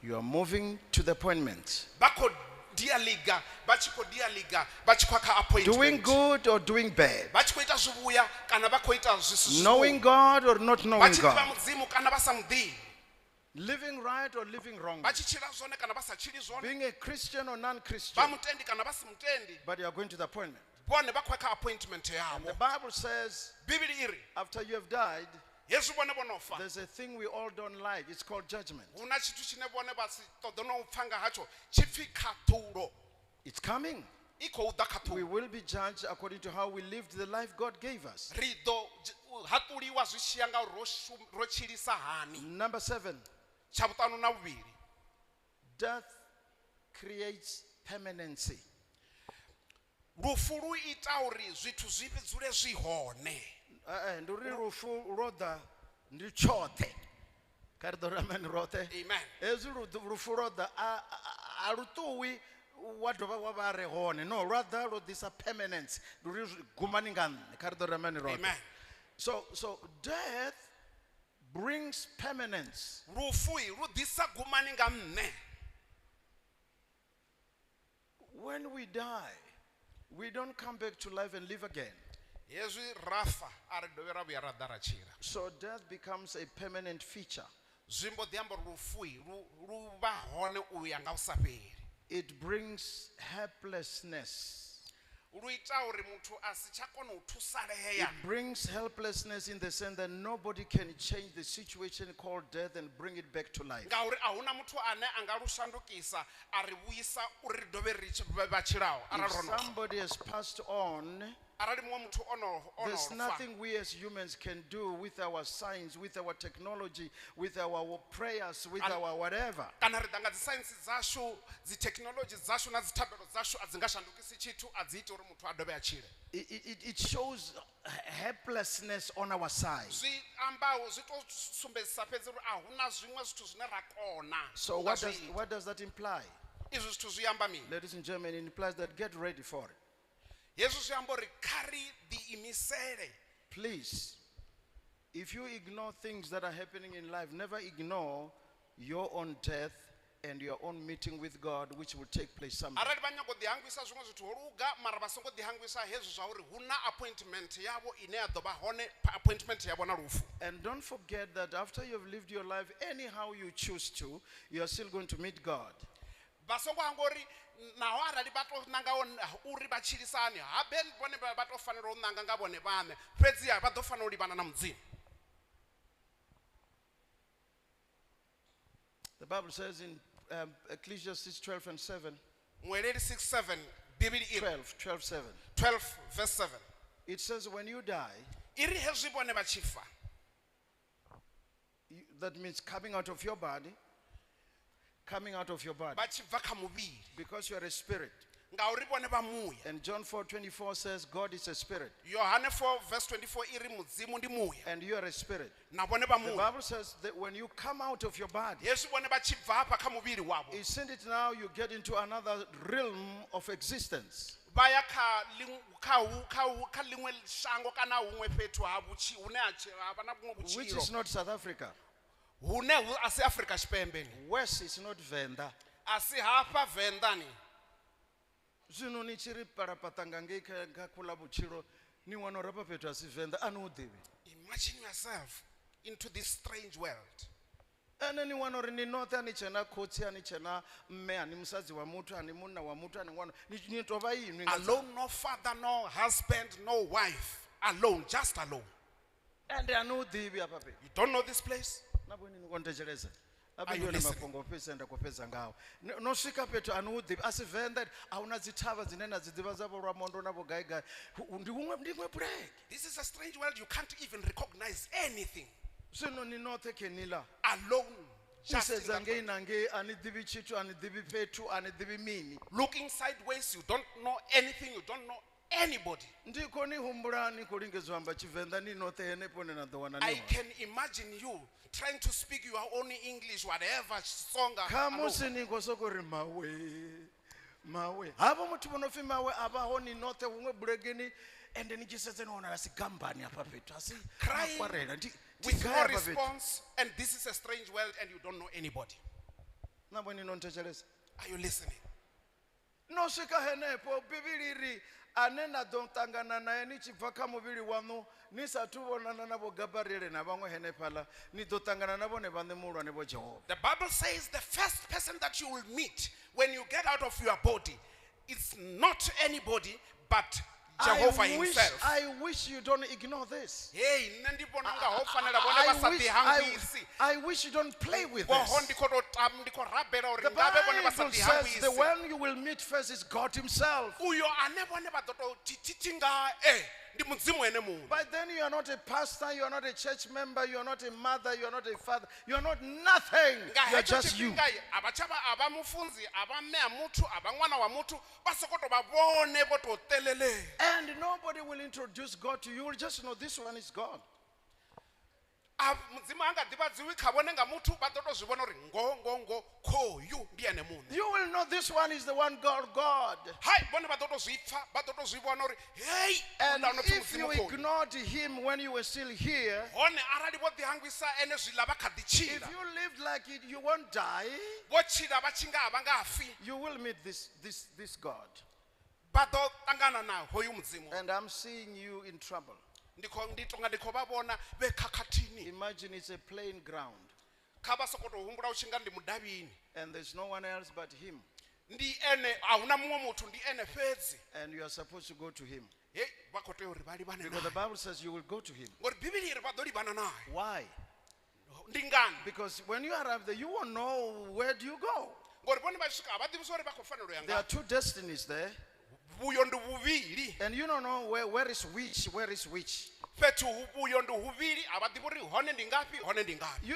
you are moving to the appointment.
Vha khou dia liga vha tshi khou dia liga vha tshi khou kha
Doing
appointment
good or doing bad.
Vha tshi khou ita zwivhuya kana vha khou ita zwi si
Knowing
zwivhuya.
God or not
Vha
knowing
tshi ḓivha
God.
Mudzimu kana vha sa muḓivhi.
Living right or living wrong.
Vha tshi tshila zwone kana vha sa tshili zwone.
Being a Christian or
Vha
non-Christian.
mutendi kana vha si mutendi.
But you are going to the appointment.
Vhone vha khou ya kha appointment
And the
yavho.
Bible says,
Bivhili i ri
after you have died,
hezwi vhone vho no fa
there's a thing we all don't like. It's called judgment.
hu na tshithu tshine vhone vha si ṱoḓe no u pfa nga hatsho tshi pfi khaṱhulo.
It's coming.
I khou ḓa
We
khaṱhulo.
will be judged according to how we lived the life God gave us.
Ri ḓo haṱuliwa zwi tshi ya nga uri ro tshilisa hani.
Number 7,
Tsha vhuṱanu na vhuvhili
death creates permanency.
Lufu lu ita uri zwithu zwi dzule zwi hone.
Ndi uri lufu lwo ḓa ndi tshoṱhe. Kha ri ḓo ri amen roṱhe.
Amen.
Hezwi lufu lwo ḓa a lu ṱuwi wa dovha wa vha re hone. No, lwa ḓa lwo ḓisa permanence. Ndi uri gumani nga nṋe. Kha ri ḓo ri amen roṱhe.
Amen.
So death brings permanence.
Lufu lu ḓisa gumani nga nṋe.
When we die, we don't come back to life and live again.
Hezwi rafa a ri dovhe ra vhuya ra ḓa ra tshila.
So death becomes a permanent feature.
Zwi mbo ḓi amba uri lufu lu vha hone u ya nga u sa fheli.
It brings helplessness.
Lu ita uri muthu a si tsha kona u thusalea.
It brings helplessness in the sense that nobody can change the situation called death and bring it back to life.
Ngauri a huna muthu ane a nga lu shandukisa a ri vhuisa uri ri dovhe ri vhe vha tshilaho
If
arali ro no fa.
somebody has passed on,
Arali muṅwe muthu ono
there's
fa,
nothing we as humans can do with our science, with our technology, with our prayers, with our whatever.
Kana ri ḓa nga dzi science dzashu dzi technology dzashu na dzi thabelo dzashu a dzi nga shandukisi tshithu a dzi iti uri muthu a dovhe a tshile.
It shows helplessness on our side.
Zwi ambaho zwi to sumbedzisa fhedzi uri a huna zwiṅwe zwithu zwine ra kona
So
u nga zwi ita.
what does that imply?
Izwi zwithu zwi amba mini?
Ladies and gentlemen, it implies that get ready for it.
Hezwi zwi amba uri kha ri ḓiimisele.
Please, if you ignore things that are happening in life, never ignore your own death and your own meeting with God, which will take place someday.
Arali vha nyago ḓihangwisa zwiṅwe zwithu ho luga mara vha songo ḓihangwisa hezwi zwa uri hu na appointment yavho ine ya ḓo vha hone appointment yavho na lufu.
And don't forget that after you've lived your life anyhow you choose to, you are still going to meet God.
Vha songo hangwa uri naho arali vha to nanga uri vha tshilisani habe vhone vha to fanela u nanga nga vhone vhaṋe fhedziha vha ḓo fanela u livhana na mudzimu.
The Bible says in Ecclesiastes 12 and 7,
Mueleli 6:7 bivhili i ri
12, 12, 7.
12 verse 7
It says, when you die,
i ri hezwi vhone vha tshi fa
that means coming out of your body, coming out of your body,
vha tshi bva kha muvhili
because you are a spirit.
Ngauri vhone vha muya.
And John 4:24 says, God is a spirit,
Yohane 4 verse 24 i ri mudzimu ndi muya
and you are a spirit.
Na vhone vha
The
muya.
Bible says that when you come out of your body,
Hezwi vhone vha tshi bva hafha kha muvhili wavho
isn't it now you get into another realm of existence?
Vha ya kha ḽiṅwe- kha hu- kha hu- kha ḽiṅwe shango kana huṅwe fhethu ha vhutshi hune ha tshi- ha vha na vhuṅwe
Which
vhutshilo
is not South Africa.
Hune hu a si Afrika Tshipembe ni.
West is not Venda.
A si hafha Venḓani.
Zwino ni tshi ri palapata nga ngei kha kula vhutshilo ni wana uri hafha fhethu a si Venḓa a ni hu ḓivhi.
Imagine yourself into this strange world.
Ene ni wana uri ni noṱhe a ni tshena khotsi a ni tshena mme a ni musadzi wa muthu a ni munna wa muthu a ni ṅwana ni tou vha inwi nga
Alone, no father, no husband, no wife. Alone, just alone.
Ende a ni hu ḓivhi hafha fhethu.
You don't know this place?
Na vhone ni khou nthetshelesa.
Are
Afha
you
ndi one
listening?
mafhungo fhedzisa nda khou fhedza ngao. No swika fhethu a ni hu ḓivhi a si Venḓa a huna dzi thavha dzine na dzi ḓivha dza vho Lwamondo na vho gai gai. Ndi huṅwe ndi iṅwe bulege.
This is a strange world. You can't even recognize anything.
Zwino ni noṱhe khenila.
Alone.
Ni
Just in
sedza
that
ngei
world.
na ngei a ni ḓivhi tshithu a ni ḓivhi fhethu a ni ḓivhi mini.
Looking sideways, you don't know anything, you don't know anybody.
Ndi khou ni humbula ni khou lingedza u amba Tshivenḓa ni noṱhe henefho hune na ḓo wana ni
I
hone.
can imagine you trying to speak your own English, whatever, Tsonga.
Kha
alone.
musi ni khou sokou ri mawe mawe havho muthu vho no pfi mawe a vha hone noṱhe huṅwe bulegeni ende ni tshi sedza ni wana a si gambani hafha fhethu a si
Crying
makwarela ndi ndi
with
gai
no
hafha fhethu?
response, and this is a strange world, and you don't know anybody.
Na vhone no nthetshelesa.
Are you listening?
No swika henefho bivhili ri ane na ḓo ṱangana naye ni tshi bva kha muvhili waṋu ni sathu vhonana na vho Gabriele na vhaṅwe henefhaḽa ni ḓo ṱangana na vhone vhaṋe muhulwane vho Jehova.
The Bible says the first person that you will meet when you get out of your body, it's not anybody but Jehovah himself.
I wish you don't ignore this.
Hey, nṋe ndi vhona unga ho fanela vhone vha sa ḓihangwisi.
I wish you don't play with
Ngoho
this.
ndi khou tou tam, ndi khou rabela uri
The
ngavhe vhone vha sa
Bible says the
ḓihangwisi.
one you will meet first is God himself.
Uyo ane vhone vha ḓo tou thithithi nga ndi mudzimu ene muṋe.
By then you are not a pastor, you are not a church member, you are not a mother, you are not a father, you are not nothing.
Nga
You are
hetsho
just you.
tshifhinga a vha tsha vha, a vha mufunzi, a vha mme a muthu, a vha ṅwana wa muthu, vha sokou tou vha vhone vho tou telele.
And nobody will introduce God to you. You will just know this one is God.
A mudzimu ha nga ḓivhadziwi kha vhone nga muthu, vha ḓo tou zwi vhona uri ngo, ngo, ngo, khoyu ndi ene muṋe.
You will know this one is the one God, God.
Hai, vhone vha ḓo tou zwi pfa, vha ḓo tou zwi vhona uri, hei,
And
houḽa no pfi
if you
mudzimu khoyu.
ignored him when you were still here,
Hone arali vho ḓihangwisa ene zwiḽa vha kha ḓi
if
tshila,
you lived like it, you won't die,
vho tshila vha tshi nga a vha nga fi,
you will meet this God.
vha ḓo ṱangana na hoyu mudzimu.
And I'm seeing you in trouble.
Ndi khou, ndi tonga ndi khou vha vhona vhe khakhathini.
Imagine it's a plain ground.
Kha vha sokou tou humbula u tshi nga ndi mudavhini.
And there's no one else but him.
Ndi ene, a huna muṅwe muthu, ndi ene fhedzi.
And you are supposed to go to him.
Hei, vha khou tea uri vha livhane
Because the
naye.
Bible says you will go to him.
Ngori Bivhili iri vha ḓo livhana naye.
Why?
Ndi ngani?
Because when you arrive there, you won't know where do you go.
Ngori vhone vha swika, a vha ḓivhi uri vha khou fanela u ya
There are
ngafhi.
two destinies there.
Vhuyo ndi vhuvhili.
And you don't know where is which, where is which.
Fhethu vhuyo ndi huvhili, a vha ḓivhi uri hone ndi ngafhi, hone ndi ngafhi.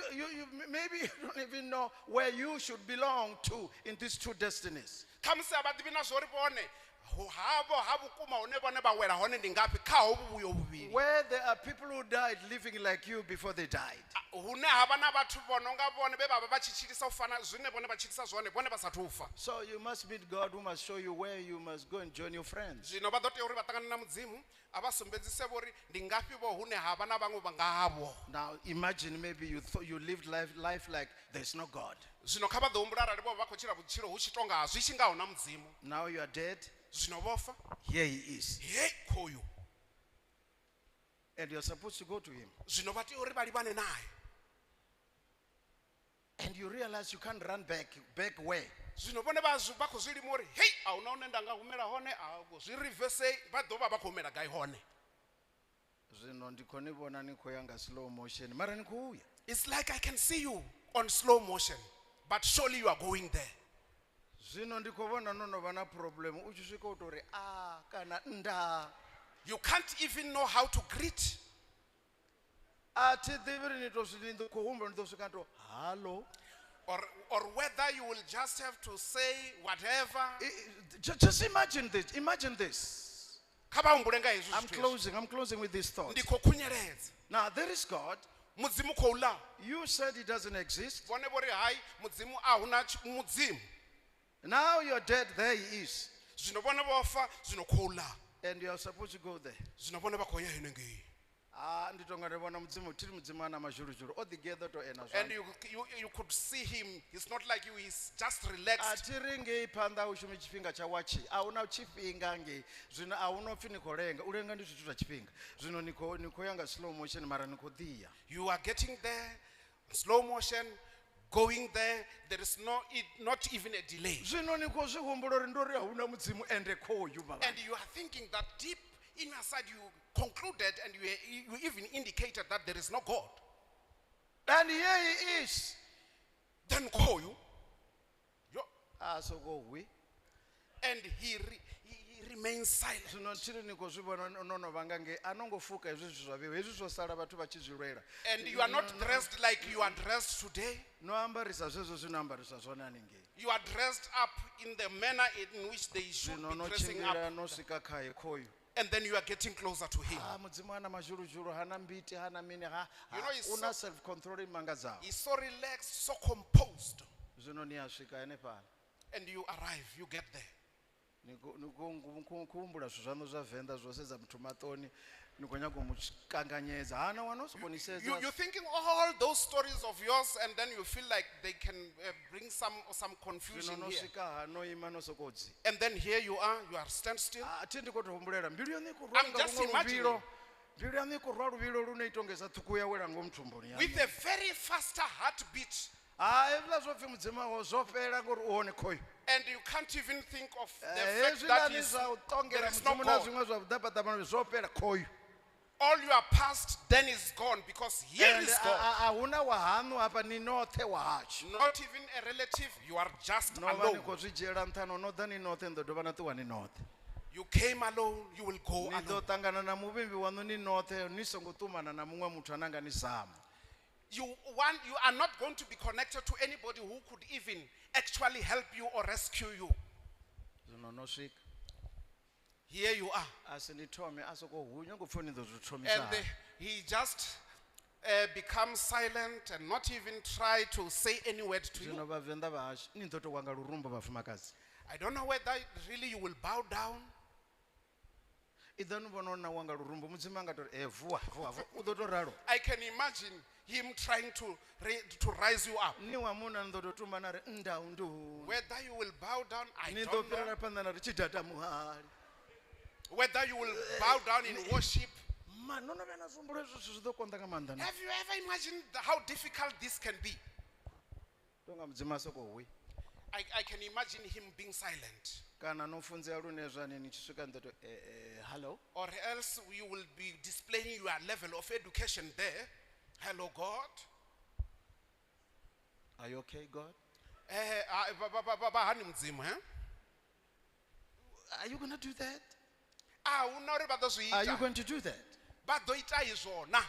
Maybe you don't even know where you should belong to in these two destinies.
Khamusi a vha ḓivhi na zwori vhone havho ha vhukuma hune vhone vha wela hone ndi ngafhi kha hovhu vhuyo vhuvhili.
Where there are people who died living like you before they died.
Hune ha vha na vhathu vho no nga vhone vhe vha vha vha tshi tshilisa u fana zwine vhone vha tshilisa zwone vhone vha sathu fa.
So you must meet God who must show you where you must go and join your friends.
Zwino vha ḓo tea uri vha ṱangane na mudzimu a vha sumbedzise vho uri ndi ngafhi vho hune ha vha na vhaṅwe vha ngavho.
Now imagine maybe you thought you lived life like there's no God.
Zwino kha vha ḓo humbula arali vho vha khou tshila vhutshilo hu tshi tonga zwi tshi ngaho na Mudzimu.
Now you are dead.
Zwino vho fa.
Here he is.
He khoyu.
And you are supposed to go to him.
Zwino vha tea uri vha livhane naye.
And you realize you can't run back. Back where?
Zwino vhone vha zwi- vha khou zwi lima uri hei a huna hune nda nga humela hone a zwi reverse vha ḓo vha vha khou humela gai hone.
Zwino ndi khou ni vhona ni khou ya nga slow motion mara ni khou ya.
It's like I can see you on slow motion, but surely you are going there.
Zwino ndi khou vhona no no vha na problem u tshi swika u tou ri a kana nda.
You can't even know how to greet.
A thi ḓivhi uri ni to ni ḓo khou humbula ni ḓo swika ni to hallo.
Or whether you will just have to say whatever.
Just imagine this. Imagine this.
Kha vha humbule nga hezwi
I'm
zwithu hezwi.
closing. I'm closing with this thought.
Ndi khou khunyeledza.
Now there is God.
Mudzimu khou ḽa.
You said he doesn't exist.
Vhone vho ri hai Mudzimu a huna Mudzimu.
Now you're dead. There he is.
Zwino vhone vho fa, zwino khou ḽa.
And you are supposed to go there.
Zwino vhone vha khou ya henengei.
Ah, ndi tonga ndi vhona Mudzimu, thiri Mudzimu ana mazhuluzhulu, o ḓigeḓa to ena
And
zwanḓa.
you could see him. He's not like you. He's just relaxed.
A thi ri ngei phanḓa u shumi tshifhinga tsha watshi. A huna tshifhinga ngei. Zwino a huna upfi ni khou lenga. U lenga ndi zwithu zwa tshifhinga. Zwino ni khou ya nga slow motion mara ni khou ḓiya.
You are getting there, slow motion, going there. There is no, it, not even a delay.
Zwino ni khou zwi humbula uri ndo ri a huna Mudzimu ende khoyu baba.
And you are thinking that deep inside you concluded and you even indicated that there is no God.
And here he is.
Then khoyu. Yo.
A soko hwi.
And he remains silent.
Zwino thiri ni khou zwi vhona no no vhanga ngei, a no ngo fuka hezwi zwithu zwa vheiwa, hezwi zwo sala vhathu vha tshi zwi lwela.
And you are not dressed like you are dressed today.
No ambarisa zwezwo zwino ambarisa zwone haningei.
You are dressed up in the manner in which they should
Zwino
be
no
dressing
tshimbila
up.
no swika khaye khoyu.
And then you are getting closer to him.
Ah, Mudzimu hana mazhuluzhulu, hana mbiti, hana mini,
You know, he's
una
so
self-control i mangadzaho.
He's so relaxed, so composed.
Zwino ni a swika hanefhaḽa.
And you arrive, you get there.
Ni khou humbula zwithu zwaṋu zwa Venḓa zwo sedza muthu maṱoni, ni khou nyaga u mu kanganyedza. Hana wana u sokou ni sedza.
You're thinking all those stories of yours, and then you feel like they can bring some confusion
Zwino no
here.
swika ha, no ima, no sokou dzi.
And then here you are, you are stand still.
Ah, thi ndi khou tou humbulela, mbilu yaṋu i khou rwa
I'm
nga
just
luṅwe
imagining.
luvhilo. Mbilu yaṋu i khou rwa luvhilo lune i tongesa ṱhukhu ya wela ngomu thumbuni yaṋu.
With a very faster heartbeat.
Ah, hezwiḽa zwo pfi Mudzimu wawe zwo fhela ngori u hone khoyu.
And you can't even think of the
Eh,
fact that
hezwiḽani zwa u ṱongela
there is no
Mudzimu na
God.
zwiṅwe zwa vhuḓabaḓaba zwo fhela khoyu.
All your past then is gone because here
And
is God.
a huna wa haṋu hafha, ni noṱhe wa hashu.
Not even a relative, you are just
No vha ni
alone.
khou zwi dzhiela nṱha, no ḓa ni noṱhe, ni ḓo dovha na ṱuwa ni noṱhe.
You came alone, you will go
Ni ḓo
alone.
ṱangana na muvhimbi waṋu ni noṱhe, ni songo ṱumana na muṅwe muthu ane a nga ni zama.
You are not going to be connected to anybody who could even actually help you or rescue you.
Zwino no swika.
Here you are.
A si ni thome, a soko hunya, ngo pfa ni ḓo zwi thomisa
And
hani.
he just becomes silent and not even try to say any word to you.
Zwino Vhavenḓa vha hashu, ni ḓo tou wanga lurumbu vhafumakadzi.
I don't know whether really you will bow down.
I ḓo ni vhona na wanga lurumbu, Mudzimu a nga tou ri, vuwa, vuwa, vuwa. U ḓo tou ralo.
I can imagine him trying to rise you up.
Ni wa munna ni ḓo tou tumba na ri, ndau ndu.
Whether you will bow down, I
Ni ḓo
don't know.
fhirela phanḓa na ri, tshidada muhali.
Whether you will bow down in worship.
Ma, no no vhuya na zwi humbula hezwo zwithu zwi ḓo konḓa nga maanḓa na.
Have you ever imagined how difficult this can be?
Tonga Mudzimu a sokou hwi.
I can imagine him being silent.
Kana no funzea lune zwani ni tshi swika ni ḓo tou, hello.
Or else you will be displaying your level of education there. Hello, God.
Are you okay, God?
Ba hani Mudzimu, eh?
Are you going to do that?
A huna uri vha ḓo zwi
Are you
ita.
going to do that?
Vha ḓo ita izwo na.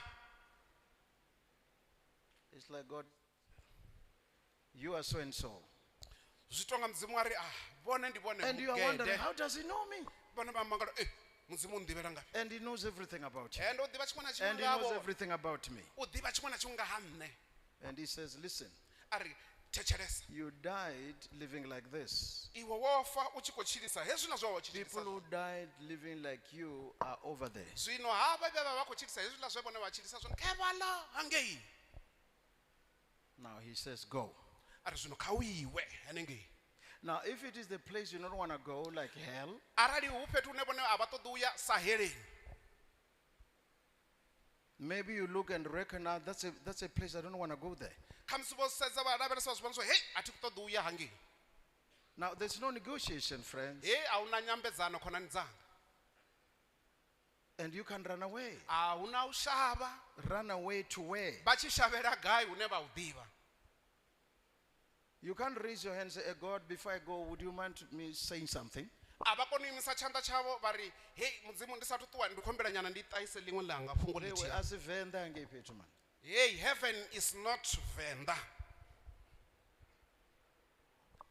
It's like, God, you are so and so.
Zwi tonga Mudzimu a ri, vhone ndi vhone
And you are
mugede.
wondering, how does he know me?
Vhone vha mangala, Mudzimu u nḓivhela ngafhi?
And he knows everything about you.
And u ḓivha tshiṅwe na tshiṅwe
And he
nga
knows
vhone.
everything about me.
U ḓivha tshiṅwe na tshiṅwe nga ha nṋe.
And he says, listen,
A ri, thetshelesa.
you died living like this.
Iwe wo fa u tshi khou tshilisa hezwiḽa zwe wa tshi tshilisa.
People who died living like you are over there.
Zwino havha vhe vha vha khou tshilisa hezwiḽa zwe vhone vha tshilisa zwone, khe vhaḽa hangei.
Now he says, go.
A ri zwino kha u iwe hanengei.
Now, if it is the place you don't want to go, like hell,
Arali hu fhethu hune vhone a vha ṱoḓi uya sa heleni,
maybe you look and recognize that's a place I don't want to go there.
Khamusi vho sedza vha lavhelesa vha zwi vhona zwa hei a thi ṱoḓi uya hangei.
Now, there's no negotiation, friends.
Hei a huna nyambedzano khonani dzanga.
And you can run away.
A huna u shavha.
Run away to where?
Vha tshi shavhela gai hune vha u ḓivha.
You can't raise your hand and say, hey, God, before I go, would you mind me saying something?
A vha koni u imisa tshanḓa tshavho vha ri hei mudzimu ndi sathu ṱuwa ndi khou humbela nyana ndi ṱahise ḽiṅwe ḽanga fhungo
Hey,
ḽithihi.
a si Venḓa ngei fhethu, man.
Hey, heaven is not Venḓa.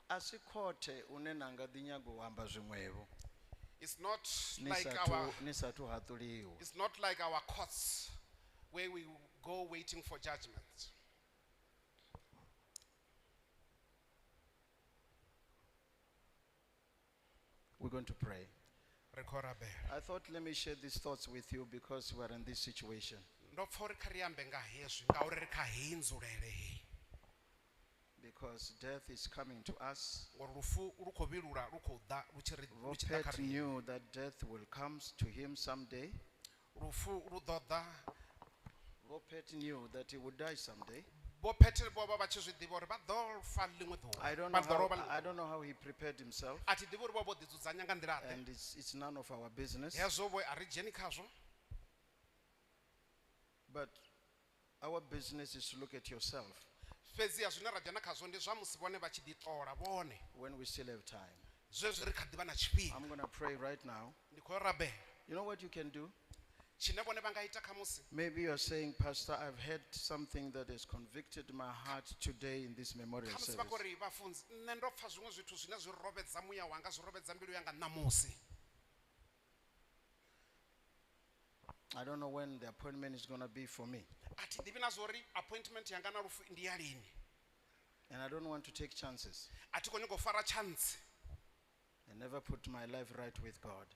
A si khothe une na nga ḓi nyaga u amba zwiṅwevho.
It's not
Ni
like
sathu,
our,
ni sathu haṱuliwa.
it's not like our courts where we go waiting for judgment.
We're going to pray.
Re khou rabela.
I thought let me share these thoughts with you because we're in this situation.
Ndo pfa uri kha ri ambe nga hezwi ngauri ri kha heyi nzulele heyi.
Because death is coming to us.
Ngori lufu lu khou vhilula lu khou ḓa lu tshi ri lu tshi ḓa kha
Vopet
riṋe.
knew that death will come to him someday.
Lufu lu ḓo ḓa.
Vopet knew that he would die someday.
Vho Phethe vho vha vha tshi zwi ḓivha uri vha ḓo fa ḽiṅwe ḓuvha.
I don't
Vha
know
ḓo
how,
lovha ḽiṅwe
I don't know how he prepared himself.
A thi ḓivhi uri vho vho ḓi dzudzanya nga nḓila ḓe.
And it's none of our business.
Hezwo vho a ri dzheni khazwo.
But our business is to look at yourself.
Fhedziha zwine ra dzhena khazwo ndi zwa musi vhone vha tshi ḓi ṱola vhone.
When we still have time.
Zwezwi ri kha ḓi vha na tshifhinga.
I'm going to pray right now.
Ndi khou rabela.
You know what you can do?
Tshine vhone vha nga ita khamusi.
Maybe you are saying, Pastor, I've heard something that has convicted my heart today in this memorial
Khamusi vha
service.
khou ri vhafunzi, nṋe ndo pfa zwiṅwe zwithu zwine zwi rovhedza muya wanga, zwi rovhedza mbilu yanga ṋamusi.
I don't know when the appointment is going to be for me.
A thi ḓivhi na zwa uri appointment yanga na lufu ndi ya lini.
And I don't want to take chances.
A thi khou nyanga u fara chance.
I never put my life right with God.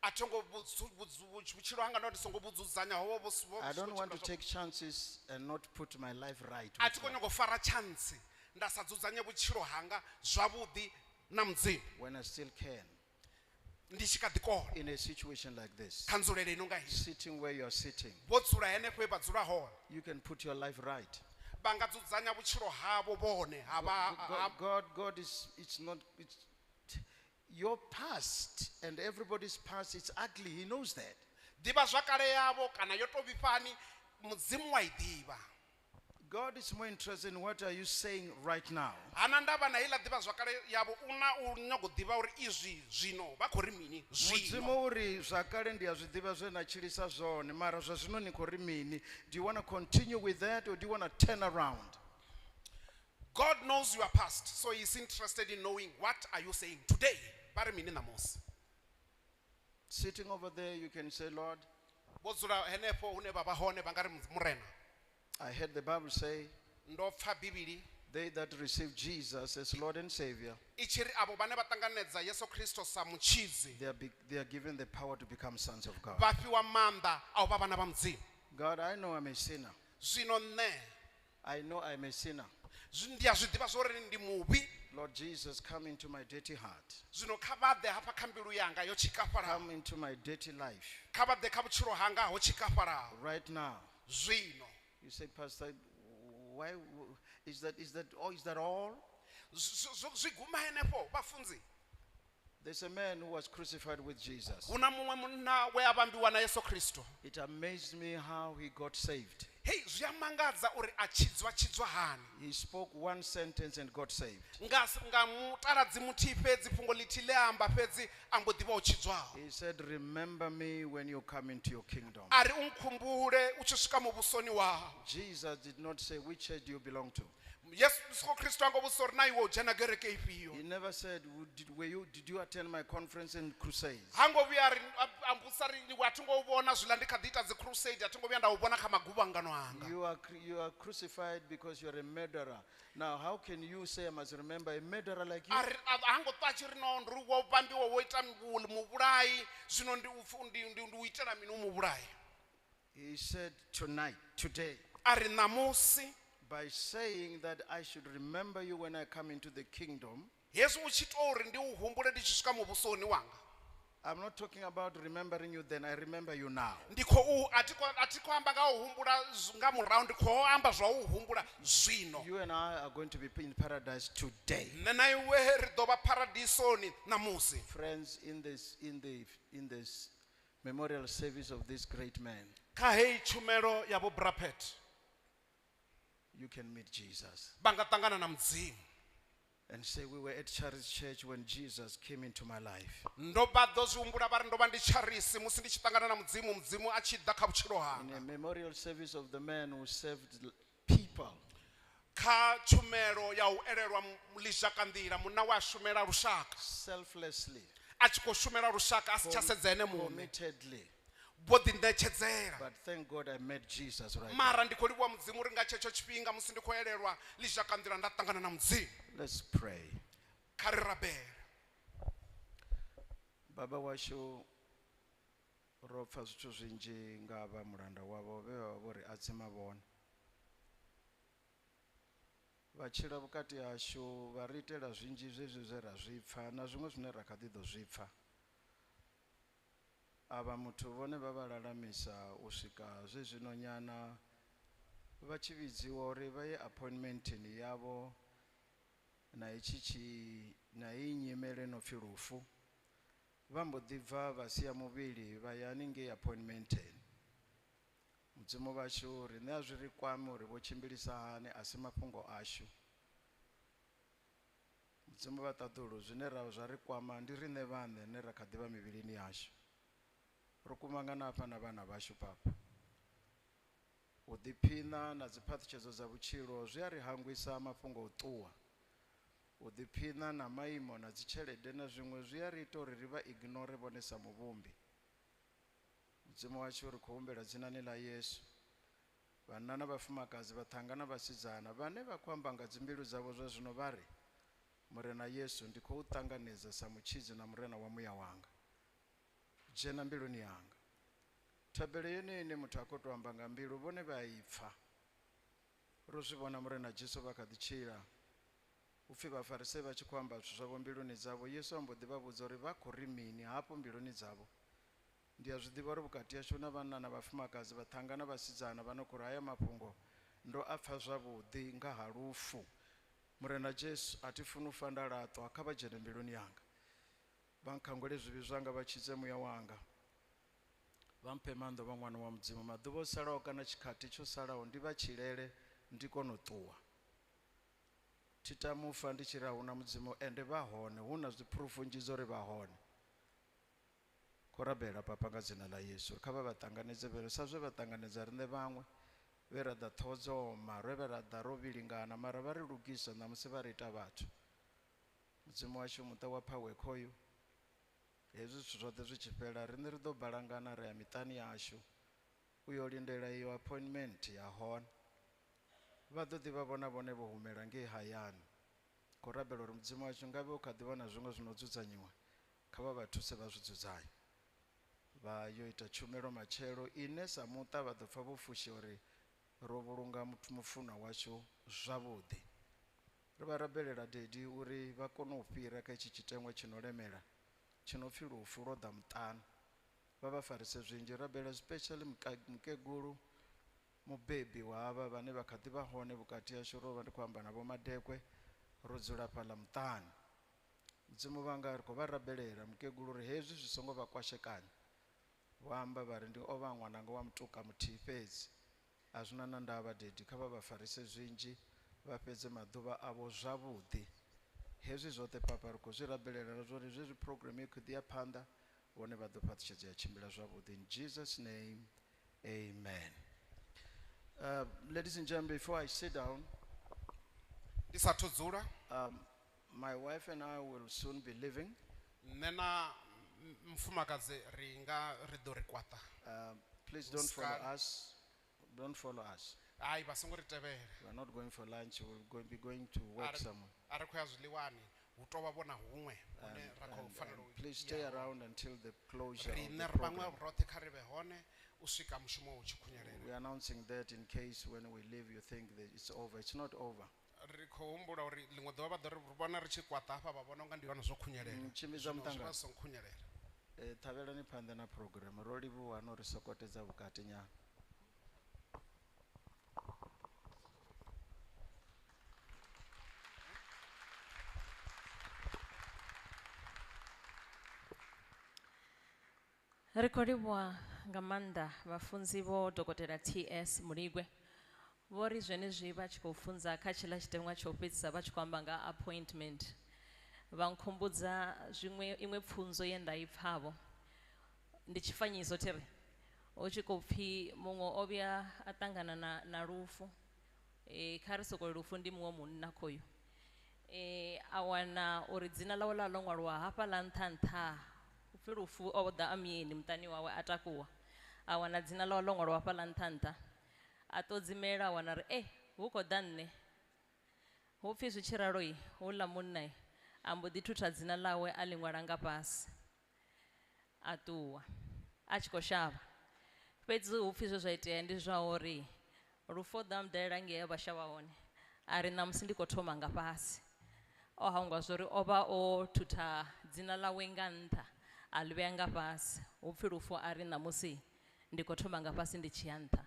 A thi ngo vhutshilo hanga ndo ndi songo vhudzudzanya, ho vha vhu
I don't want to
vhu
take chances and not put my life right
A
with
thi khou
God.
nyanga u fara chance nda sa dzudzanye vhutshilo hanga zwavhuḓi na Mudzimu.
When I still can.
Ndi tshi kha ḓi kona.
In a situation like this.
Kha nzulele ino nga heyi.
Sitting where you are sitting.
Vho dzula henefho he vha dzula hone.
You can put your life right.
Vha nga dzudzanya vhutshilo havho vhone, ha vha, ha
God is, it's not, it's, your past and everybody's past, it's ugly. He knows that.
Ḓivha zwakale yavho kana yo to vhifhani, Mudzimu wa i ḓivha.
God is more interested in what are you saying right now.
Hana ndavha na iḽa ḓivha zwakale yavho, u na u nyago ḓivha uri izwi zwino vha khou ri mini zwino.
Mudzimu uri zwakale ndi a zwi ḓivha zwe na tshilisa zwone, mara zwa zwino ni khou ri mini? Do you want to continue with that or do you want to turn around?
God knows your past, so he's interested in knowing what are you saying today. Vha ri mini ṋamusi?
Sitting over there, you can say, Lord,
Vho dzula henefho hune vha vha hone vha nga ri Murena.
I heard the Bible say,
Ndo pfa Bivhili
they that receive Jesus as Lord and Savior,
i tshi ri avho vhane vha ṱanganedza Yesu Kristo sa mutshidzi,
they are given the power to become sons of God.
vha fhiwa maanḓa a u vha vhana vha Mudzimu.
God, I know I'm a sinner.
Zwino nṋe,
I know I'm a sinner.
ndi a zwi ḓivha zwa uri ndi muvhi.
Lord Jesus, come into my dirty heart.
Zwino kha vha ḓe hafha kha mbilu yanga yo tshikafhalaho.
Come into my dirty life.
Kha vha ḓe kha vhutshilo hanga ho tshikafhalaho.
Right now.
Zwino.
You say, Pastor, why is that, is that, oh, is that all?
Zwi guma henefho, vhafunzi.
There's a man who was crucified with Jesus.
Hu na muṅwe munna we a vhambiwa na Yesu Kristo.
It amazed me how he got saved.
Hey, zwi a mangadza uri a tshidzwa tshidzwa hani.
He spoke one sentence and got saved.
Nga mutaladzi muthihi fhedzi, fhungo ḽithihi ḽe a amba fhedzi, a mbo ḓi vha o tshidzwaho.
He said, remember me when you come into your kingdom.
A ri u nkhumbule u tshi swika muvhusoni wau.
Jesus did not say, which church do you belong to?
Yesu Kristo a ngo vhudzisa uri na iwe u dzhena kereke ifhio.
He never said, did you attend my conference and crusades?
Ha ngo vhuya a mbudzisa ri, a thi ngo u vhona zwiḽa ndi kha ḓi ita dzi crusade, a thi ngo vhuya nda u vhona kha maguvhangano anga.
You are crucified because you are a murderer. Now, how can you say I must remember a murderer like you?
A ri, a ngo ṱwa a tshi ri no, ndi uri wo vhambiwa, wo ita muvhulayi, zwino ndi u itela mini u muvhulayi?
He said, tonight, today,
A ri ṋamusi,
By saying that I should remember you when I come into the kingdom,
Hezwi u tshi tou uri ndi u humbule ndi tshi swika muvhusoni wanga.
I'm not talking about remembering you then, I remember you now.
Ndi khou a thi khou a thi khou amba nga u humbula nga murahu ndi khou amba zwa u humbula zwino.
You and I are going to be in paradise today.
Nṋe na iwe ri ḓo vha paradisoni ṋamusi.
Friends, in this memorial service of this great man,
Kha heyi tshumelo ya vho Brapet
you can meet Jesus
vha nga ṱangana na Mudzimu.
and say, we were at Charis Church when Jesus came into my life.
Ndo vha ḓo zwi humbula vha ri ndo vha ndi Charisi musi ndi tshi ṱangana na Mudzimu, Mudzimu a tshi ḓa kha vhutshilo
In
hanga.
a memorial service of the man who served people.
Kha tshumelo ya u elelwa ḽizhakanḓila, munna we a shumela lushaka.
Selflessly.
A tshi khou shumela lushaka a si tsha sedza ene muṋe.
Committedly.
Vho ḓiṋetshedzela.
But thank God I met Jesus right now.
Mara ndi khou livhuwa Mudzimu uri nga tshetsho tshifhinga musi ndi khou elelwa ḽizhakanḓila nda ṱangana na Mudzimu.
Let's pray.
Kha ri rabele.
Baba washu, ro pfa zwithu zwinzhi nga vha mulanda wavho vhe vha vha vho ri adzima vhone. Vha tshila vhukati hashu vha ri itela zwinzhi zwezwi zwe ra zwi pfa na zwiṅwe zwine ra kha ḓi ḓo zwi pfa. Avha muthu vhone vha vha lalamisa u swika zwezwino nyana vha tshi vhidziwa uri vha ye appointmentini yavho na itshi tshi na iyi nyimele no pfi lufu. Vha mbo ḓi bva vha sia muvhili vha ya haningei appointmenteni. Mudzimu vhashu, riṋe a zwi ri kwami uri vho tshimbilisa hani, a si mafhungo ashu. Mudzimu vha ṱaḓulu, zwine ra zwa ri kwama ndi riṋe vhaṋe ne ra kha ḓi vha mivhilini yashu. Ro kuvhangana hafha na vhana vhashu papa. U ḓiphina na dziphaṱhutshedzo dza vhutshilo zwi a ri hangwisa mafhungo o ṱuwa. U ḓiphina na maimo na dzitshelede na zwiṅwe zwi a ri ita uri ri vha ignore vhone sa muvhumbi. Mudzimu washu, ri khou humbela dzinani ḽa Yesu. Vhanna na vhafumakadzi, vhaṱhannga na vhasidzana vhane vha khou amba nga dzimbilu dzavho zwa zwino vha ri, Murena Yesu, ndi khou ṱanganedza sa mutshidzi na murena wa muya wanga. Dzhena mbiluni yanga. Thabelo yeneyi ine muthu a khou tou amba nga mbilu vhone vha a i pfa. Ro zwi vhona Murena Jesu vha kha ḓi tshila. Upfi vhafarisei vha tshi khou amba zwithu zwavho mbiluni dzavho, Yesu a mbo ḓi vha vhudza uri vha khou ri mini hafho mbiluni dzavho. Ndi a zwi ḓivha uri vhukati hashu na vhanna na vhafumakadzi, vhaṱhannga na vhasidzana vha no khou ri haya mafhungo ndo a pfa zwavhuḓi nga ha lufu. Murena Jesu, a thi funi u fa nda laṱwa, kha vha dzhene mbiluni yanga. Vha nkhangwele zwivhi zwanga, vha tshidze muya wanga. Vha mphe maanḓa vha ṅwana wa Mudzimu. Maḓuvha o salaho kana tshikhathi tsho salaho ndi vha tshilele ndi kone u ṱuwa. Thi tami u fa ndi tshi ri a huna Mudzimu, ende vha hone, hu na dzi proof nnzhi dzo uri vha hone. Khou rabela papa nga dzina ḽa Yesu, kha vha vha ṱanganedze vhelo sa zwe vha ṱanganedza riṋe vhaṅwe vhe ra ḓa ṱhoho dzo oma, vhe ra ḓa ro vhilingana, mara vha ri lugisa ṋamusi vha ri ita vhathu. Mudzimu washu, muṱa wa Phawe khoyu, hezwi zwithu zwoṱhe zwi tshi fhela riṋe ri ḓo balangana ra ya miṱani yashu u yo lindela iyo appointment ya hone. Vha ḓo ḓi vha vhona vhone vho humela ngei hayani. Khou rabela uri Mudzimu washu ngavhe u kha ḓi vha na zwiṅwe zwino dzudzanyiwa, kha vha vha thuse vha zwi dzudzanye. Vha yo ita tshumelo matshelo ine sa muṱa vha ḓo pfa vho fushea uri ro vhulunga muthu mufunwa washu zwavhuḓi. Ri vha rabelela dedi uri vha kone u fhira kha itshi tshiteṅwa tshi no lemela tshi no pfi lufu lwo ḓa muṱani. Vha vha farise zwinzhi. Rabela especially mukegulu mubebi wa havha vhane vha kha ḓi vha hone vhukati hashu, ro vha ndi khou amba navho madekwe, ro dzula fhaḽa muṱani. Mudzimu vhanga, ri khou vha rabelela mukegulu uri hezwi zwi songo vha kwashekanya. Vho amba vha ri ndi o vha ṅwananga wa mutuka muthihi fhedzi, a zwina na ndavha dedi, kha vha vha farise zwinzhi vha fhedze maḓuvha avho zwavhuḓi. Hezwi zwoṱhe papa ri khou zwi rabelela na zwori zwezwi program i khou ḓi ya phanḓa, vhone vha ḓo fhaṱutshedza ya tshimbila zwavhuḓi. In Jesus name, amen. Ladies and gentlemen, before I sit down,
Ndi sathu dzula.
My wife and I will soon be leaving.
Nṋe na mufumakadzi ri nga ri ḓo ri kwaṱa.
Please don't follow
Oscar.
us. Don't follow us.
Hai, vha songo ri tevhela.
We are not going for lunch. We will be going to work somewhere.
A ri khou ya zwiḽiwani, hu tou vha vhona huṅwe hune ra khou fanela u
Please stay
ya hone.
around until the closure of
Riṋe
the
ri vhaṅwe
program.
roṱhe kha ri vhe hone u swika mushumo u tshi khunyelela.
We are announcing that in case when we leave you think that it's over. It's not over.
Ri khou humbula uri ḽiṅwe ḓuvha vha ḓo ri vhona ri tshi kwaṱa hafha vha vhona unga ndi hone zwo khunyelela.
Tshimbidza
Zwino zwi vha
muṱangano.
zwi songo khunyelela.
Ṱhavhelani phanḓa na program. Ro livhuwa no ri sokotedza vhukati nyana.
Ri khou livhuwa nga maanḓa vhafunzi vho Dokotela TS Muligwe. Vho ri zwenezwi vha tshi khou funza kha tshiḽa tshiteṅwa tsha u fhedzisa vha tshi khou amba nga appointment. Vha nkhumbudza zwiṅwe iṅwe pfunzo ye nda i pfavho. Ndi tshifanyiso thiri. Hu tshi khou pfi muṅwe o vhuya a ṱangana na lufu. Kha ri soko lufu ndi muṅwe munna khoyu. A wana uri dzina ḽawe ḽa ḽo ṅwaliwa hafhaḽa nṱha nṱha. Upfi lufu o ḓa a muyeni muṱani wawe a takuwa. A wana dzina ḽawe ḽo ṅwaliwa hafhaḽa nṱha nṱha. A ṱodzimela a wana uri hu khou ḓa nṋe. Hu pfi zwi tshi ralo, houḽa munna a mbo ḓi thutha dzina ḽawe a ḽi ṅwala nga fhasi. A ṱuwa a tshi khou shavha. Fhedzi hu pfi zwe zwa itea ndi zwa uri lufu o ḓa a mudalela ngei vha shavha hone. A ri ṋamusi ndi khou thoma nga fhasi. O hangwa zwa uri o vha o thutha dzina ḽawe nga nṱha a ḽi vhea nga fhasi. Hu pfi lufu a ri ṋamusi ndi khou thoma nga fhasi ndi tshi ya nṱha.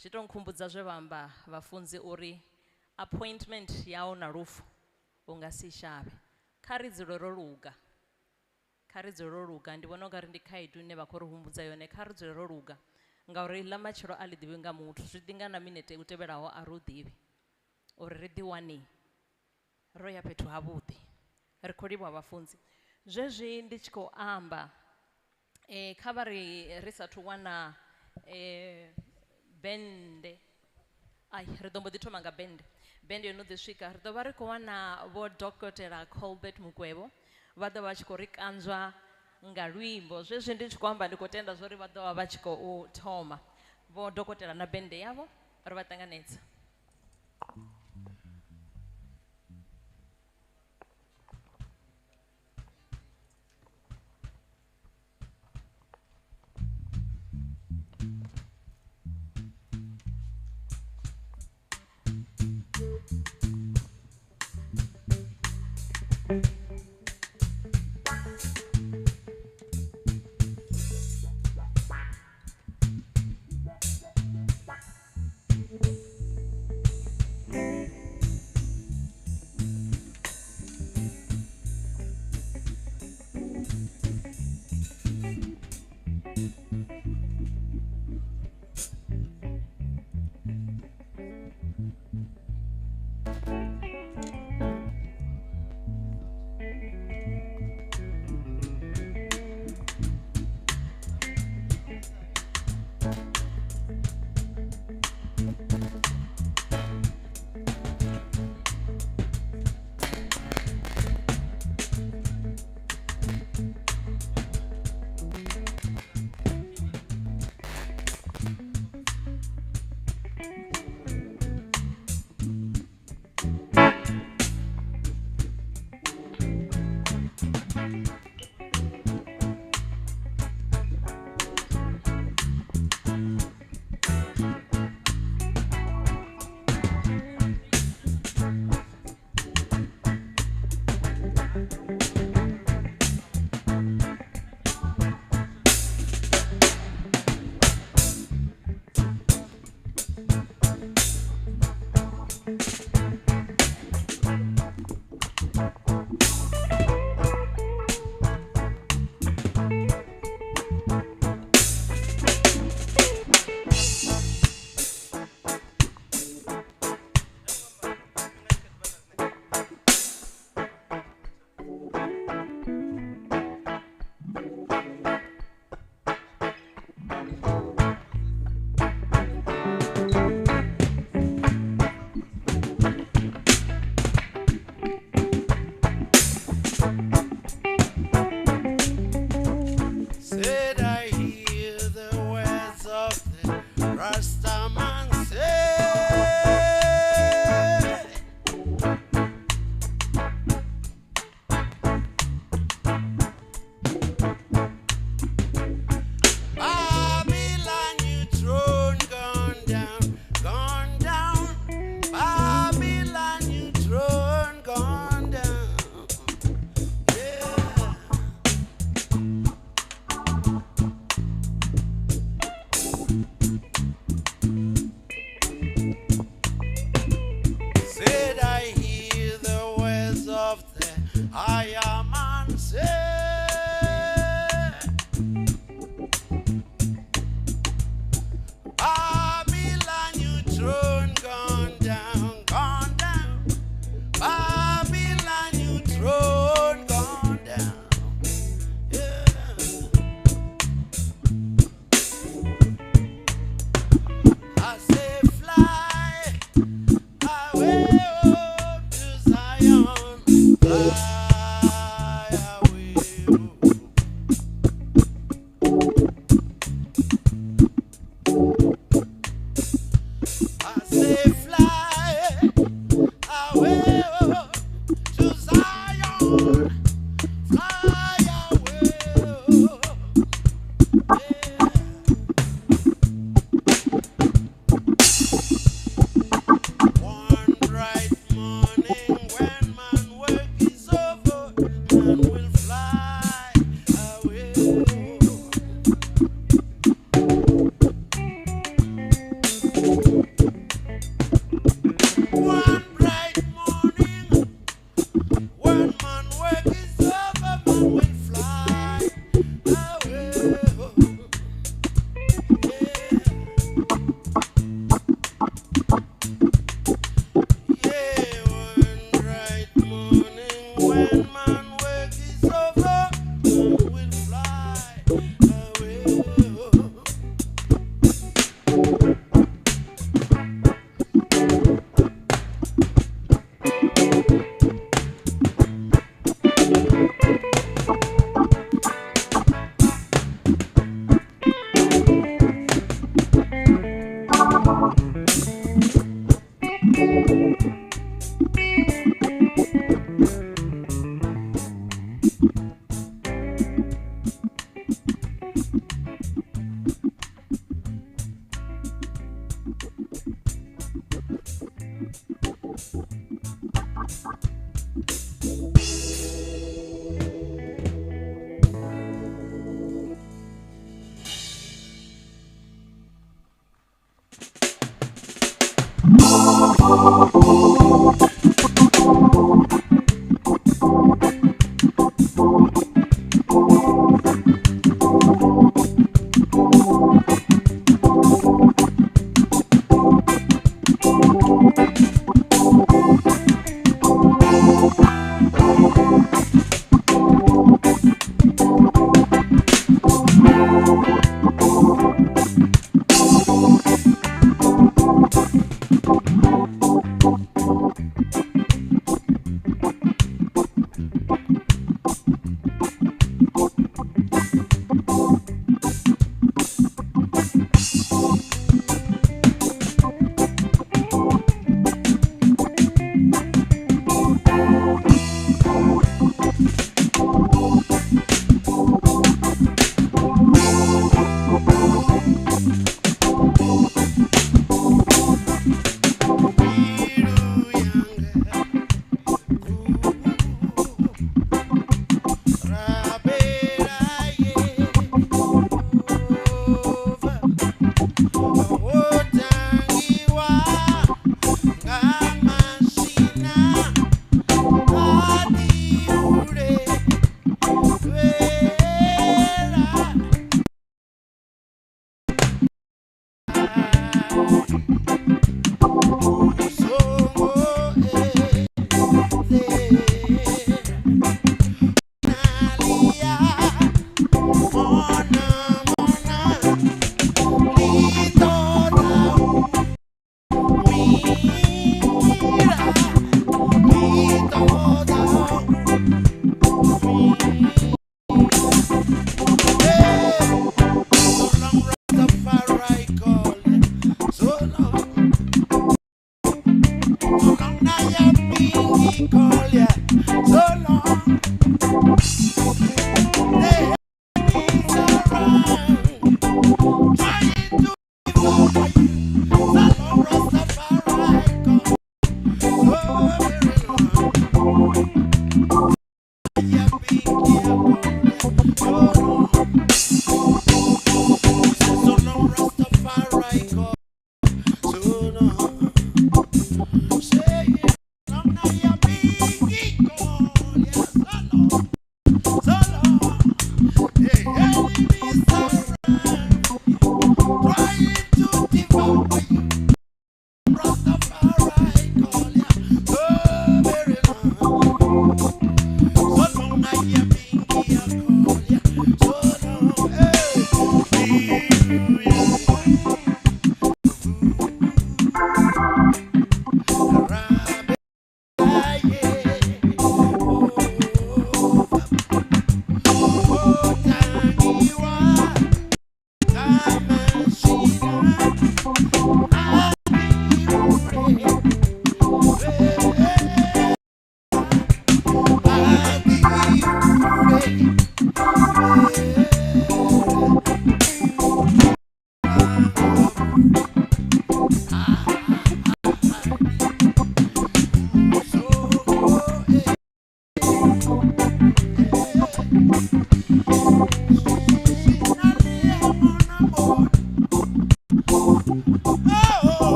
Zwi to nkhumbudza zwe vha amba vhafunzi uri appointment yau na lufu u nga si shavhe. Kha ri dzule ro luga. Kha ri dzule ro luga. Ndi vhona ungari ndi khaedu ine vha khou ri humbudza yone. Kha ri dzule ro luga. Ngauri ḽa matshelo a ḽi ḓivhi nga muthu. Zwi ḓi nga na minete u tevhelaho a ri u ḓivhi. Uri ri ḓi wane ro ya fhethu havhuḓi. Ri khou livhuwa vhafunzi. Zwezwi ndi tshi khou amba, kha vha ri sathu wana bende. Ai, ri ḓo mbo ḓi thoma nga bende. Bende yo no ḓi swika, ri ḓo vha ri khou wana vho Dokotela Colbert Mukwevho. Vha ḓo vha tshi khou ri kanzwa nga luimbo. Zwezwi ndi tshi khou amba ndi khou tenda zwa uri vha ḓo vha vha tshi khou thoma. Vho Dokotela na bende yavho, ri vha ṱanganedza.
Fireman say, Babylon, you throne gone down, gone down. Babylon, you throne gone down. Yeah. I say fly away up to Zion, fly away. I say fly away up to Zion, fly away. One bright morning when man work is over, man will fly away. One bright morning when man work is over, man will fly away. Yeah, one bright morning when man work is over, man will fly away.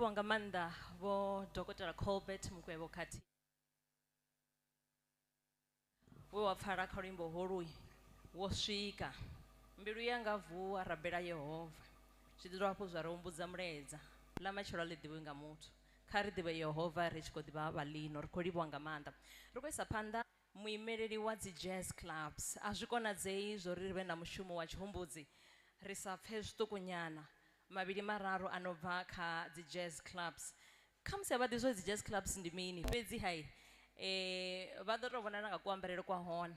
Livhuwa nga maanḓa vho Dokotela Colbert Mukwevho khathihi we wa pfala kha luimbo holu wo swika mbilu yanga vuwa rabela Yehova. Zwi ḓi dovha hafhu zwa ri humbudza mulaedza ḽa matshelo a ḽi ḓivhiwi nga muthu, kha ri ḓivhe Yehova ri tshi khou ḓivha vha lino. Ri khou livhuwa nga maanḓa. Ri khou isa phanḓa muimeleli wa dzi jazz clubs. A zwi konadzei zwo ri vhe na mushumo wa tshihumbudzi ri sa pfe zwiṱukunyana mavhili mararu a no bva kha dzi jazz clubs. Khamusi a vha ḓivhi zwa dzi jazz clubs ndi mini, fhedzi hai vha ḓo tou vhonala nga kuambarele kwa hone,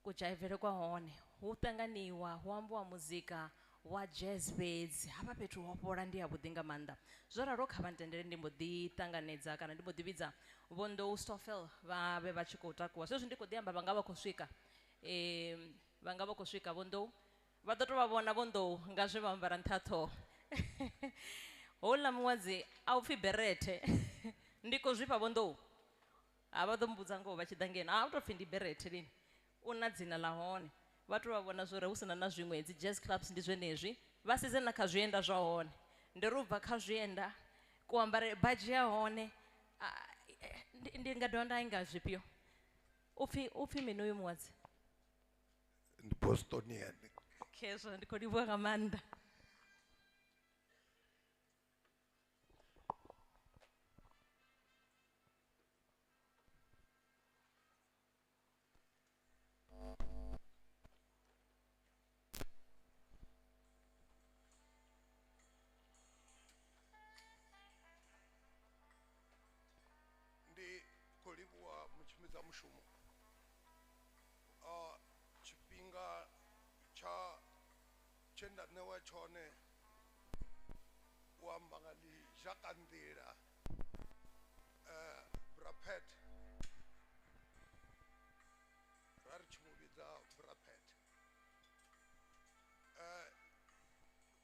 kudzhaivele kwa hone. Hu ṱanganiwa hu ambiwa muzika wa jazz fhedzi, hafha fhethu ho fhola ndi havhuḓi nga maanḓa. Zwo ralo kha vha ntendele ndi mbo ḓi ṱanganedza kana ndi mbo ḓi vhidza Vho Ndou Stoffel vha vhe vha tshi khou takuwa. Zwezwi ndi khou ḓi amba vha nga vha khou swika, vha nga vha khou swika Vho Ndou, vha ḓo tou vha vhona Vho Ndou nga zwe vha ambara nṱha ṱhoho. Houḽa muṅwadzi a u pfi berethe, ndi khou zwifha Vho Ndou, a vha ḓo mbudza ngoho vha tshi ḓa ngeno, a u tou pfi ndi berethe lini, u na dzina ḽa hone. Vha tou vha vhona zwori hu sina na zwiṅwe, dzi jazz clubs ndi zwenezwi, vha sedze na kha zwienda zwa hone. Ndi ri u bva kha zwienda, kuambarele, badzhi ya hone, ndi nga dovha nda inga zwifhio? Upfi mini uyu muṅwadzi?
Ndi Bostonian.
Khezwo ndi khou livhuwa nga maanḓa.
Ndi khou livhuwa mutshimbidza mushumo. Tshifhinga tsha tshe nda ṋewa tshone u amba nga ḽizhakanḓila, Brapet, ra ri tshi mu vhidza Brapet.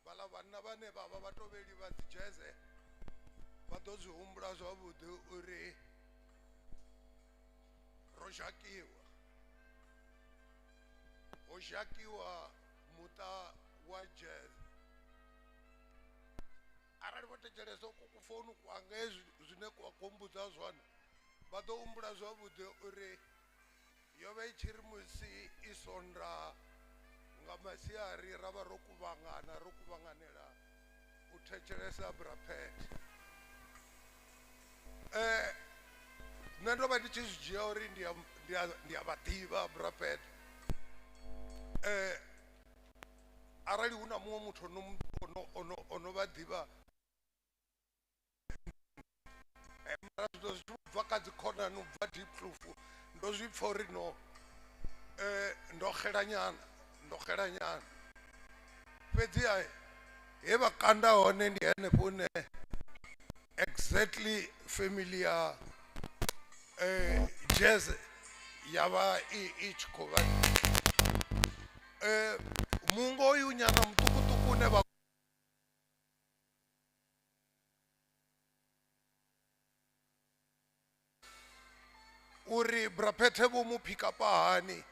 Vhaḽa vhanna vhane vha vha vhatovheli vha dzi jazz vha ḓo zwi humbula zwavhuḓi uri ro zhakiwa, ho zhakiwa muṱa wa jazz. Arali vho thetshelesa ku founu kwanga hezwi zwine kwa khou mbudza zwone, vha ḓo humbula zwavhuḓi uri yo vha i tshi ri musi i sonda nga masiari ra vha ro kuvhangana, ro kuvhanganela u thetshelesa Brapet. Nṋe ndo vha ndi tshi zwi dzhia uri ndi a vha ḓivha Brapet. Arali hu na muṅwe muthu ono vha ḓivha, mara zwithu zwi tshi bva kha dzi khonani u bva Diepkloof, ndo zwi pfa uri no, ndo xela nyana, ndo xela nyana. Fhedziha he vha kanda hone ndi henefho hune exactly family ya jazz ya vha i tshi khou vha. Mungo uyu nyana muṱukuṱuku une vha uri Brapethe vho mu pick up hani,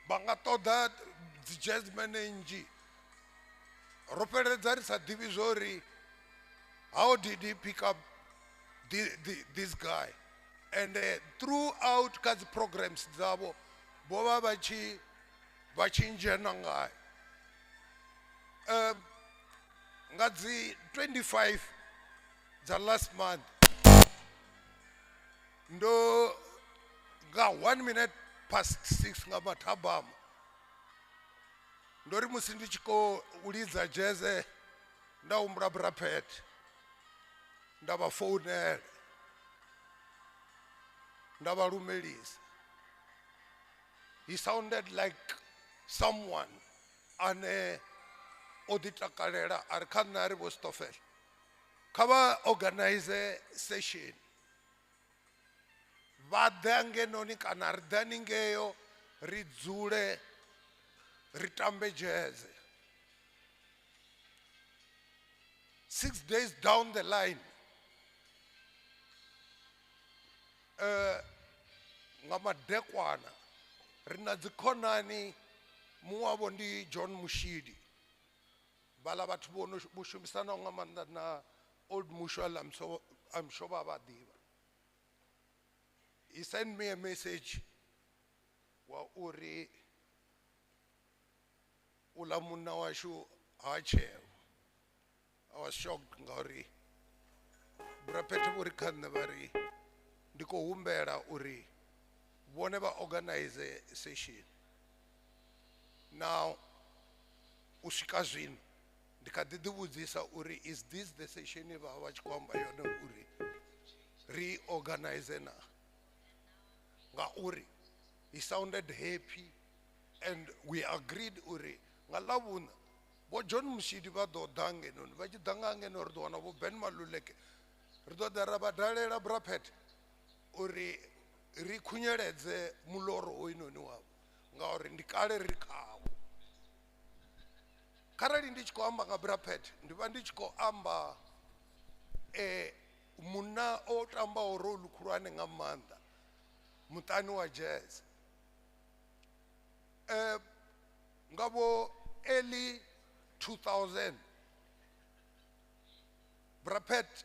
vha nga ṱoḓa dzi jazzman nnzhi. Ro fheleledza ri sa ḓivhi zwori how did he pick up this guy, and throughout kha dzi programs dzavho vho vha vha tshi ndzhena ngayo. Nga dzi 25 dza last month, ndo nga 6:01 nga mathabama, ndo ri musi ndi tshi khou lidza jazz nda humbula Brapet, nda vha founela, nda vha lumelisa. He sounded like someone ane o ḓi takalela, a ri kha nṋe a ri Vho Stoffel, kha vha organize session, vha ḓe ngenoni kana ri ḓe haningeo ri dzule ri tambe jazz. 6 days down the line, nga madekwana ri na dzikhonani, muṅwe wavho ndi John Mushidi, Vhaḽa vhathu vho no vho shumisanaho nga maanḓa na Old Mutual, I'm sure vha vha ḓivha. He sent me a message wa uri uḽa munna washu ha tsheo. I was shocked ngauri Brapete vho ri kha nṋe vha ri ndi khou humbela uri vhone vha organize session. Now u swika zwino ndi kha ḓi ḓivhudzisa uri is this the session vha vha tshi khou amba yone uri ri organize na, ngauri he sounded happy and we agreed uri nga ḽavhuṋa vho John Mshidi vha ḓo ḓa ngenoni, vha tshi ḓa nga ngeno ri ḓo wana vho Ben Maluleke, ri ḓo ḓa ra vha dalela Brapet uri ri khunyeledze muloro hoyunoni wavho, ngauri ndi kale ri khawo. Kharali ndi tshi khou amba nga Brapet ndi vha ndi tshi khou amba munna o tambaho role khulwane nga maanḓa muṱani wa jazz. Nga vho early 2000 Brapet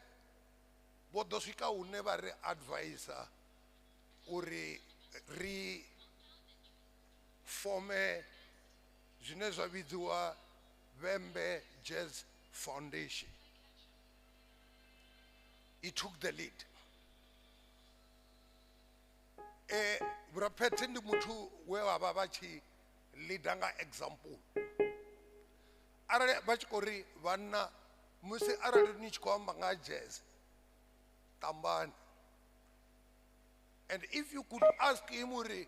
vho ḓo swika hune vha ri advisor uri ri fome zwine zwa vhidziwa Vhembe Jazz Foundation. He took the lead. Brapet ndi muthu we wa vha vha tshi leader nga example. Arali vha tshi khou ri vhanna, musi arali ni tshi khou amba nga jazz, tambani. And if you could ask him uri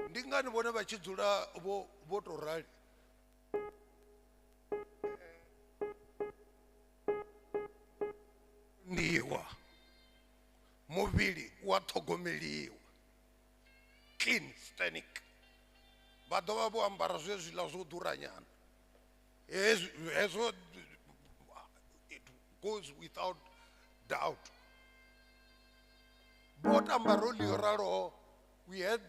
ndi ngani vhone vha tshi dzula vho to rali, ndiwa muvhili wa ṱhogomeliwa, clean stenic, vha ḓo vha vho ambara zwezwiḽa zwo ḓura nyana. Hezwo it goes without doubt. Vho tamba role yo raloho. We had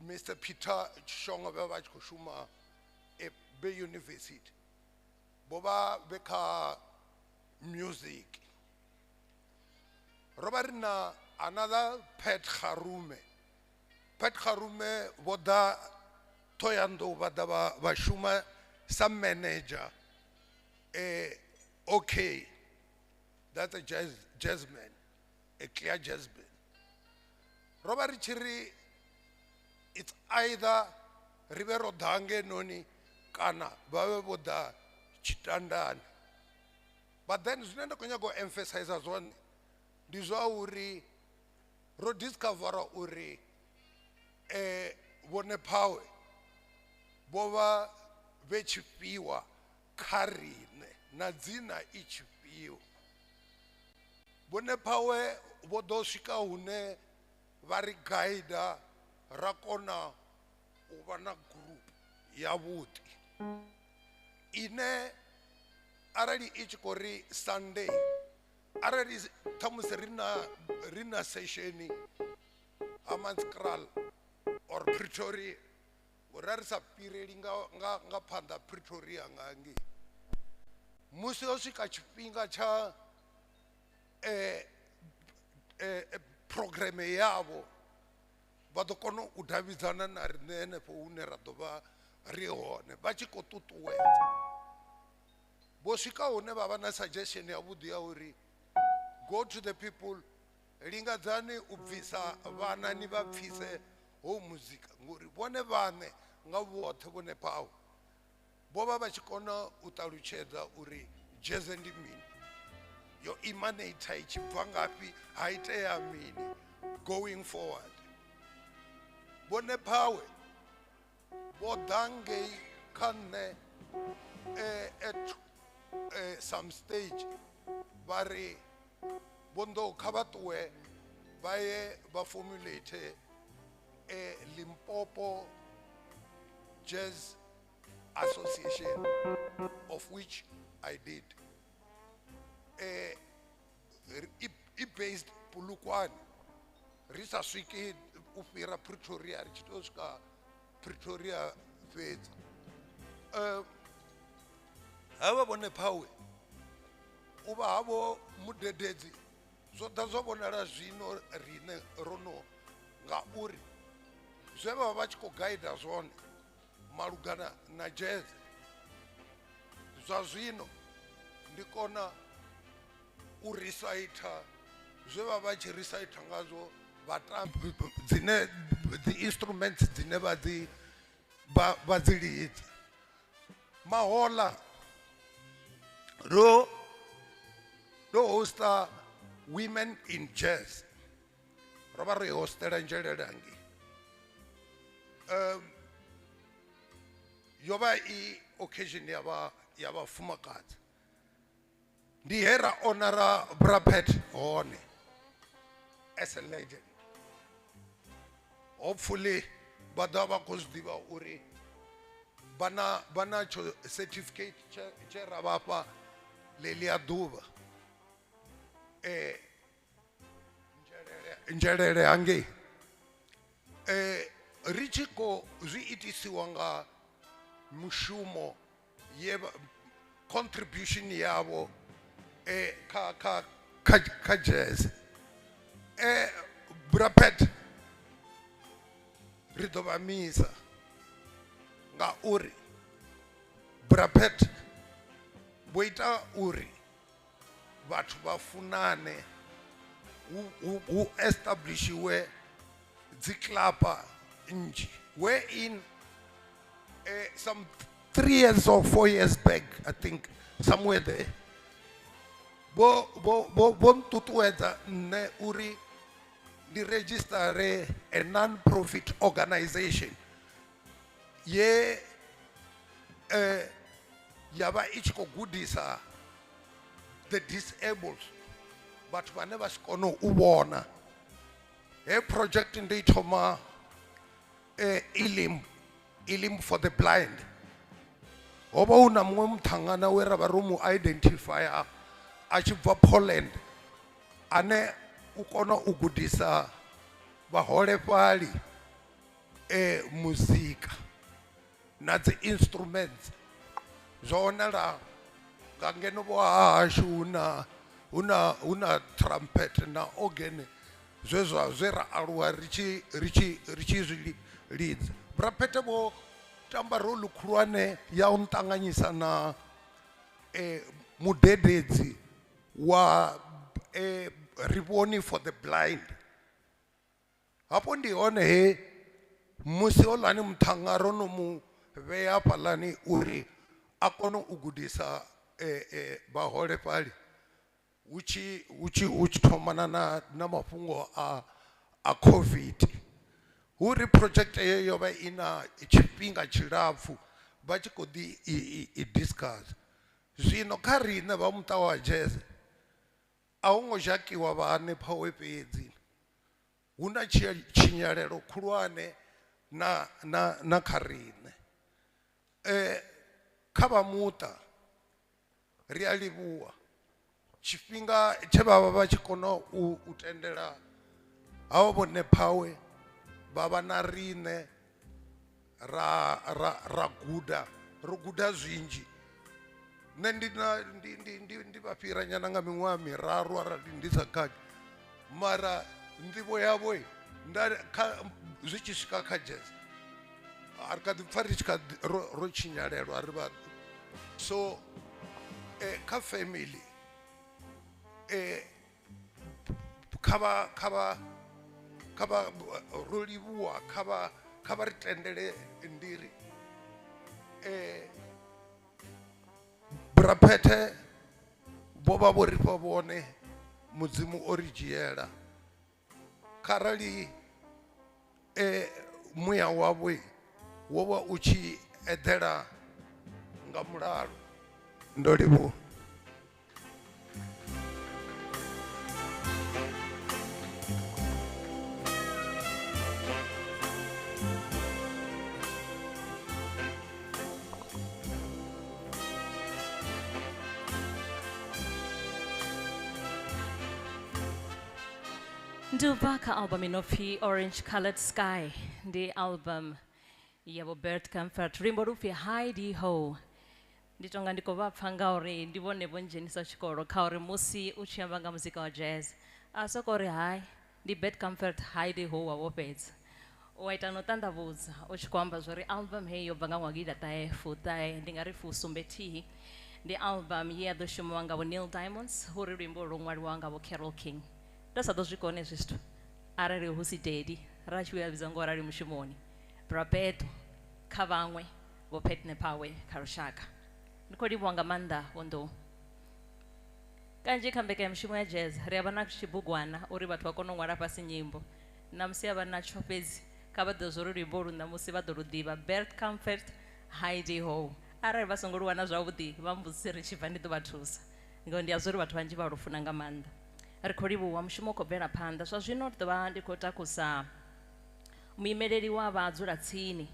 Mr. Peter Shonga vha vha tshi khou shuma e Bay University, vho vha vhe kha music. Ro vha ri na another Pat Kharume. Pat Kharume vho ḓa Thohoyandou vha ḓa vha shuma sa manager. Okay, that's a jazzman, a clear jazzman. Ro vha ri tshi ri it's either ri vhe ro ḓa ngenoni kana vha vhe vho ḓa tshitandani. But then zwine nda khou nyaga u emphasize zwone ndi zwa uri ro discovera uri vhone Phawe vho vha vhe tshifhiwa kha riṋe na dzina i tshifhiwa. Vhone Phawe vho ḓo swika hune vha ri guida ra kona u vha na group yavhuḓi ine arali i tshi khou ri Sunday, arali ṱhamusi ri na session Hammanskraal or Pretoria, ngori a ri sa fhireli nga phanḓa Pretoria nga ngei. Musi ho swika tshifhinga tsha programme yavho, vha ḓo kona u davhidzana na riṋe henefho hune ra ḓo vha ri hone vha tshi khou ṱuṱuwedza. Vho swika hune vha vha na suggestion yavhuḓi ya uri go to the people, lingadzani u bvisa vhana ni vha pfise ho muzika, ngori vhone vhaṋe nga vhoṱhe vhone Phawe vho vha vha tshi kona u ṱalutshedza uri jazz ndi mini, yo emanate i tshi bva ngafhi, ha itea mini going forward. Vhone Phawe vho ḓa ngei kha nṋe at some stage vha ri vho Ndou kha vha ṱuwe vha ye vha formulate Limpopo Jazz Association, of which I did. I based Polokwane, ri sa swiki u fhira Pretoria, ri tshi to swika Pretoria fhedzi. Havha vhone phawe u vha havho mudededzi zwo ḓa zwa vhonala zwino riṋe ro no ngauri zwe vha vha vha tshi khou gaida zwone malugana na jazz zwa zwino ndi kona u reciter zwe vha vha tshi reciter ngazwo vhatambi dzine dzi instruments dzine vha dzi vha dzi lidza. Mahola ro hosta Women in Jazz, ro vha ro i hostela Nzhelele hangei. Yo vha i occasion ya vhafumakadzi, ndi he ra honora Brapet hone as a legend. Hopefully vha ḓovha vha khou zwi ḓivha uri vha na tsho certificate tshe ra vhafha ḽeḽia ḓuvha Nzhelele hangei. Ri tshi khou zwi itisiwa nga mushumo ye contribution yavho kha jazz. Brapet ri ḓo vha misa ngauri Brapet vho ita uri vhathu vha funane, hu establishiwe dzi club nnzhi. Where in some 3 years or 4 years back, I think somewhere there, vho nṱuṱuwedza nṋe uri ndi register a non-profit organization ye ya vha i tshi khou gudisa the disabled, vhathu vhane vha si kone u vhona. He project ndi thoma Elim for the blind. Ho vha hu na muṅwe muthangana we ra vha ro mu identify a tshi bva Poland, ane u kona u gudisa vhaholefhali muzika na dzi instruments. Zwo wanala nga ngeno vho hahashu hu na trumpet na organ zwe ra aluwa ri tshi zwi lidza. Brapete vho tamba role khulwane ya u ṱanganyisa na mudededzi wa Rivoni for the blind. Hafho ndi hone he musi holani muthanga ro no mu vhea hafhaḽani uri a kone u gudisa vhaholefhali, hu tshi thomana na mafhungo a COVID. Hu ri project yeyo yo vha i na tshifhinga tshilapfu vha tshi khou ḓi i discuss. Zwino kha riṋe vha muṱa wa jazz a hu ngo zhakiwa vhane phawe fhedzi, hu na tshinyalelo khulwane na kha riṋe. Kha vha muṱa ri a livhuwa tshifhinga tshe vha vha vha tshi kona u tendela havho vhone phawe vha vha na riṋe ra guda, ro guda zwinzhi. Nṋe ndi vha fhira nyana nga miṅwaha miraru arali ndi sa khakhi, mara nḓivho yavho zwi tshi swika kha jazz ri kha ḓi pfa ri tshi kha ro tshinyalelwa ri vha. So kha family kha vha ro livhuwa, kha vha ri tendele ndiri Brapete vho vha vho ri fha vhone, Mudzimu o ri dzhiela. Kharali muya wawe wo vha u tshi eḓela nga mulalo. Ndo livhuwa.
Ndi u bva kha album inopfi Orange Colored Sky, ndi album ya Vho Bert Kaempfert, luimbo lu pfi Heidi Ho. Ndi tonga ndi khou vha pfa ngauri ndi vhone vho ndzhenisa tshikolo kha uri musi u tshi amba nga muzika wa jazz a soko ri hai ndi Bad Comfort Heidi ho wa wo fhedza. U a ita na u ṱanḓavhudza u tshi khou amba zwori album heyi yo bva nga ṅwaha gidiḓaṱahe fuṱahe ndi nga ri fusumbe thihi. Ndi album ye ya ḓo shumiwa nga vho Neil Diamonds hu uri luimbo lwo ṅwaliwa nga vho Carole King. Ndo sa ḓo zwi kona hezwi zwithu arali hu si daddy ra tshi vhuya vhidza ngo rali mushumoni. Brapeto kha vhaṅwe vho Pat Nephawe kha lushaka. Ndi khou livhuwa nga maanḓa vho Nḓou. Kanzhi kha mbekanyamushumo ya jazz ri a vha na tshibugwana uri vhathu vha kone u ṅwala fhasi nyimbo. Ṋamusi a vha natsho fhedzi kha vha ḓo zwo uri luimbo lu ṋamusi vha ḓo lu ḓivha Bert Comfort Heidi Ho. Arali vha songo lu wana zwavhuḓi vha mbudzise ri tshi bva ndi ḓo vha thusa. Ngori ndi a zwa uri vhathu vhanzhi vha lu funa nga maanḓa. Ri khou livhuwa mushumo u khou bvela phanḓa. Zwa zwino ndi ḓo vha ndi khou takusa muimeleli wa vhadzulatsini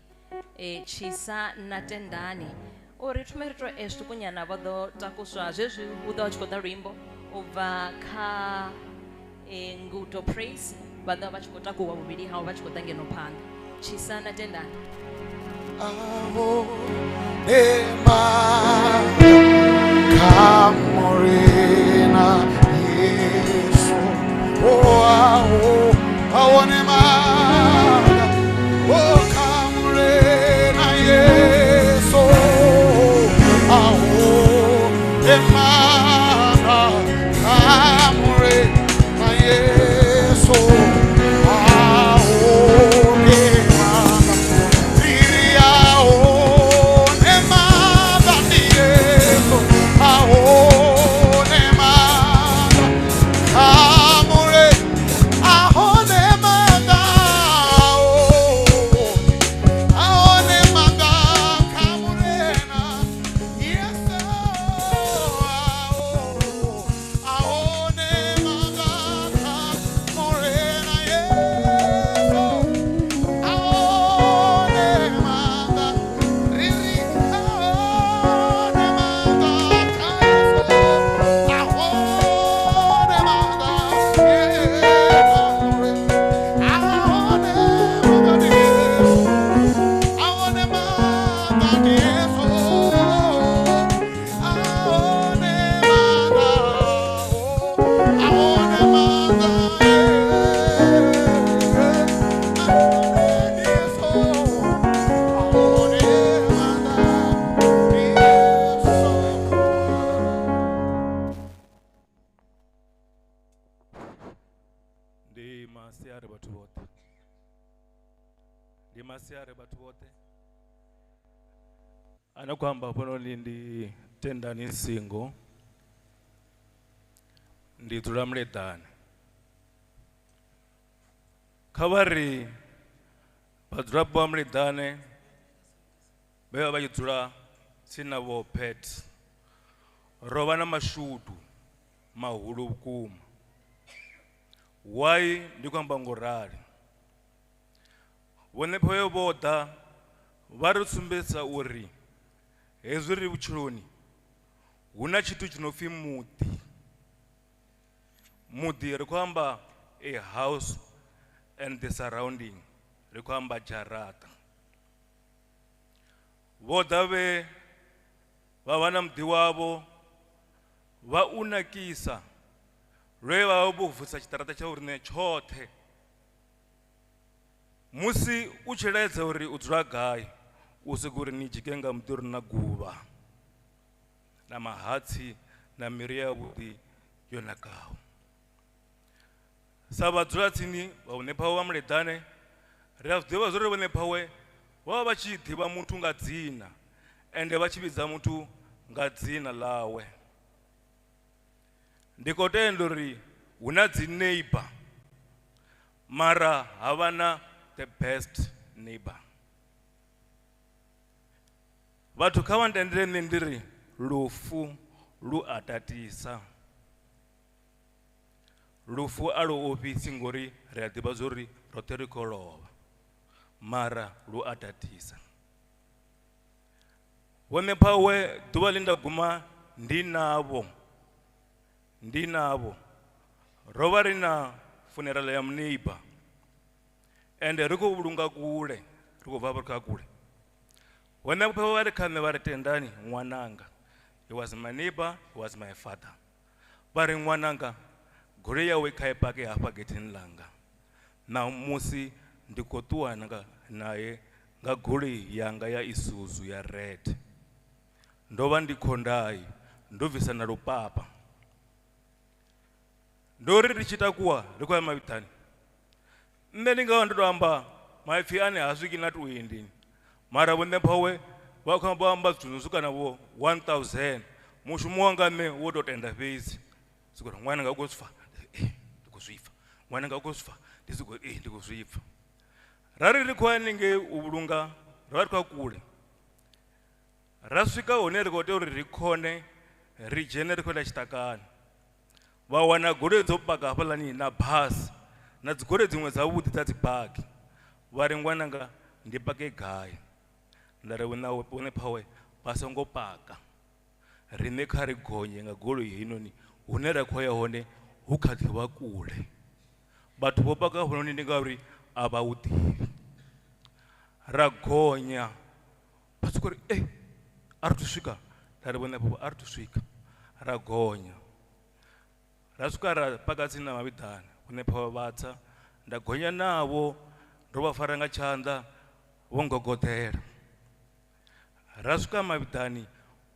Tshisa na Tendani uri thome ri to zwiṱukunyana vha ḓo takuswa zwezwi hu ḓo vha tshi khou ḓa luimbo u bva kha Ngudo Praise vha ḓo vha vha tshi khou takuwa vhuvhili havho vha tshi khou ḓa ngeno phanḓa. Tshisa na Tendani.
Avo ema kamorena Yesu oh awo awone mana oh kamorena Yesu awo emana kamorena Yesu awo emana
Ndi masiari vhathu vhoṱhe. Ndi masiari vhathu vhoṱhe. Ane khou amba hafhanoni ndi Tendani Singo. Ndi dzula Muleḓane. Kha vha ri vhadzulapo vha Muleḓane vhe vha vha tshi dzula tsini na vho Pat ro vha na mashudu mahulu vhukuma. Why ndi khou amba ngo rali? Vho Nephawe vho ḓa vha ri sumbedzisa uri hezwi ri vhutshiloni hu na tshithu tshi no pfi muḓi. Muḓi ri khou amba a house and the surrounding, ri khou amba dzharaṱa. Vho ḓa vhe vha vha na muḓi wavho vha u nakisa lwe vha vha vho vusa tshiṱaraṱa tsha riṋe tshoṱhe. Musi u tshi laedza uri u dzula gai u soko uri ni dzhike nga muḓi uri na guvha na mahatsi na miri ya vhuḓi yo nakaho. Sa vhadzulatsini vha vho Nephawe vha Muleḓane ri a zwi ḓivha zwori vho Nephawe vho vha vha tshi ḓivha muthu nga dzina ende vha tshi vhidza muthu nga dzina ḽawe. Ndi khou tenda uri hu na dzi neighbor mara ha vha na the best neighbor. Vhathu kha vha ntendele nṋe ndi ri lufu lu a tatisa. Lufu a lu ofhisi ngori ri a ḓivha zwori roṱhe ri khou lovha mara lu a tatisa. Vho Nephawe ḓuvha ḽi nda guma ndi navho ro vha ri na funeral ya muneiba ende ri khou vhulunga kule ri khou bva ri kha kule. Vho Nephawe vha ri kha nṋe vha ri Tendani ṅwananga He was my neighbor, he was my father. Vha ri ṅwananga goloi yawe kha i pake hafha getheni ḽanga. Na musi ndi khou ṱuwa naye nga goloi yanga ya Isuzu ya red. Ndo vha ndi khondai, ndo bvisa na lupapa. Ndo ri ri tshi takuwa ri khou ya mavhiḓani. Nṋe ndi nga vha ndo to amba maipfi ane ha swiki na 20. Mara vho Ṋephawe vha khou amba zwithu zwo swika na vho 1000. Mushumo wanga nṋe wo to tenda fhedzi. Siko ṅwana nga u khou zwi pfa, ndi khou zwi pfa. Ṅwana nga u khou zwi pfa, ndi siko ndi khou zwi pfa. Ra ri ri khou ya haningei u vhulunga, ro vha ri khou ya kule. Ra swika hune ri khou tea uri ri khone ri dzhene ri khou ita tshiṱakani. Vha wana goloi dzo paka hafhaḽani na basi na dzi goloi dziṅwe dzavhuḓi dza dzi baki. Vha ri ṅwananga ndi pake gai? Nda ri vhone phawe vha songo paka. Riṋe kha ri gonye nga goloi heinoni hune ra khou ya hone hu kha ḓi vha kule. Vhathu vho paka hafhanoni ndi ngauri a vha hu ḓivhi. Ra gonya vha soko ri a ri thu swika. Nda ri vhone a ri thu swika. Ra gonya ra swika ra paka tsini na mavhiḓani vhone phawe vha tsa. Nda gonya navho ndo vha fara nga tshanḓa vho ngogoḓela. Ra swika mavhiḓani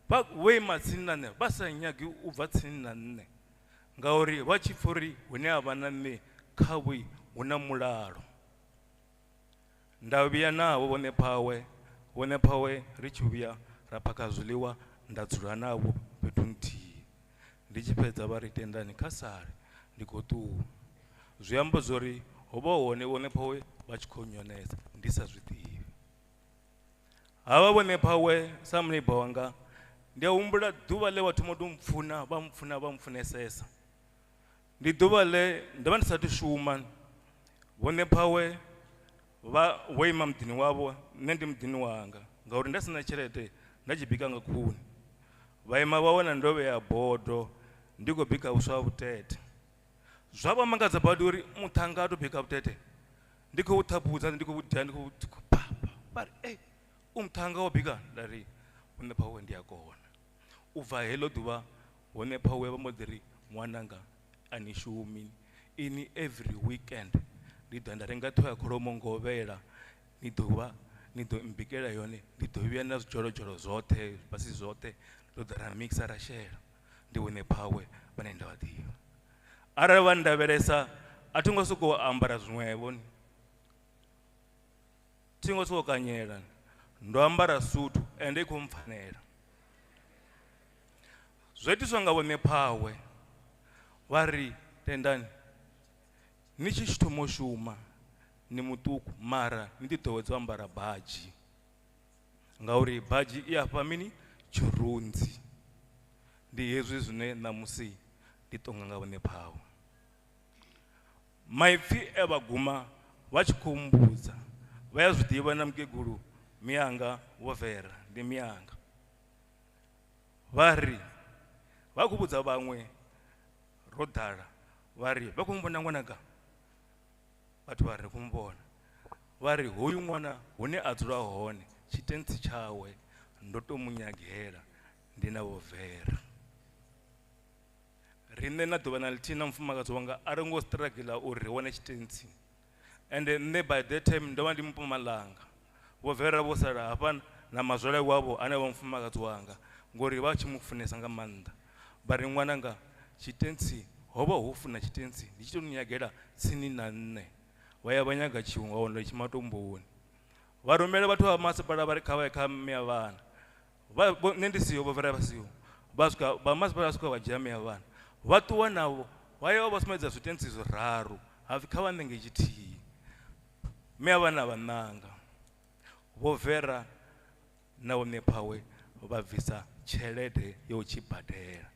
vha vho ima tsini na nṋe vha sa nyagi u bva tsini na nṋe ngauri vha tshi pfha uri hune ha vha na nṋe kha vho hu na mulalo. Nda vhuya navho vhone phawe ri tshi vhuya ra phakha zwiḽiwa nda dzula navho fhethu nthihi. Ndi tshi fhedza vha ri tendani kha sale ndi khou ṱuwa. Zwi amba zwori ho vha hone vhone phawe vha tshi khou nyonesa ndi sa zwi ḓivhi. Havha vhone phawe sa muneiba wanga ndi a humbula ḓuvha ḽe vha thoma u tou mpfuna vha mpfuna vha mpfunesesa. Ndi ḓuvha ḽe ndo vha ndi sathu shuma. Vhone phawe vha vho ima muḓini wavho, nṋe ndi muḓini wanga ngauri nda sina tshelede nda tshi bika nga khuni. Vha ima vha wana ndo vhea bodo ndi khou bika vhuswa ha vhutete. Zwa vha mangadza badi uri muṱhannga a to bika vhutete. Ndi khou ṱhaphudza, ndi khou dia, ndi khou pa pa. Vha ri u muṱhannga wo bika? Nda ri vhone phawe ndi a kona. U bva heḽo ḓuvha vhone phawe vha mbo ḓi ri ṅwananga a ni shumi ini every weekend ndi ḓo nda renga ṱhoho ya kholomo ngovhela ni ḓo vha ni ḓo mbikela yone, ndi ḓo vhuya na zwidzholodzholo zwoṱhe fhasi zwoṱhe ndo ḓa ra mixa ra shela. Ndi vhone phawe vhane nda vha ḓivha. Arali vha ndavhelesa a thi ngo sokou ambara zwiṅwevho, thi ngo sokou kanyela, ndo ambara suthu ende i khou mpfanela. Zwo itiswa nga vhone phawe vha ri tendani ni tshi thoma u shuma ni muṱuku mara ni ḓi ḓowedza u ambara badzhi ngauri badzhi i afha mini tshirunzi. Ndi hezwi zwine ṋamusi ndi tonga nga vhone phawe. Maipfi e vha guma vha tshi khou mbudza vha ya zwi ḓivha na mukegulu mianga vho Vera ndi mianga. Vha ri vha khou vhudza vhaṅwe ro ḓala, vha ri vha khou muvhona ṅwananga, vhathu vha ri khou muvhona, vha ri hoyu ṅwana hune a dzula hone tshitentsi tshawe ndo to munyagela ndi na vho Vera. Riṋe na ḓuvha na ḽithihi na mufumakadzi wanga a ri ngo struggle uri ri wane tshitentsi. Ende nṋe by that time ndo vha ndi Mpumalanga. Vho Vera vho sala hafha na mazwale wavho ane vha mufumakadzi wanga ngori vha tshi mu funesa nga maanḓa. Vha ri ṅwananga tshitentsi ho vha hu funa tshitentsi ndi tshi to nyagela tsini na nṋe. Vha ya vha nyaga tshiṅwe wa wana tshi matomboni. Vha rumela vhathu vha masipala vha ri kha vha ye kha mme a vhana. Vha nṋe ndi siho, vho Vera vha siho. Vha swika vha masipala vha swika vha dzhia mme a vhana. Vha ṱuwa navho vha ya vha sumbedza zwitentsi zwiraru hapfi kha vha ṋenge tshithihi. Mme a vhana vha ṋanga. Vho Vera na vho Ṋephawe vha bvisa tshelede yo tshi badela.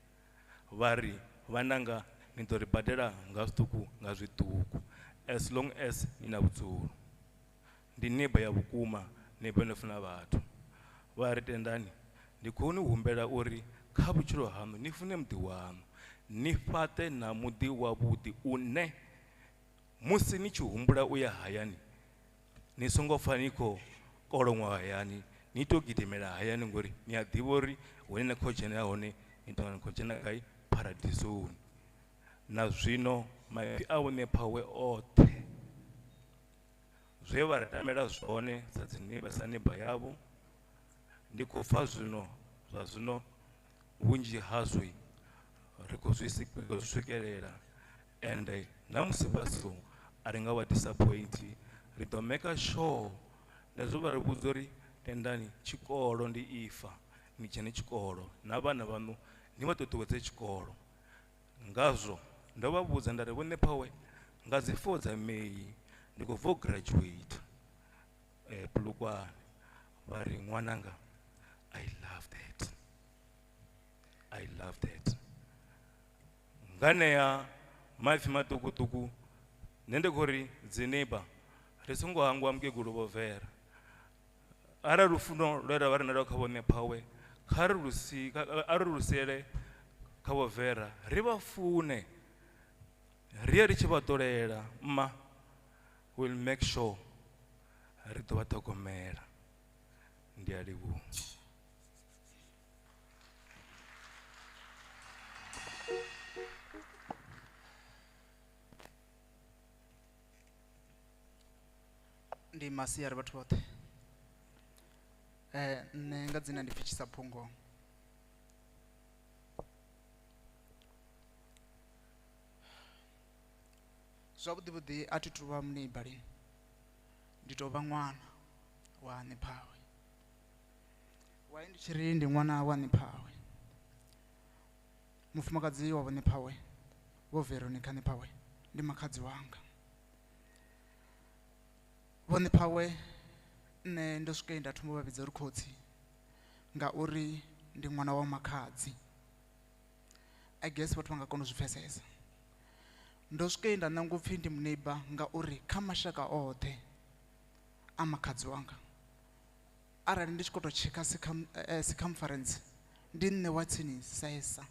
Vha ri vhananga ni ḓo ri badela nga zwiṱuku nga zwiṱuku as long as ni na vhudzulo. Ndi neighbor ya vhukuma, neighbor ino funa vhathu. Vha ri tendani ndi khou ni humbela uri kha vhutshilo haṋu ni fune muḓi waṋu, ni fhaṱe na muḓi wavhuḓi une musi ni tshi humbula u ya hayani ni songo pfa ni khou koloṅwa hayani, Ni tea u gidimela hayani ngori ni a ḓivha uri hune na khou dzhenela hone ni tonga ni khou dzhena gai paradisoni. Na zwino maipfi a vho Ṋephawe oṱhe zwe vha ri tamela zwone sa dzi sa neighbor yavho, ndi khou pfa zwino zwa zwino vhunzhi hazwo ri khou zwi swikelela, ende na musi vha siho a ri nga vha disappoint, ri ḓo make sure nezwo vha ri vhudza uri tendani tshikolo ndi ifa, ni dzhene tshikolo na vhana vhaṋu ni vha ṱuṱuwedze tshikolo. Ngazwo ndo vha vhudza nda ri vho Ṋephawe nga dzi 4 dza May ndi khou bva u graduate Polokwane, vha ri ṅwananga I love that, I love that. Nganea maipfi maṱukuṱuku nṋe ndi khou ri dzi neighbor ri songo hangwa mukegulu vho Vera. Arali lufuno lwe ra vha ri nalwo kha vho Ṋephawe kha ri lu a ri lu siele kha vho Vera, ri vha fune, ri ye ri tshi vha ṱolela mma, we'll make sure ri ḓo vha ṱhogomela. Ndi a livhuwa.
Ndi masiari vhathu vhoṱhe. Nṋe nga dzina ndi pfi Tshisaphungo. Zwavhuḓi vhuḓi a thi tu vha muneiba lini, ndi tou vha ṅwana wa Ṋephawe. Why ndi tshi ri ndi ṅwana wa Ṋephawe? Mufumakadzi wa vho Ṋephawe, Vho Veronica Ṋephawe, ndi makhadzi wanga. Vho Ṋephawe nṋe ndo swika nda thoma u vha vhidza uri khotsi ngauri ndi ṅwana wa makhadzi. I guess vhathu vha nga kona u zwi pfesesa. Ndo swika nda nanga upfhi ndi muneiba ngauri kha mashaka oṱhe a makhadzi wanga, arali ndi tshi khou tou tsheka circumference, ndi nṋe wa tsini sesa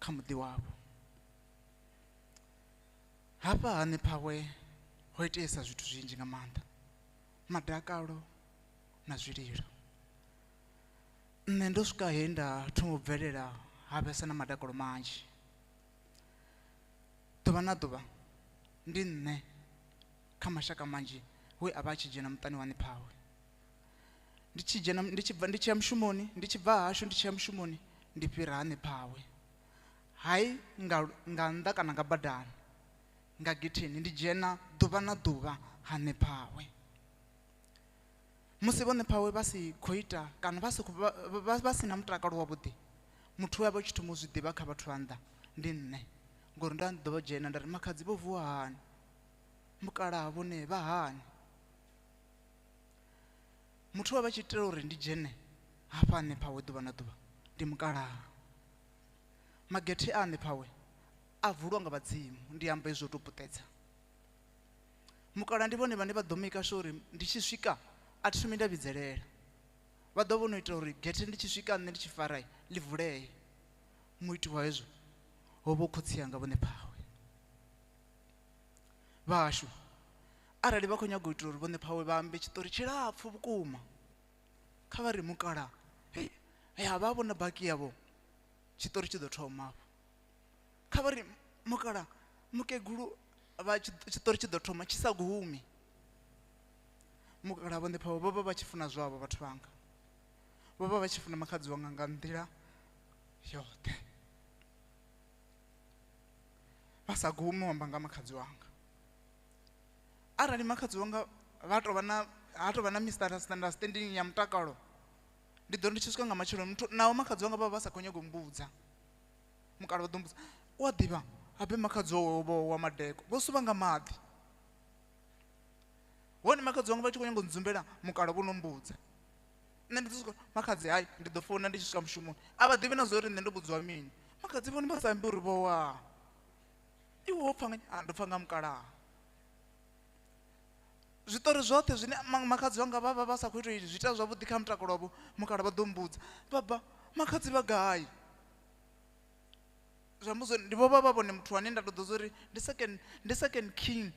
kha muḓi wavho. Hafha ha Ṋephawe ho iteesa zwithu zwinzhi nga maanḓa, madakalo na zwililo. Nṋe ndo swika he nda thoma u bvelela ha vhesa na madakalo manzhi. Ḓuvha na ḓuvha ndi nṋe kha mashaka manzhi we a vha a tshi dzhena muṱani wa Ṋephawe. Ndi tshi dzhena, ndi tshi bva, ndi tshi ya mushumoni, ndi tshi bva hashu ndi tshi ya mushumoni, ndi fhira ha Ṋephawe. Hai nga nnḓa kana nga badani, nga getheni ndi dzhena ḓuvha na ḓuvha ha Ṋephawe. Musi vho Ṋephawe vha si khou ita kana vha si na mutakalo wavhuḓi, muthu we a vha tshi thoma u zwi ḓivha kha vhathu vha nnḓa ndi nṋe, ngori nda ḓo vha dzhena nda ri makhadzi vho vuwa hani, mukalaha vhone vha hani. Muthu we a vha tshi itela uri ndi dzhene hafha Ṋephawe ḓuvha na ḓuvha ndi mukalaha. Magethe a Ṋephawe a vulwa nga vhadzimu, ndi amba hezwo to puṱedza. Mukalaha ndi vhone vhane vha ḓo maker sure uri ndi tshi swika a thi thumi nda vhidzelela, vha ḓo vhona u itela uri gethe ndi tshi swika nṋe ndi tshi fara ḽi vulee. Muiti wa hezwo ho vha khotsi anga vho Ṋephawe. Vhashu arali vha khou nyaga u itela uri vho Ṋephawe vha ambe tshiṱori tshilapfhu vhukuma, kha vha ri mukala hei ya vha vhona baki yavho, tshiṱori tshi ḓo thoma afho. Kha vha ri mukala mukegulu vha tshiṱori tshi ḓo thoma tshi sa gumi. Mukala vho Ṋephawe vho vha vha tshi funa zwavho vhathu vhanga, vho vha vha tshi funa makhadzi wanga nga nḓila yoṱhe, vha sa gumi u amba nga makhadzi wanga. Arali makhadzi wanga vha tovha na, ha tovha na misunderstanding ya mutakalo, ndi ḓo ndi tshi swika nga matsheloni muthu naho makhadzi wanga vha vha sa khou nyaga u mbudza, mukala vha ḓo mbudza u a ḓivha habe makhadzi wawe vho wa madeko vho suvha nga maḓi, hone makhadzi wanga vha tshi khou nyaga u ndzumbela mukala vho no mbudza. Nṋe ndi ḓo swika makhadzi hai ndi ḓo founa ndi tshi swika mushumoni, a vha ḓivhi na zwa uri nṋe ndo vhudziwa mini. Makhadzi vhone vha sa ambi uri vho wa, iwe wo pfa nga, ndo pfa nga mukalaha. Zwiṱori zwoṱhe zwine makhadzi wanga vha vha vha sa khou ita zwi ita zwavhuḓi kha mutakalo wavho, mukala vha ḓo mbudza baba makhadzi vha gai. Zwi amba zwori ndi vho vha vha vhone muthu ane nda to ḓo uri ndi second king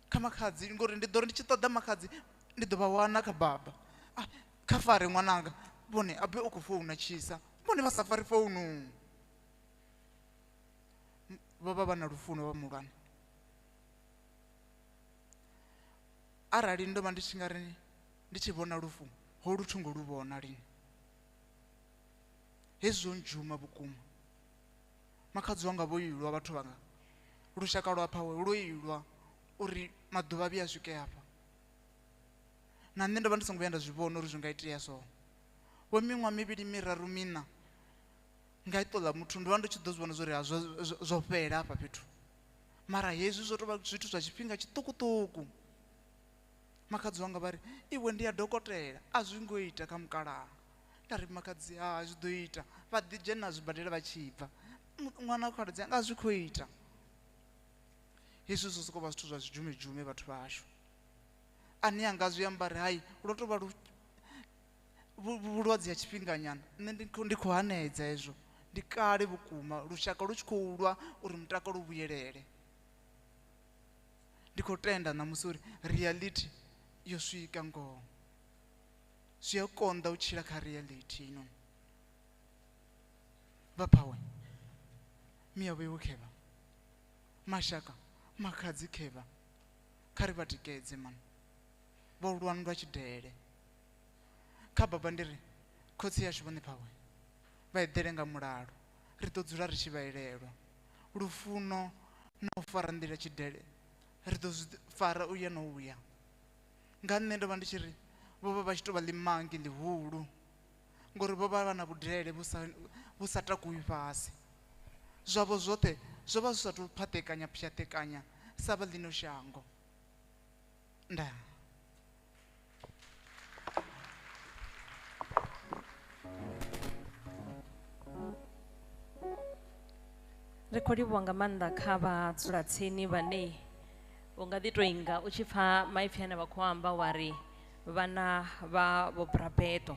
kha makhadzi, ngori ndi ḓo ri ndi tshi ṱoḓa makhadzi ndi ḓo vha wana kha baba. Kha fare ṅwananga, vhone abe u khou founa tshisa, vhone vha sa fari founu. Vho vha vha na lufuno vha muhulwane. Arali ndo vha ndi tshi nga ri ndi tshi vhona lufu, ho lu thungo lu vhona lini. Hezwi zwo ndzhuma vhukuma. Makhadzi wanga vho ilwa vhathu vhanga. Lushaka lwa Phawe lwo ilwa uri maḓuvha vhuya swike hafha. Na nṋe ndo vha ndi songo vhuya nda zwi vhona uri zwi nga itea so. Vho miṅwaha mivhili miraru miṋa nga iṱo ḽa muthu ndo vha ndi tshi ḓo zwi vhona zwori zwo fhela hafha fhethu. Mara hezwi zwo tou vha zwithu zwa tshifhinga tshiṱukuṱuku. Makhadzi wanga vha ri iwe ndi ya dokotela, a zwi ngo ita kha mukalaha. Nda ri makhadzi ha zwi ḓo ita, vha ḓi dzhena zwibadela vha tshi bva. Ṅwana wa khaladzi anga a zwi khou ita. Hezwi zwo sokou vha zwithu zwa zwidzhumedzhume vhathu vhashu. Ane anga zwi amba ri hai lwo tou vha vhulwadze ha tshifhinganyana, nṋe ndi khou hanedza hezwo. Ndi kale vhukuma lushaka lu tshi khou lwa uri mutakalo u vhuyelele. Ndi khou tenda ṋamusi uri reality yo swika ngoho. Zwi a konḓa u tshila kha reality ino. Vha Phawe, miyavho iwe khevha, mashaka, makhadzi khevha, kha ri vha tikedze mani. Vho lwa nndwa tshidele. Kha baba ndi ri khotsi yashu vhone Phawe vha eḓele nga mulalo, ri ḓo dzula ri tshi vha elelwa. Lufuno na u fara nḓila tshidele ri ḓo zwi fara uya no uya. Nga nṋe ndo vha ndi tshi ri vho vha vha tshi tou vha ḽimange ḽihulu, ngori vho vha vha na vhudele vhu sa takuwi fhasi. Zwavho zwoṱhe zwo vha zwi sa tou phaṱekanya pyaṱekanya sa vha ḽino shango. Ndaa.
Ri khou livhuwa nga maanḓa kha vhadzulatsini vhane u nga ḓi tou inga u tshi pfa maipfi ane vha khou amba wa ri vhana vha Vho Brabeto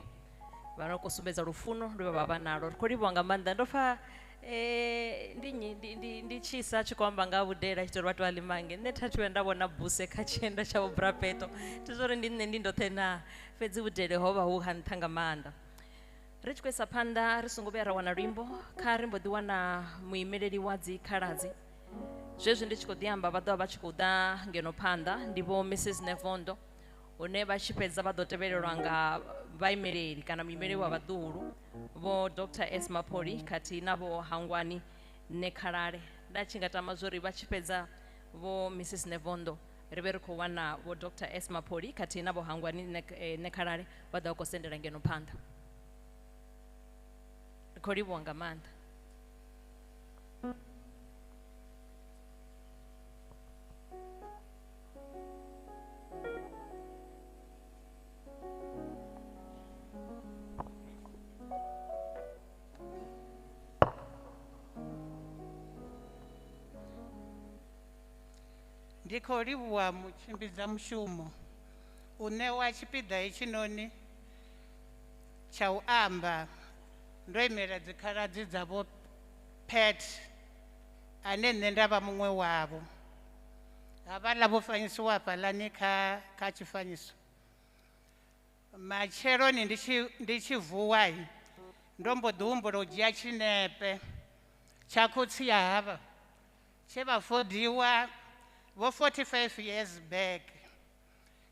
vha no khou sumbedza lufuno lwe vha vha nalwo. Ri khou livhuwa nga maanḓa. Ndo pfa ndi nnyi ndi tshisa tshi khou amba nga vhudele a tshi tou ri vhathu vha ḽimange. Nṋe tha thi vhuya nda vhona buse kha tshienda tsha Vho Brabeto, thi zwo uri ndi nṋe ndi ndoṱhe na, fhedzi vhudele ho vha hu ha nṱha nga maanḓa. Ri tshi khou isa phanḓa ri songo vhuya ra wana luimbo, kha ri mbo ḓi wana muimeleli wa dzi khaladzi. Zwezwi ndi tshi khou ḓi amba vha ḓo vha vha tshi khou ḓa ngeno phanḓa, ndi Vho Mrs Nevondo, hune vha tshi fhedza vha ḓo tevhelelwa nga vhaimeleli kana muimeleli wa vhaḓuhulu Vho Dr S Mapholi khathihi na Vho Hangwani Nekhalale. Nda tshi nga tama zwori vha tshi fhedza Vho Mrs Nevondo ri vhe ri khou wana Vho Dr S Mapholi khathihi na Vho Hangwani Nekhalale vha ḓo vha khou sendela ngeno phanḓa. Ri khou livhuwa nga maanḓa.
Ndi khou livhuwa mutshimbidza mushumo u ṋewa tshipiḓa hetshinoni tsha u amba ndo imela dzikhaladzi dza Vho Pat ane nṋe nda vha muṅwe wavho. Havhaḽa vho fanyisiwa hafhaḽani kha tshifanyiso. Matsheloni ndi tshi vuwa ndo mbo ḓi humbula u dzhia tshinepe tsha khotsi ya havha tshe vha fodiwa vho 45 years back.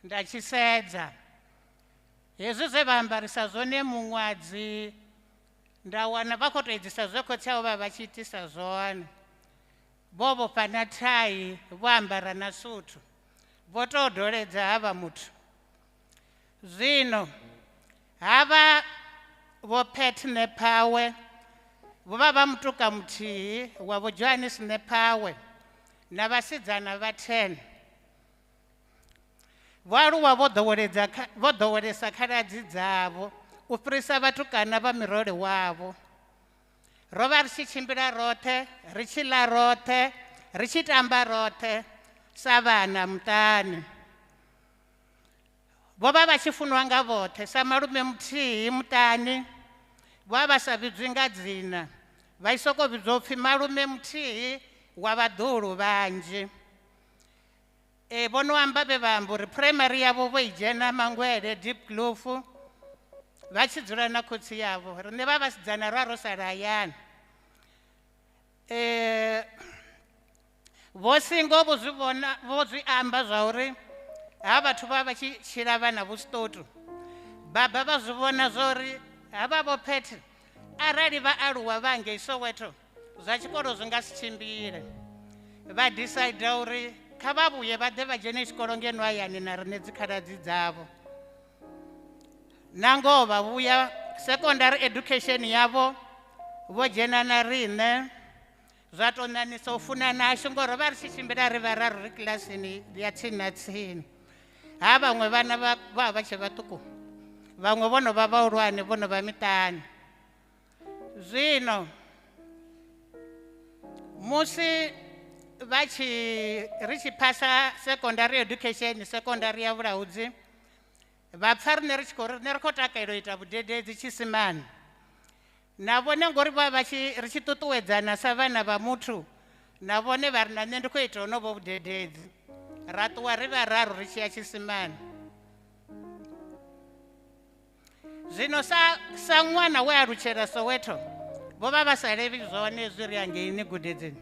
Nda tshi sedza hezwi zwe vha ambarisa zwone muṅwadzi, nda wana vha khou tou edzisa zwe khotsi avho vha vha tshi itisa zwone. Vho vhofha na thai, vho ambara na suthu, vho tou doledza havha muthu. Zwino havha Vho Pat Nephawe vho vha vha mutuka muthihi wa Vho Johannes Nephawe na vhasidzana vha 10. Vho aluwa vho ḓowelesa khaladzi dzavho u fhirisa vhatukana vha mirole wavho. Ro vha ri tshi tshimbila roṱhe, ri tshi ḽa roṱhe, ri tshi tamba roṱhe sa vhana muṱani. Vho vha vha tshi funwa nga vhoṱhe sa malume muthihi muṱani, vho vha vha sa vhidzwi nga dzina, vha i soko vhidzwa upfi malume muthihi wa vhaḓuhulu vhanzhi. Vho no amba vhe vha amba uri primary yavho vho i dzhena Mangwele Diepkloof, Vha tshi dzula na khotsi yavho, riṋe vha vhasidzana ra ro sala hayani. Vho Singo vho zwi vhona, vho zwi amba zwa uri ha vhathu vha vha tshi tshila vha na vhusiṱotu. Baba vha zwi vhona zwa uri havha vho Phethe arali vha aluwa vha ngei Soweto zwa tshikolo zwi nga si tshimbile. Vha decide uri kha vha vhuye vha ḓe vha dzhene tshikolo ngeno hayani na riṋe dzikhaladzi dzavho. Na ngoho vha vhuya secondary education yavho vho dzhena na riṋe, zwa tou ṋaṋisa u funa nashu ngori vha ri tshi tshimbila ri vhararu ri kilasini ya tsini na tsini. Ha vhaṅwe vhana vha vha tshe vhaṱuku, vhaṅwe vho no vha vhahulwane, vho no vha miṱani. Zwino musi vha tshi ri tshi phasa secondary education, secondary ya Vhulaudzi, vha pfa riṋe ri tshi khou ri, riṋe ri khou takalela u ita vhudededzi tshisimani. Na vhone ngori vha vha tshi ri tshi ṱuṱuwedzana sa vhana vha muthu, na vhone vha ri na nṋe ndi khou ita honovho vhudededzi. Ra ṱuwa ri vhararu ri tshi ya tshisimani. Zwino sa ṅwana we a alutshela Soweto, vho vha vha sa levhi zwone zwi ri hangeini gudedzini.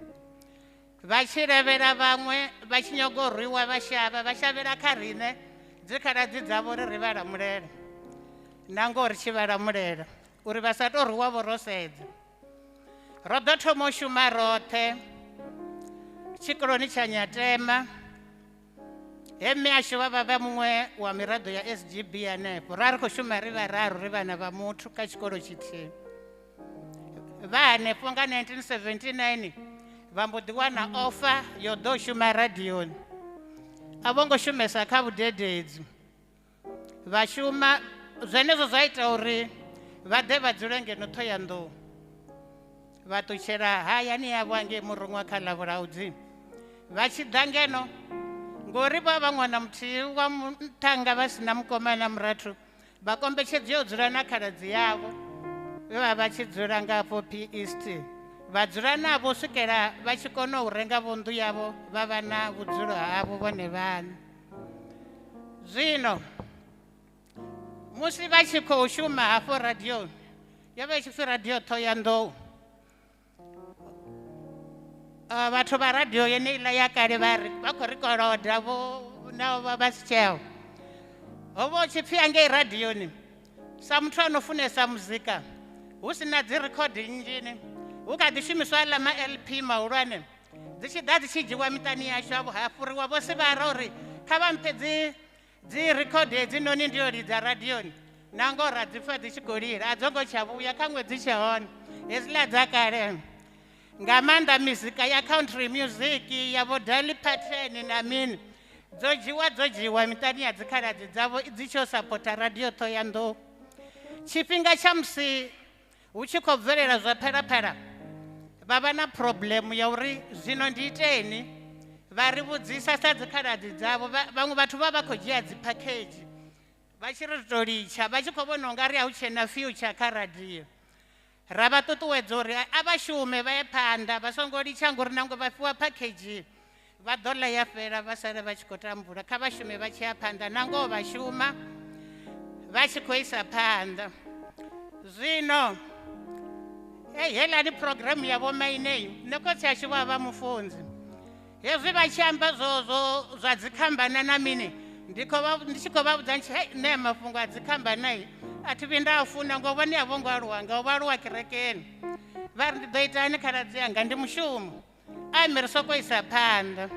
Vha tshi levhela vhaṅwe, vha tshi nyaga u rwiwa vha shavha, vha shavhela kha riṋe dzikhaladzi dzavho uri ri vha lamulele. Na ngoho ri tshi vha lamulela uri vha sa tou rwiwa vho ro sedza. Ro ḓo thoma u shuma roṱhe tshikoloni tsha Nyatema, he mme ashu vha vha vha muṅwe wa miraḓo ya SGB hanefho. Ra ri khou shuma ri vhararu ri vhana vha muthu kha tshikolo tshithihi. Vha hanefho nga 1979 vha mbo ḓi wana ofa yo ḓo shuma radioni. A vho ngo shumesa kha vhudededzi, vha shuma zwenezwo zwa ita uri vha ḓe vha dzule ngeno Ṱhohoyanḓou, vha ṱutshela hayani yavho hangei Muruṅwa kha ḽa Vhulaudzi. Vha tshi ḓa ngeno ngori vha vha ṅwana muthihi wa muṱhannga vha sina mukoma na murathu, vha kombetshedzea u dzula na khaladzi yavho vhe vha vha tshi dzula nga afho P East. Vha dzula navho u swikela vha tshi kona u renga vho nnḓu yavho, vha vha na vhudzulo havho vhone vhaṋe. Zwino musi vha tshi khou shuma hafho radioni, yo vha i tshi pfi radio Ṱhohoyanḓou. Vhathu vha radio yeneiḽa ya kale vha ri vha khou ri koloda vho na vha si tsheo. Ho vha hu tshi pfi hangei radioni sa muthu ano funesa muzika, hu si na dzi record nnzhi, hu kha ḓi shumiswa aḽa ma LP mahulwane, dzi tshi ḓa dzi tshi dzhiwa miṱani yashu ha fhuriwa vho sivhara uri kha vha mphe dzi record hedzinoni ndi yo lidza radioni. Na ngoho ra dzi pfa dzi tshi khou lila, a dzo ngo tsha vhuya kha ṅwedzi tshe hone hedziḽa dza kale. Nga maanḓa mizika ya country music ya vho Dolly Parton na mini dzo dzhiwa miṱani ya dzikhaladzi dzavho dzi tshi yo sapota radio Ṱhohoyanḓou. Tshifhinga tsha musi hu tshi khou bvelela zwa Phalaphala, vha vha na problem ya uri zwino ndi iteni. Vha ri vhudzisa sa dzikhaladzi dzavho, vhaṅwe vhathu vha vha khou dzhia dzi package vha tshi ri tou litsha, vha tshi khou vhona ungari a hu tshena future kha radio. Ra vha ṱuṱuwedza uri a vha shume vha ye phanḓa, vha songo litsha ngori nangwe vha fhiwa package vha ḓo ḽa ya fhela vha sala vha tshi khou tambula. Kha vha shume vha tshi ya phanḓa, na ngoho vha shuma vha tshi khou isa phanḓa. Zwino heiḽani program ya vho mainei, nṋe khotsi ashu vha vha mufunzi. Hezwi vha tshi amba zwa dzikhambana na mini, ndi tshi khou vha vhudza ndi tshi, hei, nṋe mafhungo a dzikhambana a thi vhi nda a funa ngo vhone a vho ngo aluwa nga u vha aluwa kerekeni. Vha ri ndi ḓo itani khaladzi yanga, ndi mushumo a mi ri soko isa phanḓa.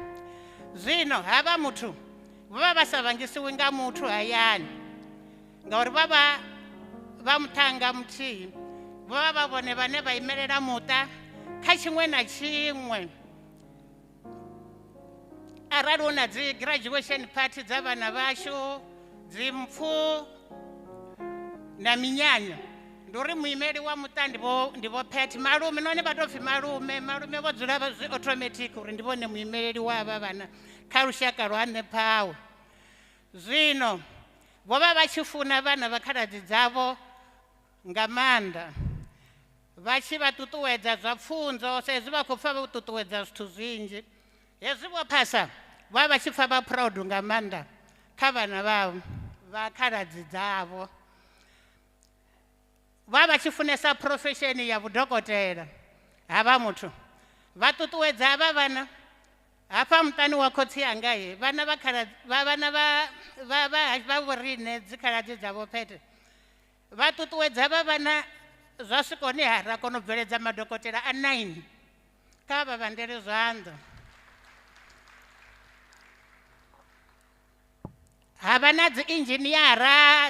Zwino havha muthu vho vha vha sa vhangisiwi nga muthu hayani ngauri vha vha vha muṱhannga muthihi, vho vha vha vhone vhane vha imelela muṱa kha tshiṅwe na tshiṅwe. Arali hu na dzi graduation party dza vhana vhashu, dzi mpfu na minyanya, ndi uri muimeli wa muṱa ndi vho Pet malume, nahone vha tou pfi malume, malume vho dzula vha zwi automatic uri ndi vhone muimeleli wa avha vhana kha lushaka lwa hanefhawo. Zwino vho vha vha tshi funa vhana vha khaladzi dzavho nga maanḓa, vha tshi vha ṱuṱuwedza zwa pfunzo sa izwi vha khou pfa vha ṱuṱuwedza zwithu zwinzhi. Hezwi vho phasa vha vha tshi pfa vha proud nga maanḓa kha vhana vhavho vha khaladzi dzavho. Vha vha tshi funesa profession ya vhudokotela havha muthu vha ṱuṱuwedza havha vhana hafha muṱani wa khotsi anga he vhana vha khaladzi vha vhana vha vha vha vha vhoriṋe dzikhaladzi dza vho Phethe vha ṱuṱuwedza havha vhana zwa swika hune ha ra kona u bveledza madokotela a 9 kha vha vhandele zwanḓa. Ha vha na dzi engineer,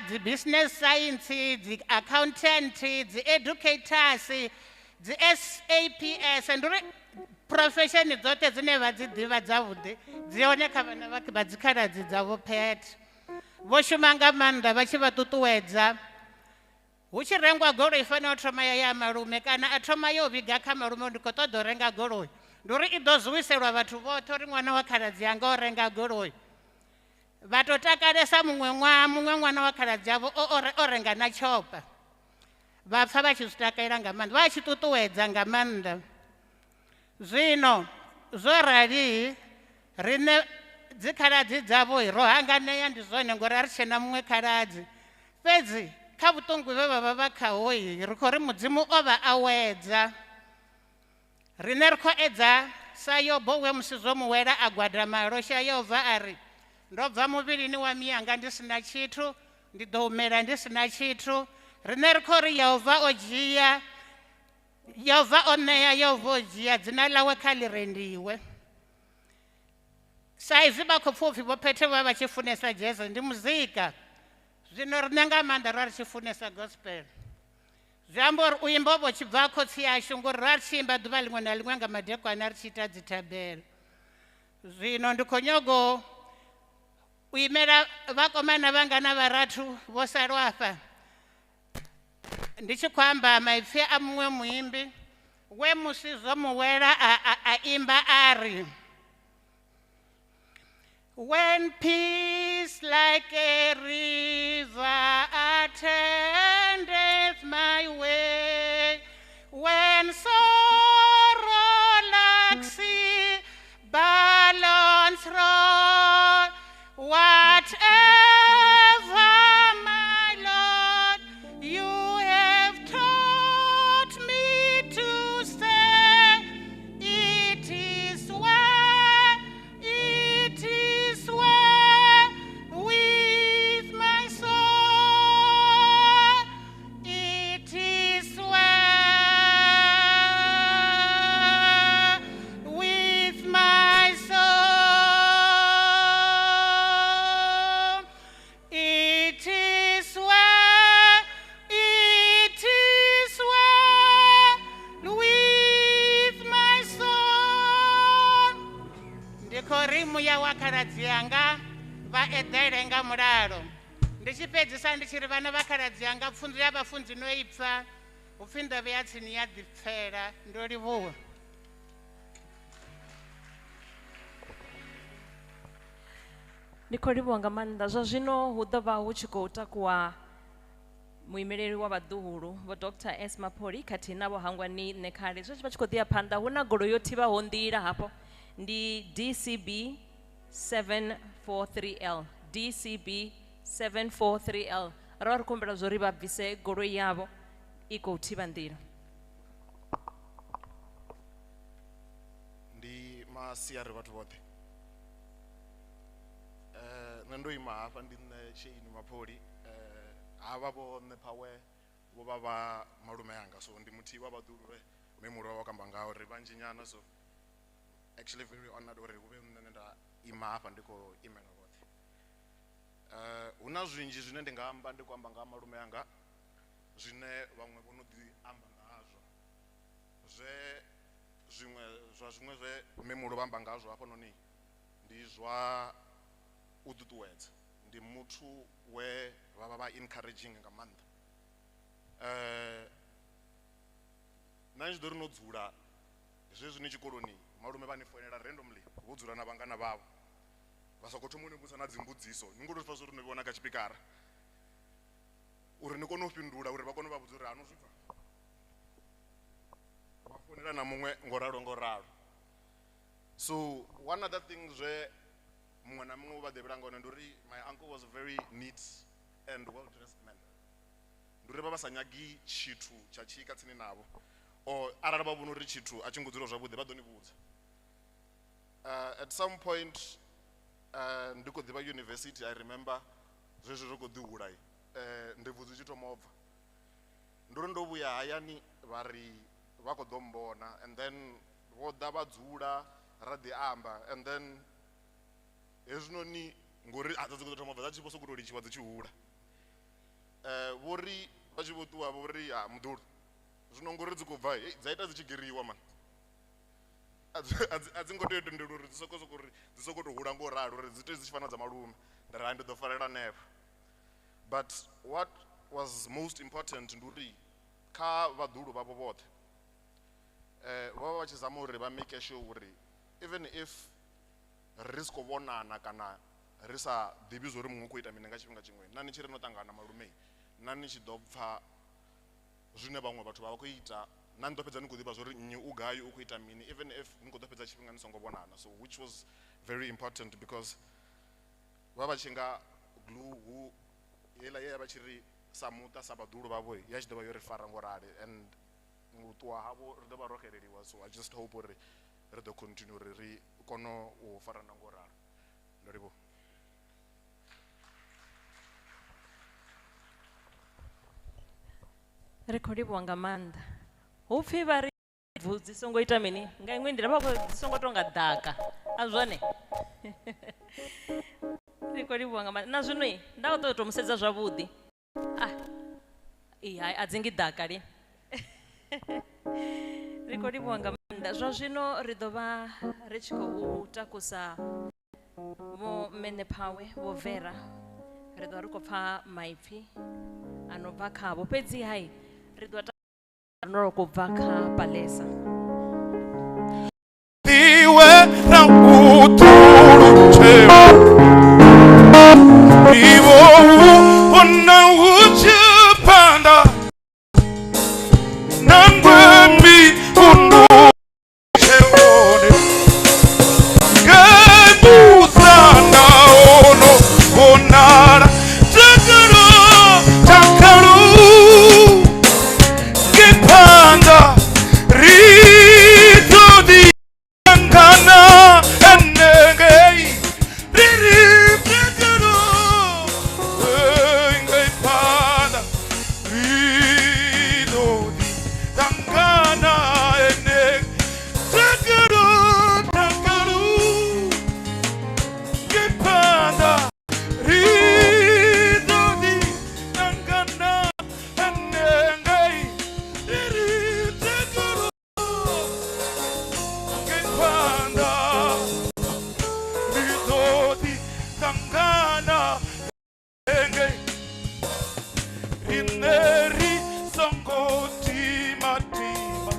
dzi business science, dzi accountant, dzi educators, dzi SAPS, ndi uri profession dzoṱhe dzine vha dzi ḓivha dzavhuḓi dzi hone kha vhana vha dzikhaladzi dza vho Phethe. Vho shuma nga maanḓa vha tshi vha ṱuṱuwedza. Hu tshi rengwa goloi i fanela u thoma ya ya malume kana a thoma yo vhiga kha malume ndi khou ṱoḓa u renga goloi, ndi uri i ḓo zuwiselwa vhathu vhoṱhe uri ṅwana wa khaladzi yanga o renga goloi. Vha to takalesa muṅwe ṅwaha muṅwe ṅwana wa khaladzi yavho o renga na tshopa, vha pfa vha tshi zwi takalela nga maanḓa, vha tshi ṱuṱuwedza nga maanḓa. Zwino zwo rali riṋe dzikhaladzi dzavho ro hanganea, ndi zwone ngori a ri tshena muṅwe khaladzi, fhedzi kha vhuṱungu vhe vha vha vha khaho ri khou ri Mudzimu o vha awedza. Riṋe ri khou edza sa Yobo we musi zwo muwela a gwadama losha Yehova a ri ndo bva muvhilini wa miyanga ndi sina tshithu, ndi ḓo humela ndi sina tshithu. Riṋe ri khou ri Yehova o dzhia, Yehova o ṋea, Yehova o dzhia, dzina ḽawe kha ḽi rendiwe. Sa izwi vha khou pfha upfhi vho Phethe vha vha tshi funesa jazz ndi muzika, zwino riṋe nga maanḓa ra ri tshi funesa gospel. Zwi amba uri u imba vho tshi bva khotsi yashu ngori ra ri tshi imba ḓuvha ḽiṅwe na ḽiṅwe nga madekwana ri tshi ita dzithabelo. Zwino ndi khou nyago u imela vhakomana vhanga na vharathu vho salwa afha, ndi tshi khou amba maipfi a muṅwe muimbi we musi zwo muwela a imba a ri: When peace like a river attendeth my way, when sorrow like sea balance roll, whatever my Lord you have taught me to say, it is well, it is well with my soul, it is well with my soul, it is well, it is well with my soul. Ndi khou ri muya wa khaladzi yanga vha eḓele nga mulalo. Ndi tshi fhedzisa ndi tshi ri vhana vha khaladzi yanga pfunzo ya vhafunzi no i pfa, hupfi nḓevhe ya tsini ya ḓipfela. Ndo livhuwa.
Ndi khou livhuwa nga maanḓa. Zwa zwino hu ḓo vha hu tshi khou takuwa muimeleli wa vhaḓuhulu vho Dr S Mapholi khathihi na vho Hangwani Ṋekhale. Zwezwi vha tshi khou ḓi ya phanḓa hu na goloi yo thivhaho nḓila hafho, ndi DCB 743L, DCB 743L. Ro ri humbela zwo ri vha bvise goloi yavho i khou thivha nḓila.
Ndi masiari vhathu vhoṱhe. Nṋe ndo ima hafha ndi nṋe Sheini Mapholi. Havha vho Ṋephawe vho vha vha malume anga, so ndi muthihi wa vhaḓuhulu vhe mme muhulu vha kamba ngaho uri vhanzhi nyana, so actually very honored uri hu vhe nṋe nda ima hafha ndi khou imela vhoṱhe. Hu na zwinzhi zwine ndi nga amba, ndi khou amba nga malume anga zwine vhaṅwe vho no ḓi amba nga hazwo, zwe zwiṅwe zwa zwiṅwe zwe mme muhulu vha amba ngazwo hafhanoni ndi zwa u ṱuṱuwedza. Ndi muthu we vha vha vha encouraging nga maanḓa. Nṋe ndi tshi ḓo ri no dzula zwezwi ni tshikoloni, malume vha ni foinela randomly vho dzula na vhangana vhavho, vha soko thoma u ni vhudzisa na dzimbudziso, ni ngo to pfa zwa uri no vhona kha tshipikara uri ni kone u fhindula, uri vha kone u vha vhudza uri ano zwi pfa. Vha founela na muṅwe ngo ralo ngo ralo. So one other thing zwe muṅwe na muṅwe vha ḓivhela ngone ndi uri my uncle was a very neat and well dressed man. Ndi uri vha vha sa nyagi tshithu tsha tshika tsini navho, or arali vha vhona uri tshithu a tshi ngo dzula zwavhuḓi vha ḓo ni vhudza. At some point ndi khou ḓivha university, I remember zwezwi ri khou ḓi hula, ndebvu dzi tshi thoma u bva, ndi uri ndo vhuya hayani vha ri vha khou ḓo mbona, and then vho ḓa vha dzula ra ḓi amba, and then hezwinoni ngori a dzi khou ḓo thoma u bva dza tshi vho sokou tou litshiwa dzi tshi hula. Vho ri vha tshi vho ṱuwa vho ri ha muḓulu zwino ngori dzi khou bva dza ita dzi tshi geriwa man, a dzi ngo tea u tendelwa uri dzi soko uri dzi soko tou hula ngo ralo, uri dzi ite dzi tshi fana dza malume. Nda ri hai ndi ḓo farela hanefha. But what was most important ndi uri kha vhaḓuhulu vhavho vhoṱhe vho vha vha tshi zama uri vha make sure uri even if ri si khou vhonana kana ri sa ḓivhi zwa uri muṅwe u khou ita mini nga tshifhinga tshiṅwe, na ni tshi ri no ṱangana malume na ni tshi ḓo pfha zwine vhaṅwe vhathu vha vha khou ita, na ni ḓo fhedza ni khou ḓivha zwa uri nnyi u gai u khou ita mini, even if ni khou ḓo fhedza tshifhinga ni songo vhonana. So which was very important because vha vha tshi nga glue hu heiḽa ye ya vha tshi ri sa muṱa sa vhaḓuhulu vhavho ya tshi ḓo vha yo ri fara ngo rali, and u ṱuwa havho ri ḓo vha ro xeleliwa. So I just hope uri ri ḓo continue uri ri kone u farana ngo ralo. Ndo livhuwa.
Ri khou livhuwa nga maanḓa. Hu pfi vha ri bvu dzi songo ita mini nga iṅwe nḓila, vha khou dzi songo tonga ḓaka, a zwone. Ri khou livhuwa nga maanḓa. Na zwino nda khou ṱoḓa u tou musedza zwavhuḓi. Hai a dzi ngi ḓaka lini. Ri khou livhuwa nga maanḓa. Zwa zwino ri ḓo vha ri tshi khou takusa Vho Mene Phawe, Vho Vera. Ri ḓo vha ri khou pfa maipfi a no bva khavho, fhedzi hai ri ḓo no khou bva kha Palesa.
Iwe na uṱulutshewa iwo vhona hu tshi phanḓa nangwe mivhundu tshewone ngemusana ono vhonala takalo takalo ngephanḓa ri ḓo ḓi ṱangana henengei ri ri takalo ngephanḓa ri ḓo ḓi ṱangana henengei takalo takalo ngephanḓa ri ḓo ḓi ṱangana henengei ri ri takalo ngephanḓa ri ḓo ḓi ṱangana henengei riṋe ri songo timatima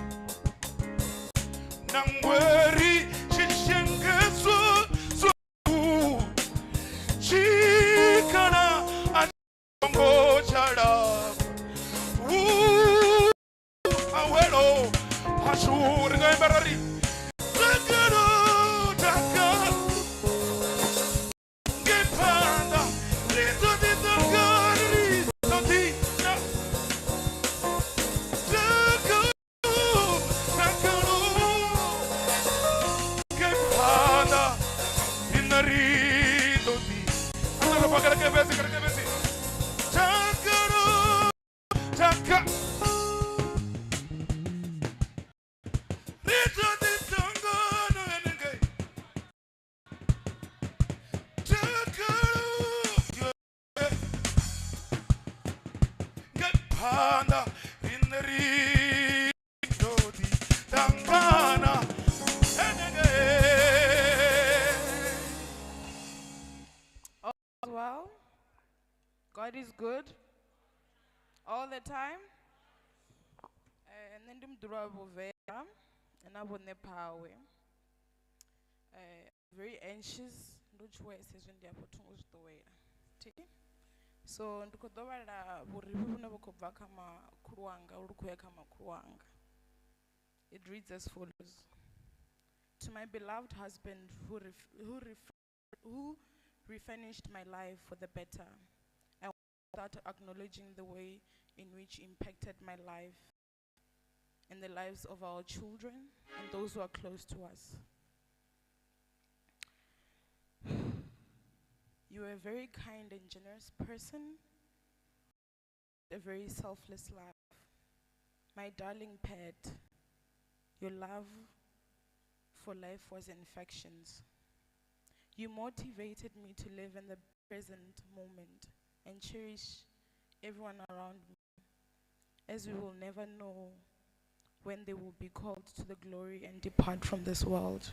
nangwe ri tshi shengedzwa tshikhala a tshongo tsha lapfa awelo hashu ri nga imba ra ri takalo takalo ngephanḓa ri ḓo ḓi ṱangana ri ḓo ḓi takalo takalo ngephanḓa riṋe ri ḓo ḓi ana ro bva kereke fhedzi kereke fhedzi takalo taka ri ḓo ḓi ṱangana henengei takalo ngephanḓa riṋe ri ḓo ḓi ṱangana henengei.
Well, God is good all the time. Nṋe ndi muḓulu wa Vho Vera na Vho Ṋephawe. Very anxious, ndo tshuwesa hezwi ndi afho thungo zwi ḓowela. Thi? So ndi khou ḓo vhala vhurifhi vhune vhu khou bva kha makhulu wanga lu khou ya kha makhulu wanga. It reads as follows. To my beloved husband who refurnished my life for the better, and without acknowledging the way in which you impacted my life and the lives of our children and those who are close to us. You are a very kind and generous person, a very selfless life. My darling pet, your love for life was infectious. You motivated me to live in the present moment and cherish everyone around me, as we will never know when they will be called to the glory and depart from this world.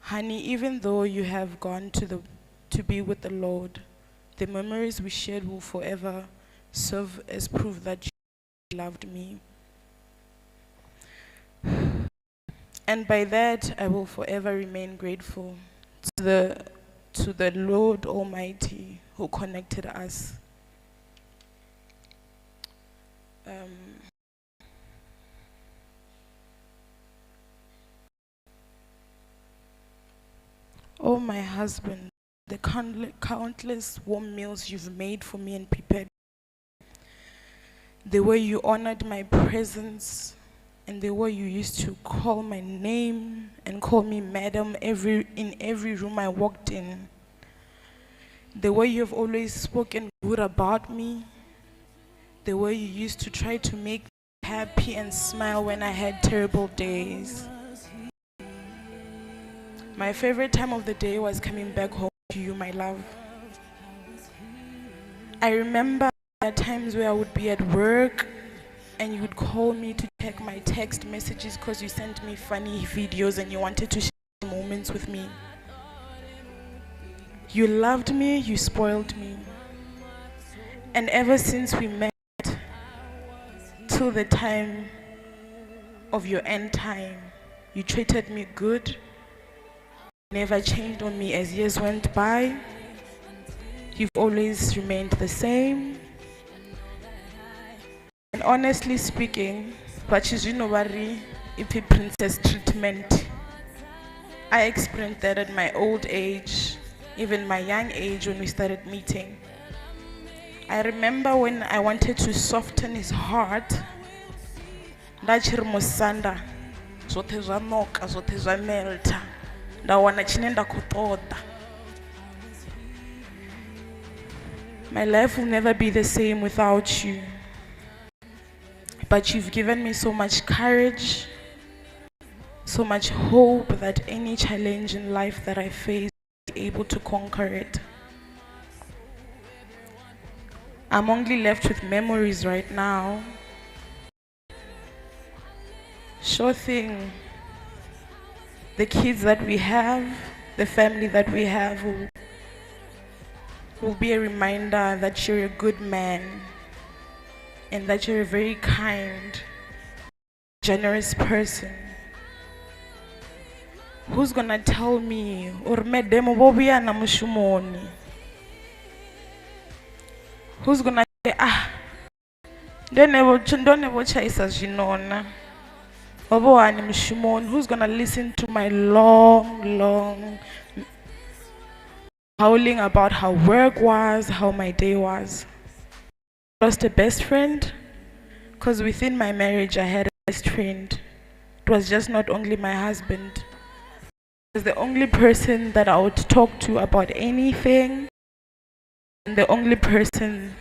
Honey, even though you have gone to be with the Lord, the memories we shared will forever serve as proof that you loved me. And by that, I will forever remain grateful to the Lord Almighty who connected us. Oh, my husband, the countless warm meals you've made for me and prepared, the way you honored my presence, and the way you used to call my name and call me madam in every room I walked in, the way you've always spoken good about me, the way you used to try to make me happy and smile when I had terrible days. My favorite time of the day was coming back home to you, my love. I remember at times where I would be at work and you would call me to check my text messages because you sent me funny videos and you wanted to share moments with me. You loved me, you spoiled me. And ever since we met, till the time of your end time, you treated me good, never changed on me as years went by. You've always remained the same. And honestly speaking, vha ipfi princess treatment. I experienced that at my old age, even my young age when we started meeting. I remember when I wanted to soften his heart, nda tshi ri musanda, zwoṱhe zwa ṋoka, zwoṱhe zwa melta, nda wana tshine nda khou ṱoḓa. My life will never be the same without you. But you've given me so much courage, so much hope that any challenge in life that I face, I'll be able to conquer it. I'm only left with memories right now. Sure thing, the kids that we have, the family that we have will be a reminder that you're a good man and that you're a very kind, generous person. Who's going to tell me, or madam, vho vhuya na mushumoni? Who's going to say, ndone vho tshaisa zwinona. Vho vho hani mushumoni? Who's going to listen to my long, long howling about how work was, how my day was? Lost a best friend, because within my marriage I had a best friend. It was just not only my husband. It was the only person that I would talk to about anything, and the only person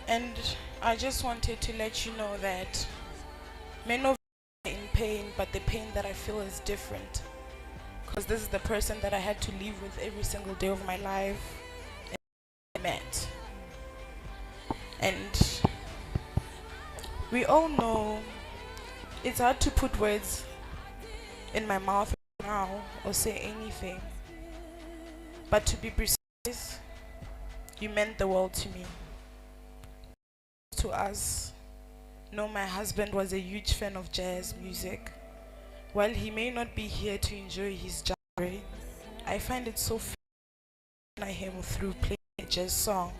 And I just wanted to let you know that many of you are in pain, but the pain that I feel is different. Because this is the person that I had to live with every single day of my life and I met. And we all know it's hard to put words in my mouth now or say anything. But to be precise, you meant the world to me. To us, no, my husband was a huge fan of jazz music. While he may not be here to enjoy his genre, I find it so honor him through playing a jazz song.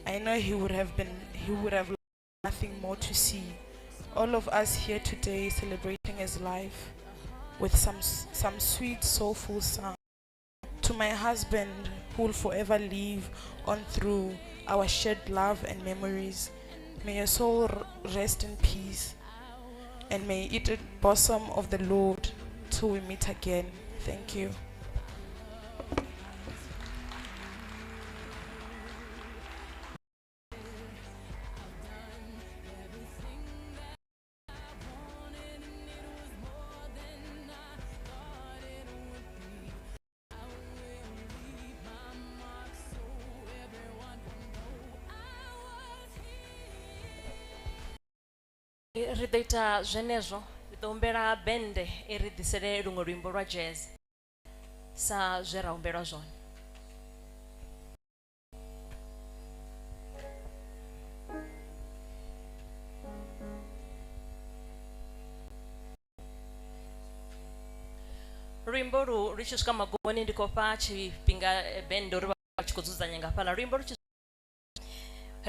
I know he would have been he would have loved nothing more to see all of us here today celebrating his life with some some sweet soulful sound. To my husband who will forever live on through our shared love and memories, may your soul rest in peace and may it bosom of the Lord till we meet again. Thank you.
Ri ḓo ita zwenezwo ri ḓo humbela bende i ri ḓisele luṅwe luimbo lwa jazz sa zwe ra humbelwa zwone. Luimbo lu lu tshi swika magumoni ndi khou fha tshifhinga bende uri vha tshi khou dzudzanya nga fhaḽa luimbo lu tshi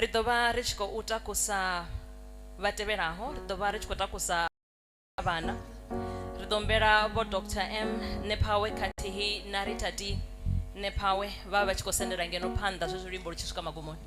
ri ḓo vha ri tshi khou takusa vha tevhelaho ri ḓo vha ri tshi khou takusa vhana ri ḓo humbela vho Dr M Nephawe khathihi na Rita D Nephawe vha vha tshi khou sendela ngeno phanḓa zwezwi luimbo lu tshi swika magumoni.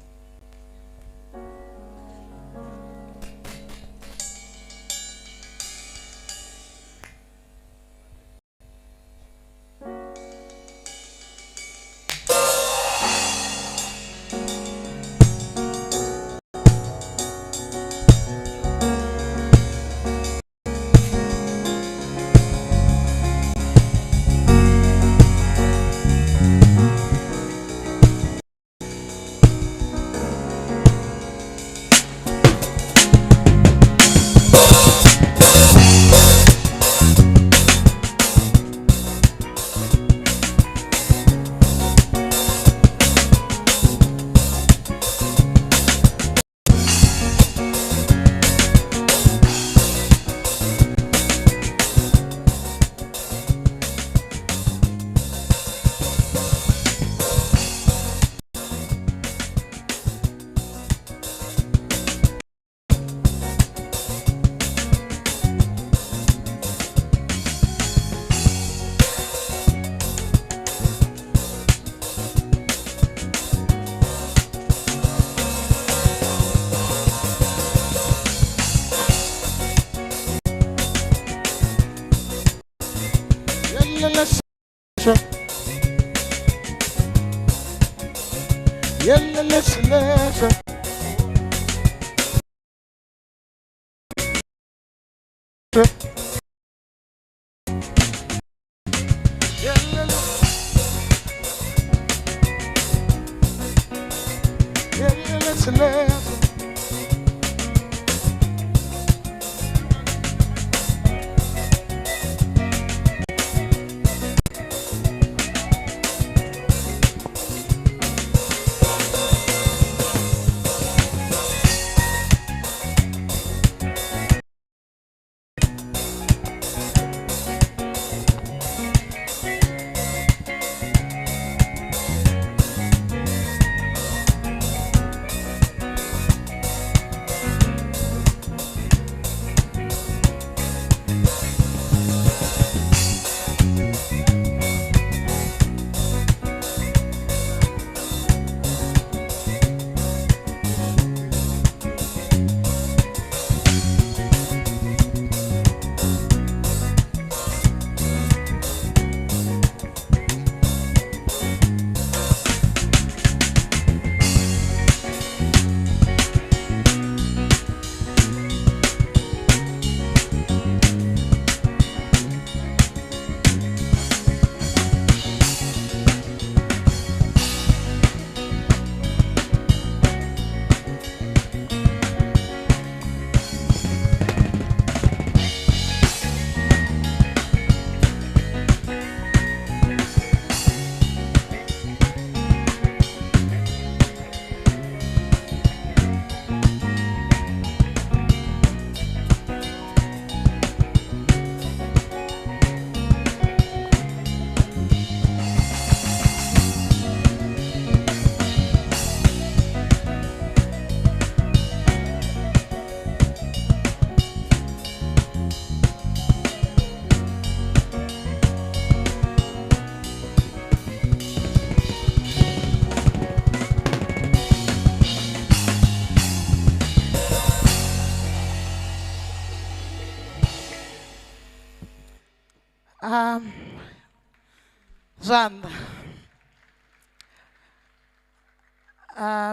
Zwanḓa.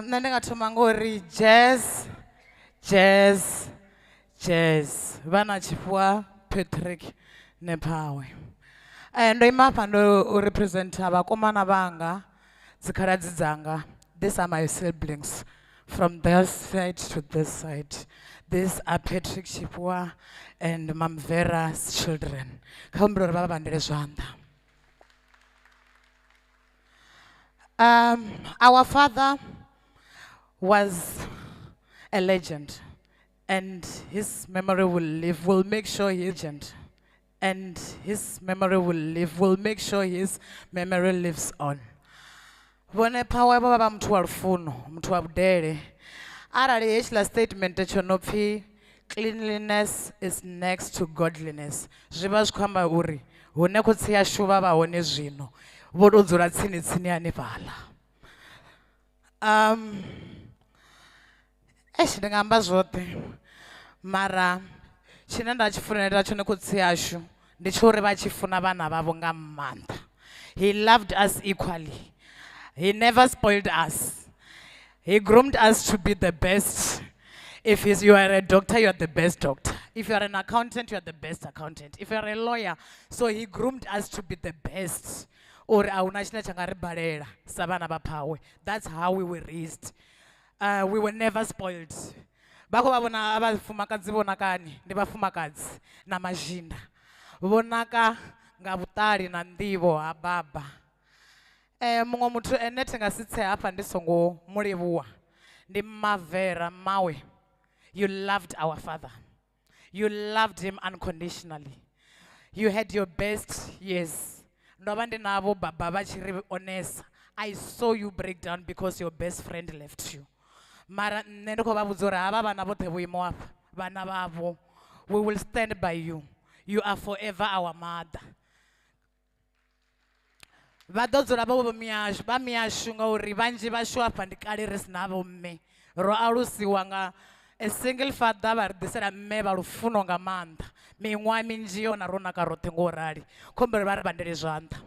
Nṋe ndi nga thoma ngori jazz, jazz, jazz. Vha na tshifhiwa Patrick Nephawe. Ndo ima hafha ndo u representa vhakomana vhanga, dzikhaladzi dzanga. These are my siblings from this side to this side. These are Patrick Tshifhiwa and Mamvera's children. Kha humbela uri vha vha vhandele zwanḓa. Our father was a legend, and his memory will live. We'll make sure he legend, and his memory will live. We'll make sure his memory lives on. Vhone Phawe vho vha vha muthu wa lufuno, muthu wa vhudele. Arali hetshiḽa statement tsho no pfi cleanliness is next to godliness, zwi vha zwi khou amba uri hune khotsi ashu vha vha hone zwino vho to dzula tsini tsini hanefhaḽa. Eish, ndi nga amba zwoṱhe, mara tshine nda tshi funela tshone khotsi ashu ndi tsho uri vha tshi funa vhana vhavho nga maanḓa. He loved us equally. He never spoiled us. He groomed us to be the best. If you are a doctor, you are the best doctor. If you are an accountant, you are the best accountant. If you are a lawyer, so he groomed us to be the best. Uri a huna tshine tsha nga ri balela sa vhana vha Phawe. That's how we were raised. We were never spoiled. Vha khou vha vhona vhafumakadzi vho nakani, ndi vhafumakadzi na mazhinda. Vho naka nga vhuṱali na nḓivho ha baba. Muṅwe muthu ene thi nga si tse hafha ndi songo mu livhuwa ndi Mavera Mawe. You loved our father. You loved him unconditionally. You had your best years. Ndo vha ndi navho baba vha tshi ri onesa. I saw you break down because your best friend left you. Mara nṋe ndi khou vha vhudza uri havha vhana vhoṱhe vho imaho hafha, vhana vhavho, we will stand by you. You are forever our mother. Vha ḓo dzula vho vho vha miyashu ngauri vhanzhi vhashu hafha ndi kale ri si na vho mme. Ro alusiwa nga a single father, vha ri ḓisela mme vha lufuno nga maanḓa. Miṅwaha minzhi yona ro naka roṱhe ngo rali. Khombelo vha ri vhandele zwanḓa.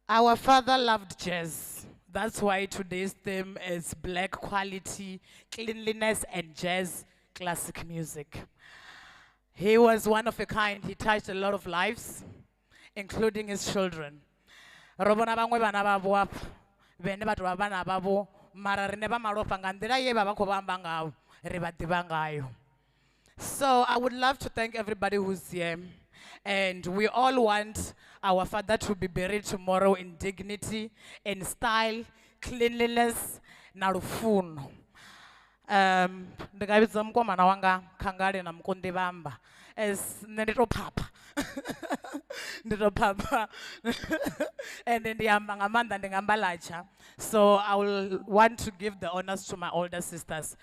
Our father loved jazz. That's why today's theme is black quality, cleanliness, and jazz classic music. He was one of a kind. He touched a lot of lives, including his children. Ro vhona vhaṅwe vhana vhavho hafha, vhene vha tou vha vhana vhavho, mara riṋe vha malofha nga nḓila ye vha vha khou vha amba ngayo, ri vha ḓivha ngayo. So I would love to thank everybody who's here. And we all want our father to be buried tomorrow in dignity, in style, cleanliness, na lufuno. Ndi nga vhidza mukomana wanga Khangale na Mukonḓi Vhamba. As nṋe ndi to phapha. Ndi to phapha. And ndi amba nga maanḓa, ndi nga amba latsha. So I will want to give the honors to my older sisters.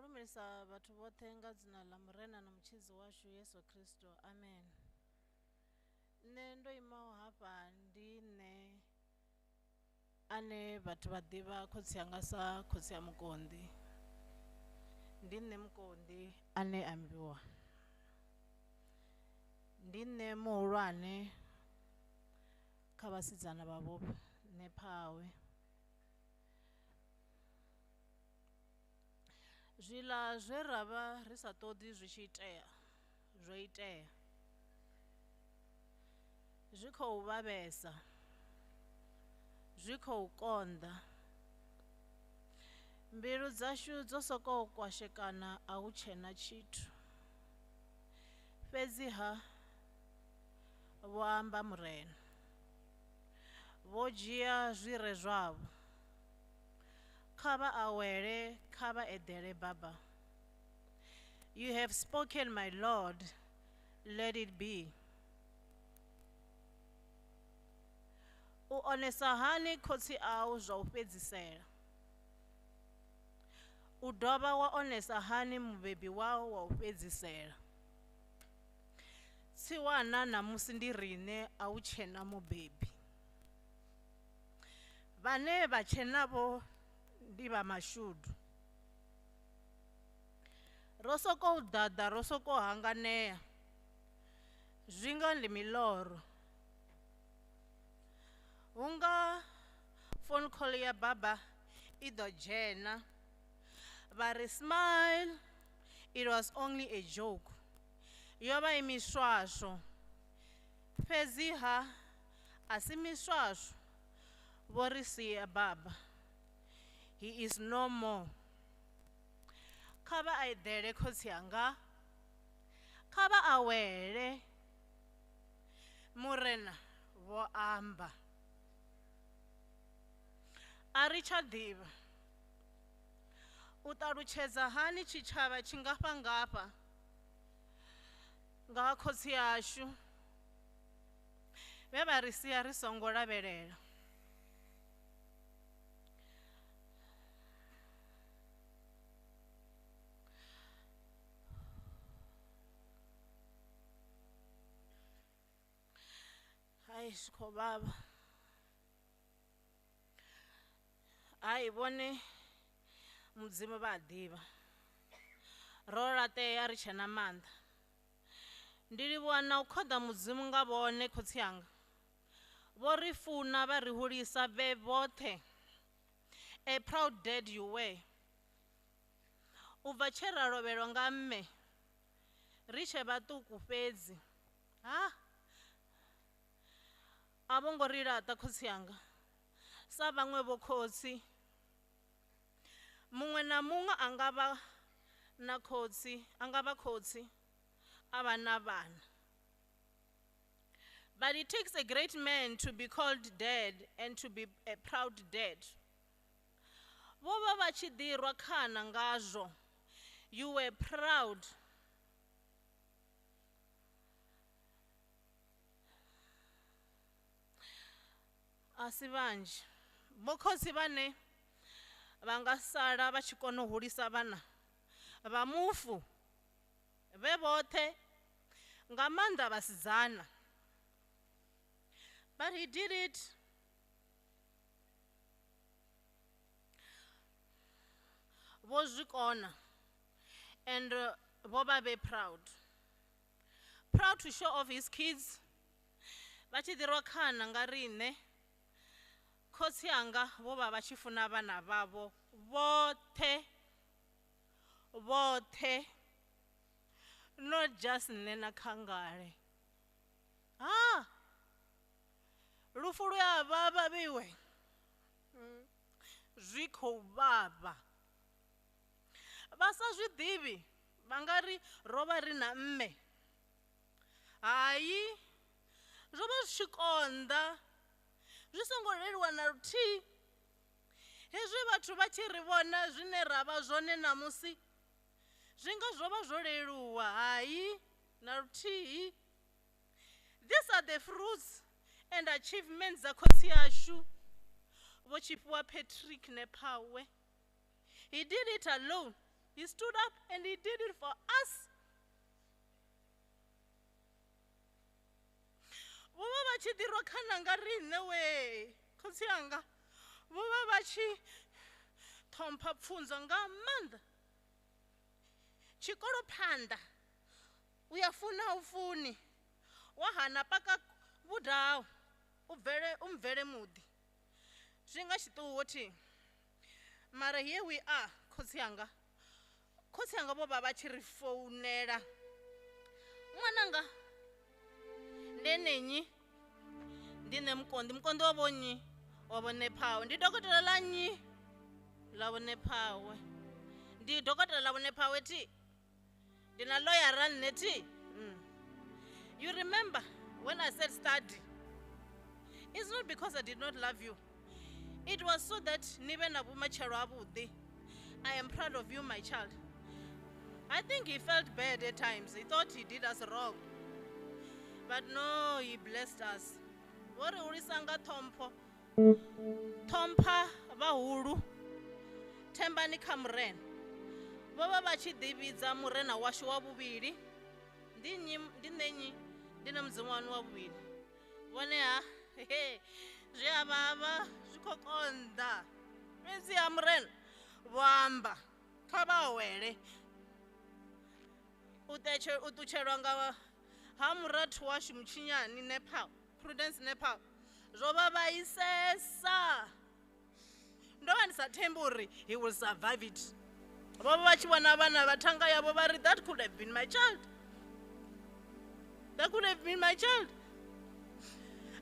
Lumelisa vhathu vhoṱhe nga dzina ḽa Murena na Mutshidzi washu Yesu Kristo. Amen. Nṋe ndo imaho hafha ndi nṋe ane vhathu vha ḓivha khotsi anga sa khotsi a Mukonḓi. Ndi nṋe Mukonḓi ane ambiwa. Ndi nṋe muhulwane kha vhasidzana vha vho Nephawe. Zwiḽa zwe ra vha ri sa ṱoḓi zwi tshi itea, zwo itea. Zwi khou vhavhesa, zwi khou konḓa. Mbilu dzashu dzo sokou kwashekana a hu tshena tshithu. Fhedziha, vho amba Murena, vho dzhia zwi re zwavho. Kha vha awele, kha vha eḓele baba. You have spoken, my Lord, let it be. U onesa hani khotsi au zwa u fhedzisela. U dovha wa onesa hani mubebi wau wa u fhedzisela. Tsiwana ṋamusi ndi riṋe a hu tshena mubebi. Vhane vha tshenavho ndi vha mashudu. Ro sokou ḓaḓa ro sokou hanganea. Zwi nga ndi miloro. Hu nga phone call ya baba i ḓo dzhena vha ri smile it was only a joke. Yo vha i miswaswo. Fhedziha a si miswaswo vho ri sia baba. He is no more. Kha vha a eḓele khotsi anga. Kha vha awele. Murena vho amba. A ri tsha ḓivha. U ṱalutshedza hani tshitshavha tshingafhangafha nga ha khotsi ashu vhe vha ri sia ri songo lavhelela. Hai zwi khou vhavha. Hai vhone Mudzimu vha a ḓivha. Ro laṱea ri tshe na maanḓa. Ndi livhuwa na u khoḓa Mudzimu nga vhone khotsi anga. Vho ri funa vha ri hulisa vhe vhoṱhe. A proud dad you were. U bva tshe ra lovhelwa nga mme ri tshe vhaṱuku fhedzi. Ha? A vho ngo ri laṱa khotsi anga sa vhaṅwe vho khotsi. Muṅwe na muṅwe a nga vha na khotsi, a nga vha khotsi a vha na vhana. But it takes a great man to be called dad and to be a proud dad. Vho vha vha tshi ḓirwa khana ngazwo. You were proud. A si vhanzhi. Vho khotsi vhane vha nga sala vha tshi kona u hulisa vhana vha mufu vhe vhoṱhe nga maanḓa vhasidzana. But he did it. Vho zwi kona. And vho vha vhe proud. Proud to show off his kids. Vha tshi ḓirwa khana nga riṋe. Khotsi anga vho vha vha tshi funa vhana vhavho vhoṱhe. Vhoṱhe. Not just nṋe na Khangale. Ha! Lufu lu ya vhavha vhiwe. Zwi khou vhavha. Vha sa zwi ḓivhi vha nga ri ro vha ri na mme. Hai, zwo vha zwi tshi konḓa. Zwi songo leluwa na luthihi. Hezwi vhathu vha tshi ri vhona zwine ra vha zwone ṋamusi, zwi nga zwo vha zwo leluwa. Hai, na luthihi. These are the fruits and achievements dza khotsi ashu Vho Tshifhiwa Patrick Nephawe. He did it alone. He stood up and he did it for us. Vho vha vha tshi ḓirwa khana nga riṋe wee, khotsi anga. Vho vha vha tshi ṱhompha pfunzo nga maanḓa. Tshikolo phanḓa, u ya funa u funi, wa hana paka vhudau, u bvele u mvele muḓi. Zwi nga tshiṱuhu thi. Mara here we are, khotsi anga. Khotsi anga vho vha vha tshi ri founela. Ṅwananga, ndi ene nnyi? Ndi nṋe Mukonḓi. Mukonḓi wa vho nnyi? Wa vho Nephawe. Ndi dokotela ḽa nnyi? Ḽa vho Nephawe. Ndi dokotela ḽa vho Nephawe thi. Ndi na lawyer nṋe thi. You remember when I said study? It's not because I did not love you. It was so that ni vhe na vhumatshelo havhuḓi. I am proud of you, my child. I think he felt bad at times. He thought he did us wrong. But no, he blessed us. Vho ri hulisa nga ṱhompho. Ṱhompha vhahulu. Thembani kha Murena. Vho vha vha tshi ḓivhidza murena washu wa vhuvhili. Ndi nnyi, ndi nṋe nnyi, ndi na mudzimu waṋu wa vhuvhili. Vhone ha, zwi a vhavha, zwi khou konḓa. Fhedzi ha murena vho amba kha vha awele. U ṱutshelwa nga ha murathu washu Mutshinyani Nepal, Prudence Nepal, zwo vha vhaisesa. Ndo vha ndi sa thembi uri he will survive it. Vho vha vha tshi vhona vhana vha thanga yavho vha ri that could have been my child. That could have been my child.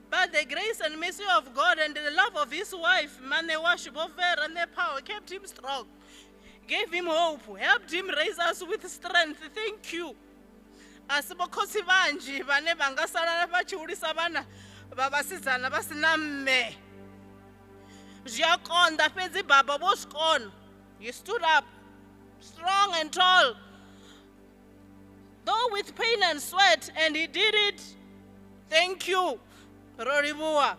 But the grace and mercy of God and the love of his wife, Mane washu Vho Vera Nepal, kept him strong, gave him hope, helped him raise us with strength. Thank you. A si vhokhotsi vhanzhi vhane vha nga sala vha tshi hulisa vhana vha vhasidzana vha si na mme. Zwi a konḓa, fhedzi baba vho zwi kona. He stood up, strong and tall, though with pain and sweat, and he did it. Thank you. Ro livhuwa.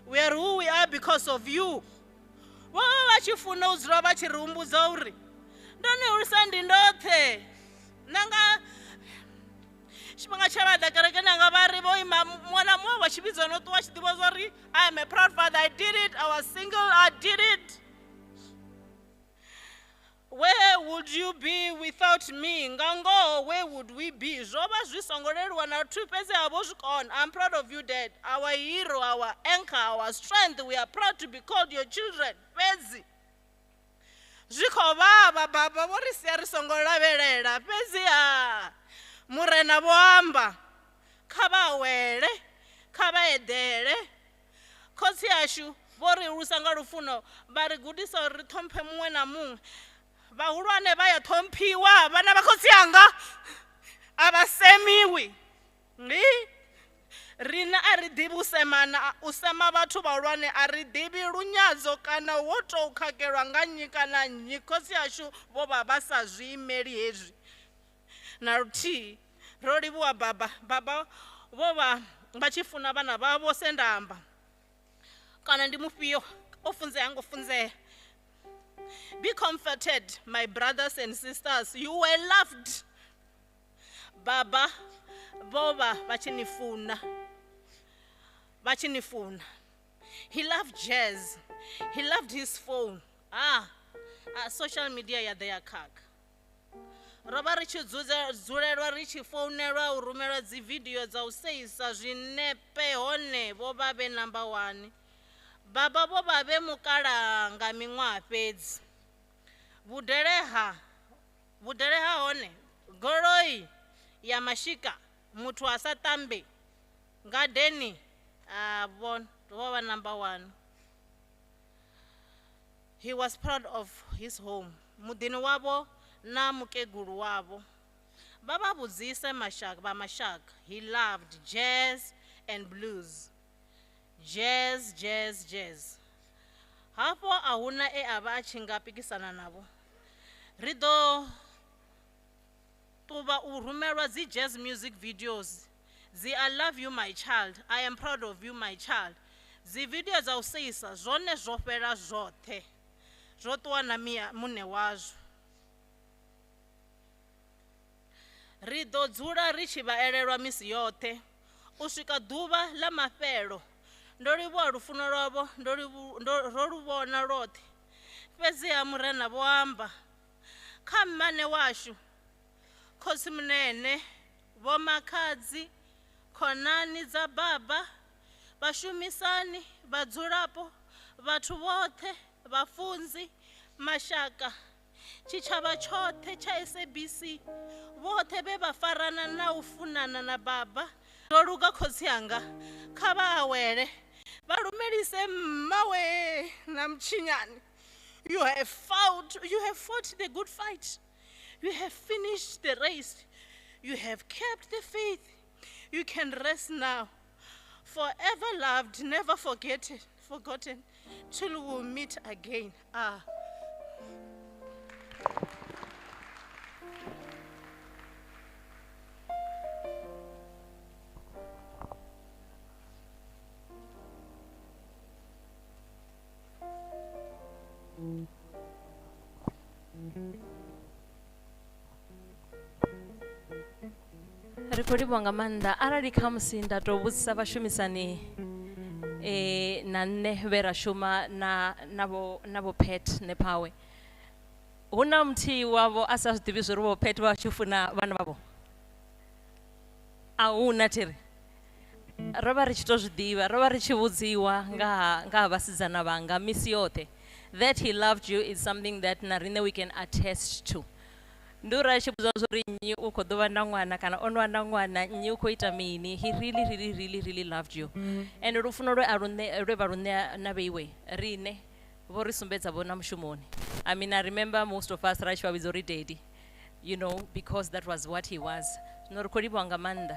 We are who we are because of you. Vho vha vha tshi funa u dzula vha tshi ri humbudza uri ndo ni hulisa ndi ndoṱhe. Nanga tshifhinga tshe vha ḓa kerekeni anga vha ri vho ima muṅwe na muṅwe wa tshivhidzo no ṱuwa tshi ḓivha zwa uri I am a proud father, I did it, I was single, I did it. Where would you be without me? Nga ngoho, where would we be? Zwo vha zwi songo leluwa na luthihi, fhedzi ha vho zwi kona. I'm proud of you, Dad. Our hero, our anchor, our strength. We are proud to be called your children. Fhedzi zwi khou vhavha, baba vho ri sia ri songo lavhelela. Fhedzi ha murena vho amba kha vha awele, kha vha eḓele. Khotsi ashu vho ri hulusa nga lufuno, vha ri gudisa uri ri ṱhomphe muṅwe na muṅwe. Vhahulwane vha ya ṱhomphiwa, vhana vha khotsi anga a vha semiwi. Ndi riṋe a ri ḓivhi u semana, u sema vhathu vhahulwane a ri ḓivhi lunyadzo kana wo tou khakelwa nga nnyi kana nnyi. Khotsi ashu vho vha vha sa zwi imeli hezwi na luthihi. Ro livhuwa baba. Baba vho vha vha tshi funa vhana vhavho se nda amba. Kana ndi mufhio o funzea ngo funzea. Be comforted, my brothers and sisters. You were loved. Baba vho vha vha tshi ni funa. Vha tshi ni funa. He loved jazz. He loved his phone. Social media ya ḓa ya khakha. Ro vha ri tshi dzulelwa ri tshi founelwa u rumelwa dzi video dza u seisa zwinepe, hone vho vha vhe number 1. Baba vho vha vhe mukalaha nga miṅwaha fhedzi. Vhudele ha hone goloi ya mashika, muthu a sa tambi ngadeni, a vho vha number 1. He was proud of his home, muḓini wavho na mukegulu wavho. Vha vha vhudzise vha mashaka. He loved jazz and blues. Jazz, jazz, jazz. Hafho a huna e a vha a tshi nga pikisana navho. Ri ḓo ṱuvha u rumelwa dzi jazz music videos. Dzi I love you my child, I am proud of you my child. Dzi video dza u seisa zwone zwo fhela zwoṱhe. Zwo ṱuwa na muṋe wazwo. Ri ḓo dzula ri tshi vha elelwa misi yoṱhe u swika ḓuvha ḽa mafhelo. Ndo livhuwa lufuno lwavho, ro lu vhona lwoṱhe. Fhedziha murena vho amba kha mmane washu, khotsi munene, vho makhadzi, khonani dza baba, vhashumisani, vhadzulapo, vhathu vhoṱhe, vhafunzi, mashaka, tshitshavha tshoṱhe tsha SABC, vhoṱhe vhe vha farana na u funana na baba. Ndo luga khotsi anga, kha vha awele, vha lumelise mmawe na mutshinyani. You have fought, you have fought the good fight. You have finished the race. You have kept the faith. You can rest now. Forever loved, never forgotten, till we meet again.
Ri khou livhuwa nga maanḓa arali khamusi nda tou vhudzisa vhashumisani na nṋe vhe ra shuma na na vho na vho Pat Nephawe. Hu na muthihi wavho a sa zwi ḓivhi zwo ri vho Pat vha tshi funa vhana vhavho? A huna thiri. Ro vha ri tshi to zwi ḓivha, ro vha ri tshi vhudziwa nga ha vhasidzana vhanga misi yoṱhe. That he loved you is something that na riṋe we can attest to. Ndi uri a tshi vhudziwa zwa uri nnyi u khou ḓo vha na ṅwana kana o no vha na ṅwana, nnyi u khou ita mini, he really, really, really, really loved you. And lufuno lwe a lu ṋe, lwe vha lu ṋea na vheiwe, riṋe vho ri sumbedza vho na mushumoni. I mean, I remember most of us ra tshi vha vhidza uri daddy, you know, because that was what he was. Zwino ri khou livhuwa nga maanḓa,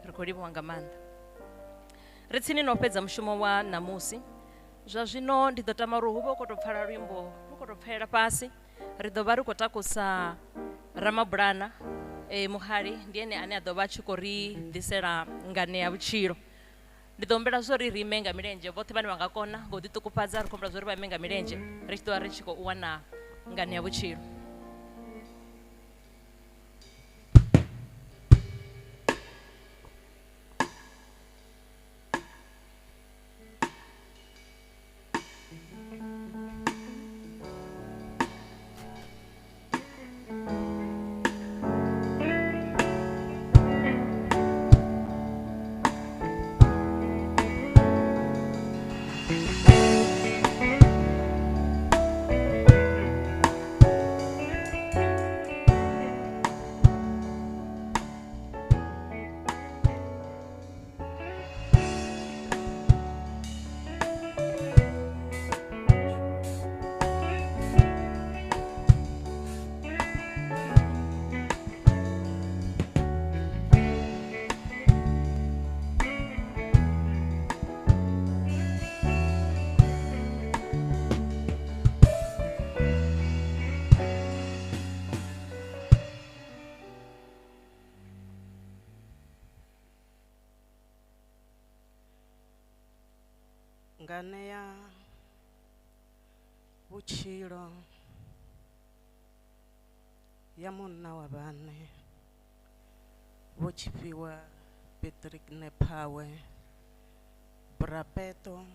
ri khou livhuwa nga maanḓa. Ri tsini no fhedza mushumo wa ṋamusi. Zwa zwino ndi ḓo tama uri hu vhe hu khou tou pfala luimbo, lu khou tou pfela fhasi. Ri ḓo vha ri khou takusa Ramabulana, Muhali, ndi ene ane a ḓo vha a tshi khou ri ḓisela nganea vhutshilo. Ndi ḓo humbela zwo ri ri ime nga milenzhe, vhoṱhe vhane vha nga kona nga u ḓiṱukufhadza, ri khou humbela zwo ri vha ime nga milenzhe, ri tshi ḓo vha ri tshi khou wana nganea vhutshilo.
Nganea vhutshilo ya munna wa vhaṋe vho tshifhiwa Patrick Nephawe Brapeto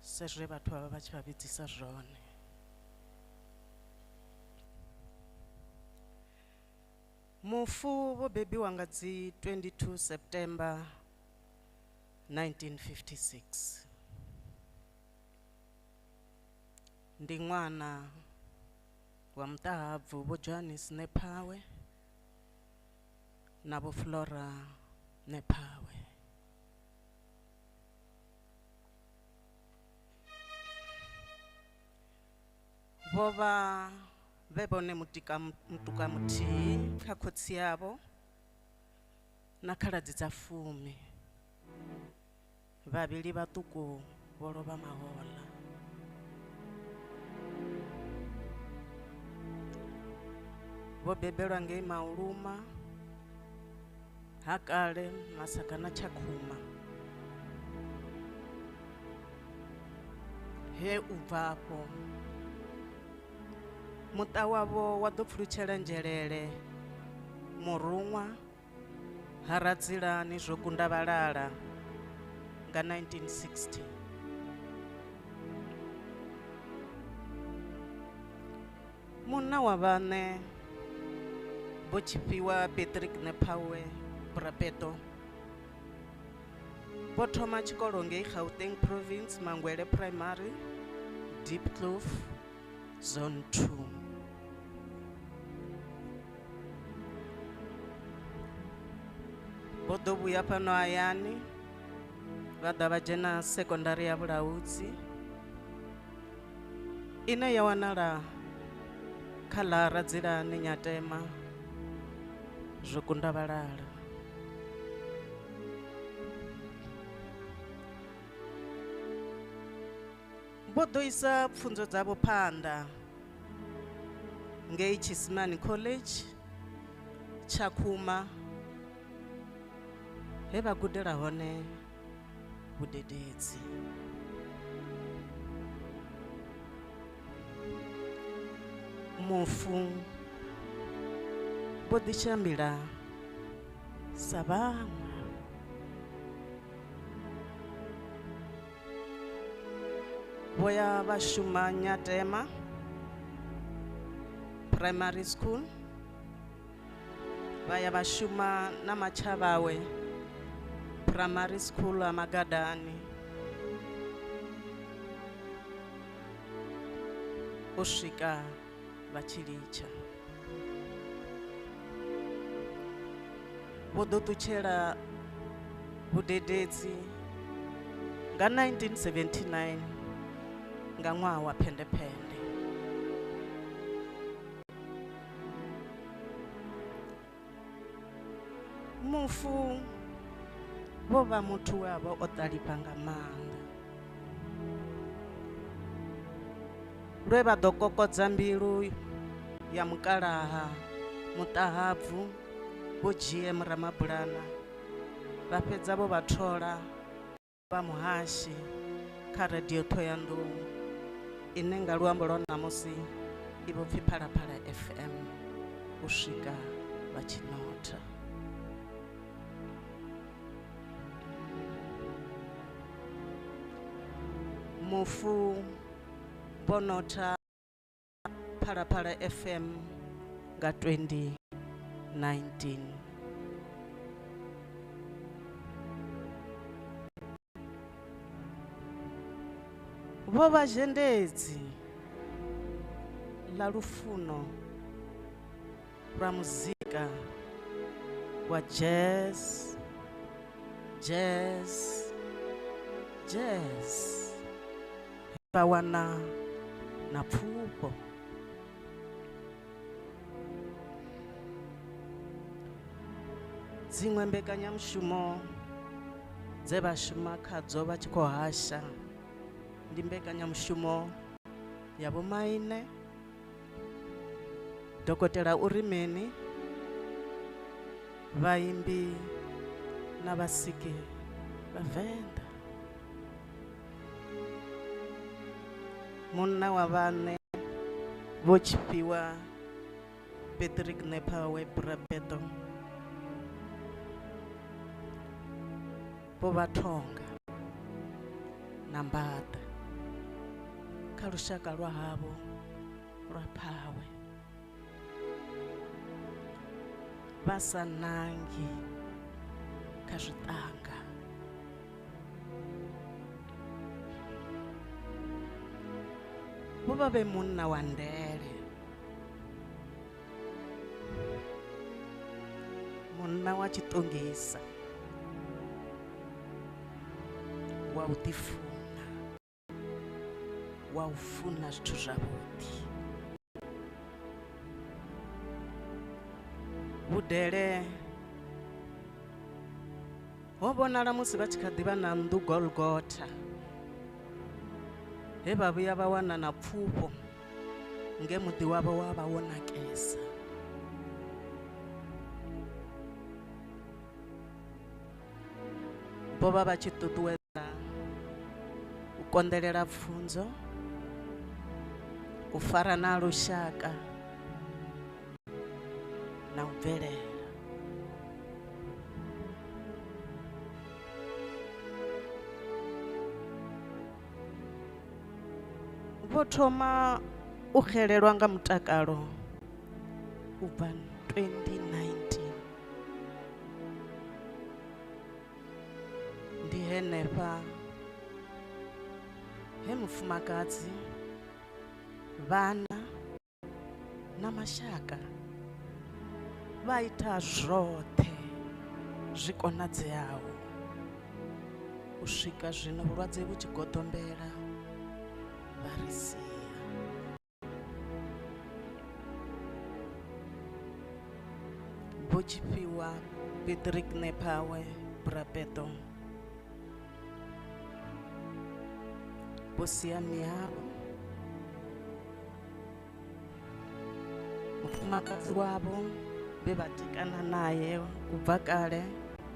sa zwe vhathu vha vha vha tshi vha vhidzisa zwone. Mufu vho bebiwa nga dzi 22 September 1956. Ndi ṅwana wa muṱahabvu Vho Johannes Nephawe na Vho Flora Nephawe. Vho vha vhe vhone mutuka muthihi kha khotsi avho na khaladzi dza 10. Vhavhili vhaṱuku vho lovha mahoḽa. Vho bebelwa ngei Mauluma ha kale Masakana Tshakhuma. He u bva afho muṱa wavho wa ḓo pfulutshela Nzhelele Muruṅwa ha Radzilani zwo kunda vhalala nga 1960. Munna wa vhaṋe Vho Tshifhiwa Patrick Nephawe Brapeto vho thoma tshikolo ngei Gauteng Province Mangwele Primary Diepkloof Zone 2. Vho ḓo vhuya fhano hayani vha ḓa vha dzhena sekondari ya Vhulaudzi ine ya wanala kha ḽa Radzilani Nyatema zwo kunda vhalala. Vho ḓo isa pfunzo dzavho phanḓa ngei Tshisimani College Tshakhuma he vha gudela hone vhudededzi. Mufu vho ḓi tshiambila Sa vhaṅwe. Vho ya vha shuma Nyatema Primary School, vha ya vha shuma na Matshavhawe Primary School a Magadani u swika vha tshi litsha. Vho ḓo ṱutshela vhudededzi nga 1979 nga ṅwaha wa phendephende. Mufu vho vha muthu we a vha o ṱalifha nga maanḓa, lwe vha ḓo kokodza mbilu ya mukalaha muṱahabvu Vho GM Ramabulana, vha fhedza vho vha thola vha muhashi kha radio Thohoyandou ine nga luambo lwa ṋamusi i vho pfi Phalaphala FM u swika vha tshi notha. Mufu vho notha Phalaphala FM nga 2019. Vho vha zhendedzi ḽa lufuno lwa muzika wa jazz, jazz, jazz. Vha wana na pfufho. Dziṅwe mbekanyamushumo dze vha shuma khadzo vha tshi khou hasha ndi mbekanyamushumo ya vhomaine, Dokotela Uri Mini, vhaimbi na vhasiki vha Venḓa. Munna wa vhaṋe Vho Tshifhiwa Patrick Nephawe Burabeto vho vha thonga na mbaḓa kha lushaka lwa havho lwa Phawe, vha sa nangi kha zwiṱanga. Vho vha vhe munna wa ndele, munna wa tshiṱongisa, wa u ḓifuna, wa u funa zwithu zwavhuḓi. Vhudele ho vhonala musi vha tshi kha ḓi vha na nnḓu Golgotha, he vha vhuya vha wana na pfufho nge muḓi wavho wa vha wo nakesa. Vho vha vha tshi ṱuṱuwedza u konḓelela pfunzo, u fara na lushaka na u bvelela. Vho thoma u xelelwa nga mutakalo u bva 2019. Ndi henefha he mufumakadzi, vhana na mashaka vha ita zwoṱhe zwi konadzeaho u swika zwino vhulwadze vhu tshi goḓombela vha ri sia. Vho Tshifhiwa Patrick Nephawe Burapeto vho sia miaro, mufumakadzi wavho vhe vha tikana naye u bva kale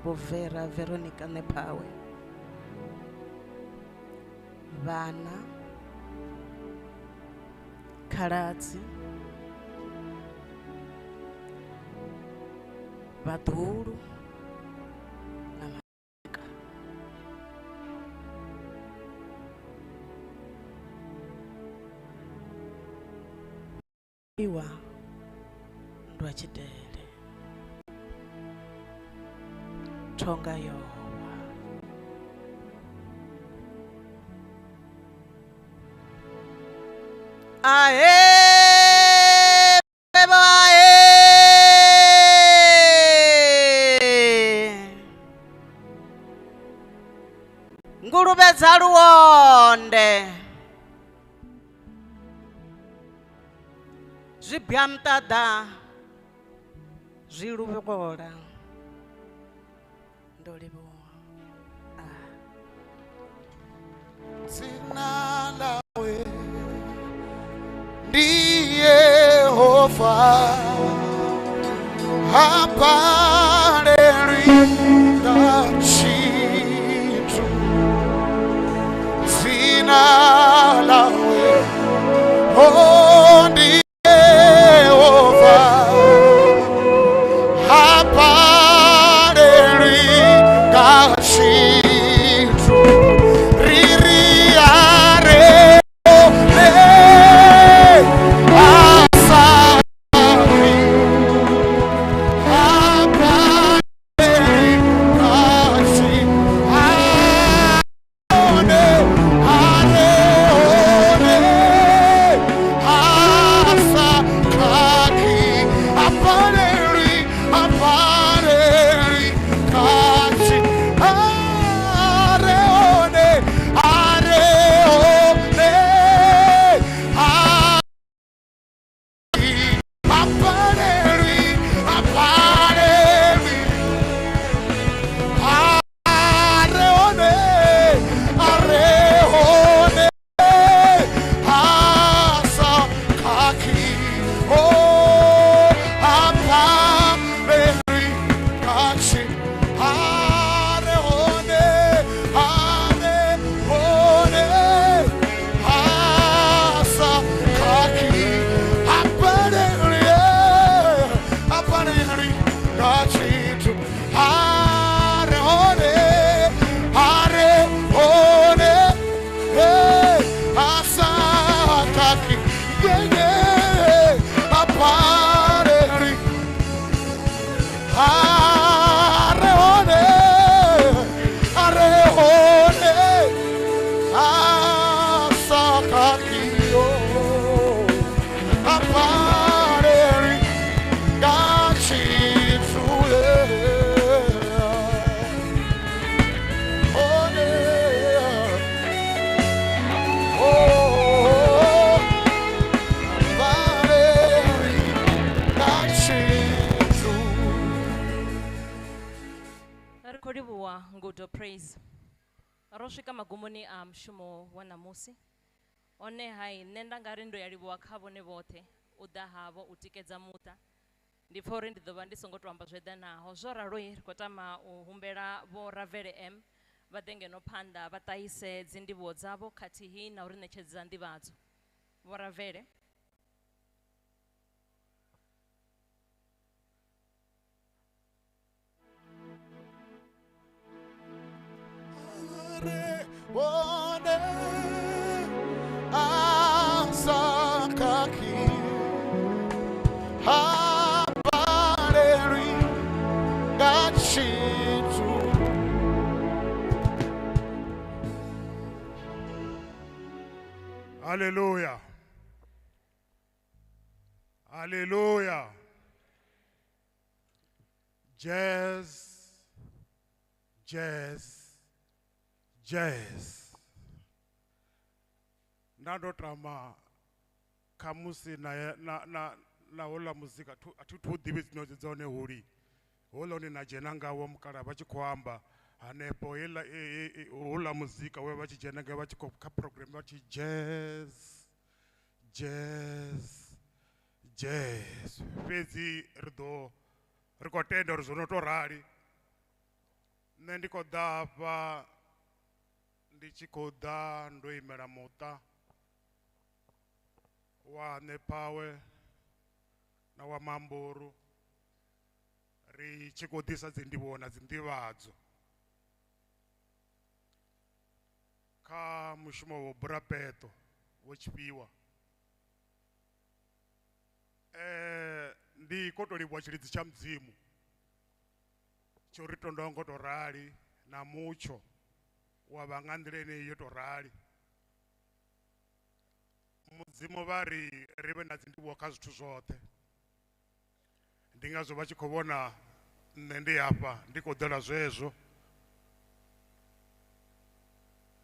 Vho Vera Veronica Nephawe, vhana, khaladzi, vhaḓuhulu. lwa tshidele thonga yo Ae, ae. Nguluvhe dza luonde zwibya muṱaḓa zwi luvhola. Ndo livhuwa.
Dzina ḽawe ndi Yehova ha balelwi nga tshithu. Dzina ḽawe oh ndi Yehova ha balelwi nga tshithu. Ri ri a re
Ri khou livhuwa Ngudo Praise. Ro swika magumoni a mushumo wa ṋamusi. One hai nṋe nda nga ri ndo ya livhuwa kha vhone vhoṱhe u ḓa havho u tikedza muṱa. Ndi pfa uri ndi ḓo vha ndi songo to amba zwo eḓanaho. Zwo ralo ri khou tama u humbela vho Ravele M vha ḓe ngeno phanḓa vha ṱahise dzindivhuwo dzavho khathihi na u ri ṋetshedza nḓivhadzo. Vho Ravele.
Hallelujah. Hallelujah. Jazz, jazz, jazz. Nda ndo tama khamusi na na na na hola muzika a thi thu ḓivhi dzino dza hone holi hola hone na dzhena ngawo mukala vha tshi khou amba hanefho heiḽa houḽa muzika we vha tshi dzhena ngawo vha tshi khou kha program vha tshi jazz jazz jazz. Fhedzi ri ḓo ri khou tenda uri zwo no tou rali. Nṋe ndi khou ḓa hafha ndi tshi khou ḓa ndo imela muṱa wa Nephawe na wa Mamburu ri tshi khou ḓisa dzindivhuwo na dzinḓivhadzo kha mushumo wa Burapeto vho Tshifhiwa. Ndi khou tou livhuwa tshilidzi tsha Mudzimu tsho ri tondaho ngo tou rali na mutsho wa vha nga nḓila yeneyi yo tou rali. Mudzimu vha ri ri vhe na dzindivhuwo kha zwithu zwoṱhe, ndi ngazwo vha tshi khou vhona nṋe ndi hafha ndi khou ḓela zwezwo.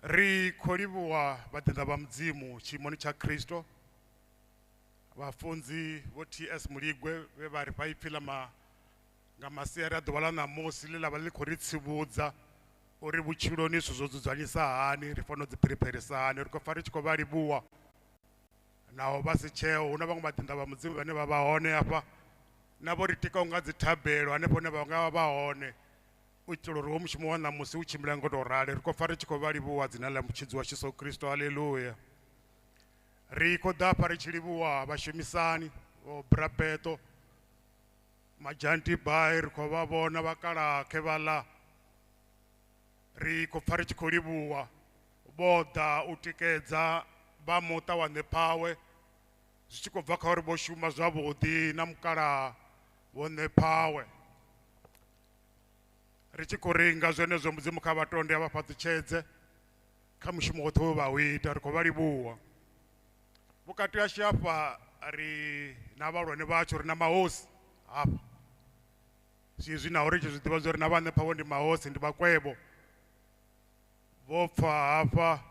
Ri khou livhuwa vhaḓinḓa vha Mudzimu tshiimoni tsha Kristo, vhafunzi vho TS Muligwe vhe vha ri fha ipfi ḽa nga masiari a ḓuvha ḽa ṋamusi ḽe ḽa vha ḽi khou ri tsivhudza uri vhutshiloni zwithu zwo dzudzanyisa hani, ri fanela u dzi phiripherisa hani. Ri khou pfa ri tshi khou vha livhuwa naho vha si tsheo. Hu na vhaṅwe vhaḓinḓa vha Mudzimu vhane vha vha hone hafha na vho ri tikaho nga dzithabelo hanefho hune vha nga vha vha hone u itela uri ho mushumo wa ṋamusi u tshimbila ngo tou rali. Ri khou pfa ri tshi khou vha livhuwa dzina ḽa Mutshidzi washu Yesu Kristo. Haleluya. Ri khou ḓa hafha ri tshi livhuwa vhashumisani vho Brapeto Majanti Bai, ri khou vha vhona vhakalakhe vhaḽa. Ri khou pfa ri tshi khou livhuwa vho ḓa u tikedza vha muṱa wa Ṋephawe, zwi tshi khou bva kha uri vho shuma zwavhuḓi na mukalaha vho Ṋephawe. Ri tshi khou ri nga zwenezwo Mudzimu kha vha tonde a vha fhaṱutshedze kha mushumo woṱhe we vha u ita. Ri khou vha livhuwa. Vhukati hashu hafha ri na vhahulwane vhashu, ri na mahosi hafha. Zwezwi naho ri tshi zwi ḓivha zwa uri na vhaṋe phavho ndi mahosi, ndi vhakwevho. Vho pfa hafha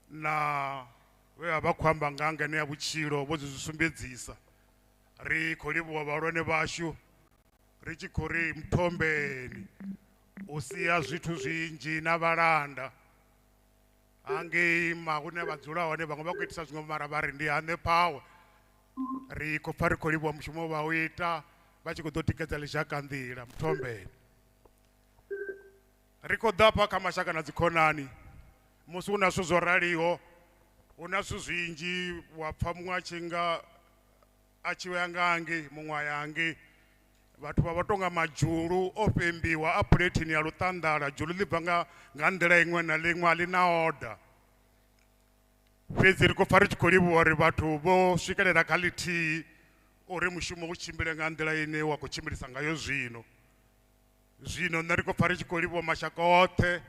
na vhe vha vha khou amba nga ngeno ya vhutshilo vho zwi sumbedzisa. Ri khou livhuwa vhahulwane vhashu, ri tshi khou ri muthombeni u sia zwithu zwinzhi na vhalanda hangei hune vha dzula hone, vhaṅwe vha khou itisa zwiṅwe mara vha ri ndi haṋe phawe. Ri khou pfa ri khou livhuwa mushumo vha u ita vha tshi khou ḓo tikedza ḽizhaka nḓila muthombeni. Ri khou ḓa hafha kha mashaka na dzikhonani. Musi hu na zwithu zwo raliho, hu na zwithu zwinzhi, wa pfa muṅwe a tshi nga a tshi ya nga hangei, muṅwe a ya hangei. Vhathu vha vha tonga madzhulu o fhembiwa a phuleithini ya luṱanḓala, dzhulu ḽi bva nga nḓila iṅwe na ḽiṅwe, a ḽi na oda. Fhedzi ri khou pfa ri tshi khou livhuwa uri vhathu vho swikelela kha ḽithihi uri mushumo u tshimbile nga nḓila ine wa khou tshimbilisa ngayo zwino. Zwino nṋe ri khou pfa ri tshi khou livhuwa mashaka oṱhe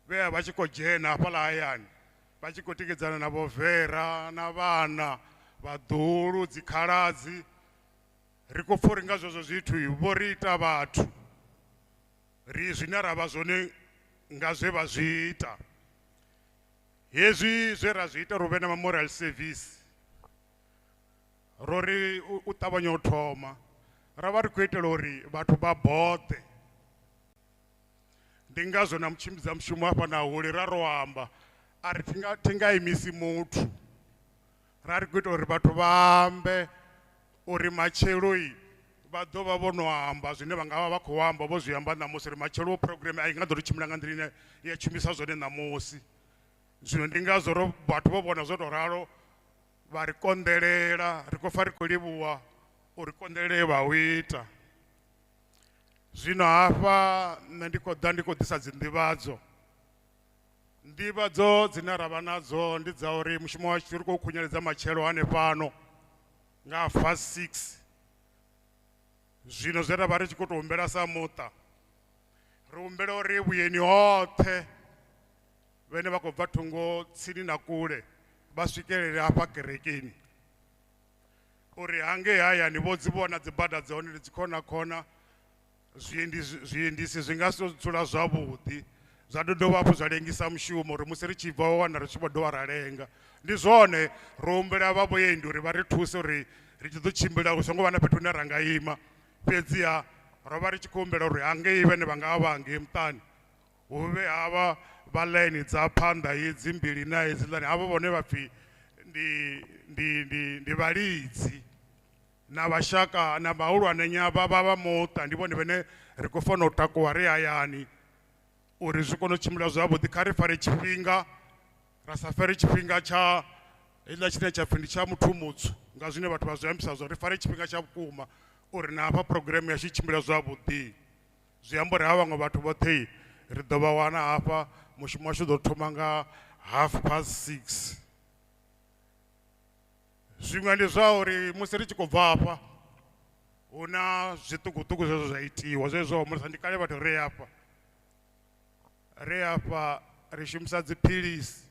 vhe a vha tshi khou dzhena hafhaḽa hayani, vha tshi khou tikedzana na vho Vera na vhana, vhaḓuhulu, dzikhaladzi. Ri khou pfa uri nga zwezwo zwithu vho ri ita vhathu, ri zwine ra vha zwone nga zwe vha zwi ita. Hezwi zwe ra zwi ita ro vhe na memorial service, ro ri u ṱavhanya u thoma ra vha ri khou itela uri vhathu vha boḓe. Ndi ngazwo na mutshimbidza mushumo hafha na huli ra ro amba a ri thi nga imisi muthu, ra ri khou itela uri vhathu vha ambe uri matsheloi vha ḓo vha vho no amba zwine vha nga vha vha khou amba, vho zwi amba ṋamusi uri matshelo program a i nga ḓo ri tshimbila nga nḓila ine ya tshumisa zwone ṋamusi. Zwino ndi ngazwo vhathu vho vhona zwo tou ralo vha ri konḓelela. Ri khou pfa ri khou livhuwa uri konḓelele vha u ita. Zwino hafha nṋe ndi khou ḓa ndi khou ḓisa dzinḓivhadzo. Nḓivhadzo dzine ra vha nadzo ndi dza uri mushumo washu ri khou khunyeledza matshelo hanefhano nga 6:30. Zwino zwe ra vha ri tshi khou tou humbela sa muṱa, ri humbela uri vhuyeni hoṱhe vhene vha khou bva thungo tsini na kule vha swikelele hafha kerekeni, uri hangei hayani vho dzi vhona dzi bada dza hone ndi dzi khona khona, zwiendisi zwi nga si tou dzula zwavhuḓi, zwa ḓo dovha hafhu zwa lengisa mushumo uri musi ri tshi bva wa wana ri tshi vho dovha ra lenga. Ndi zwone ro humbela vha vhuendi uri vha ri thuse uri ri tshi ḓo tshimbila hu songo vha na fhethu hune ra nga ima. Fhedziha ro vha ri tshi khou humbela uri hangei vhane vha nga vha hangei muṱani hu vhe havha vha ḽaini dza phanḓa hedzi mbili na hedzi ḽaini, havho vhone vha pfhi ndi vhalidzi na vhashaka na vhahulwane nya vha vha muṱa, ndi vhone vhane ri khou fanela u takuwa ri hayani uri zwi kone u tshimbila zwavhuḓi. Kha ri fare tshifhinga, ra sa fare tshifhinga tsha hetshiḽa tshine tsha pfhi ndi tsha muthu mutswu, nga zwine vhathu vha zwi ambisa zwone, ri fare tshifhinga tsha vhukuma uri na hafha phurogireme yashu i tshimbile zwavhuḓi. Zwi amba uri havha vhaṅwe vhathu vhoṱhe ri ḓo vha wana hafha, mushumo washu u ḓo thoma nga 6:30. Zwiṅwe ndi zwa uri musi ri tshi khou bva hafha hu na zwiṱukuṱuku zwezwo zwa itiwa zwezwo humbulisa ndi kale vhathu ri hafha ri hafha ri shumisa dziphilisi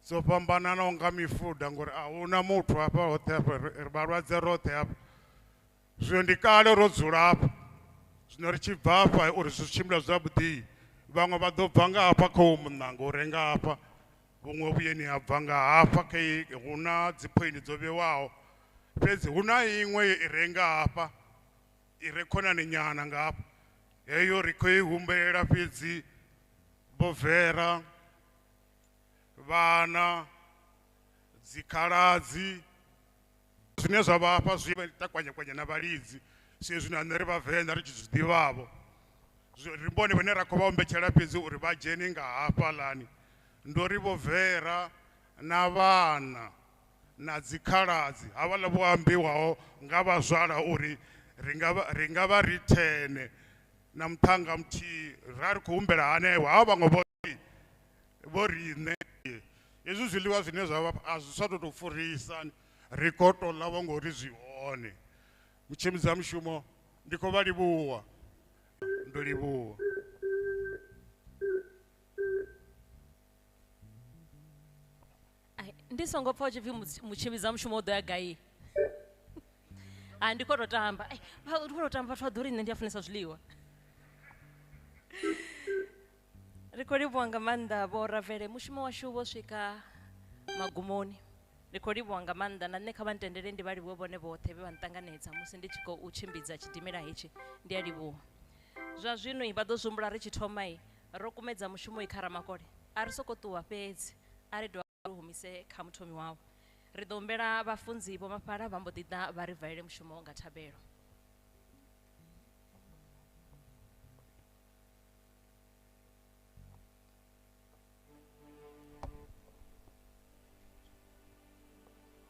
dzo fhambananaho nga mifuda ngori a huna muthu hafha hoṱhe hafha ri vhalwadze roṱhe hafha. Zwino ndi kale ro dzula hafha, zwino ri tshi bva hafha uri zwi tshimbila zwavhuḓi vhaṅwe vha ḓo bva nga hafha kha hoyu muṋango u renga hafha, vhuṅwe vhuyeni ha bva nga hafha kha hu na dzi phoindi dzo vhewaho, fhedzi hu na iṅwe i re nga hafha i re khonani nyana nga hafha, heyo ri khou i humbulela fhedzi vho Vera, vhana, dzikhaladzi, zwine zwa vha hafha zwi ita kwanyekwanye na vhalidzi sa izwi na nṋe ri vhavenḓa ri tshi zwi ḓivhavho. Ri vhone vhane ra khou vha ombetshela fhedzi uri vha dzhene nga hafhaḽani, ndo ri vho Vera na vhana na dzikhaladzi havhaḽa vho ambiwaho nga vhazwala uri ri nga vha ri 10 na muṱhannga muthihi, ra ri khou humbela hanevho havha vhaṅwe vho riṋe. Hezwi zwiḽiwa zwine zwa vha a zwi sa tou furisa, ri khou tou ḽa vho ngori zwi hone. Mutshimbidzi wa mushumo ndi khou vha livhuwa, ndo livhuwa.
Ndi songo pfa u tshi pfi mutshimbidzi wa mushumo u ḓo ya gai. Ndi khou tou tamba. Ndi khou tou tamba vhathu vha ḓo ri nṋe ndi a funesa zwiḽiwa. Ri khou livhuwa nga maanḓa vho Ravele, mushumo washu wo swika magumoni. Ndi khou livhuwa nga maanḓa na nṋe kha vha ntendele ndi vha livhuwe vhone vhoṱhe vhe vha nṱanganedza musi ndi tshi khou tshimbidza tshidimela hetshi, ndi a livhuwa. Zwa zwino vha ḓo zwi humbula ri tshi thoma ro kumedza mushumo kha Ramakole, a ri soko ṱuwa fhedzi, a ri dovha ri humise kha muthomi wawe. Ri ḓo humbela vhafunzi vho Mafhala vha mbo ḓi ḓa vha ri valele mushumo nga thabelo.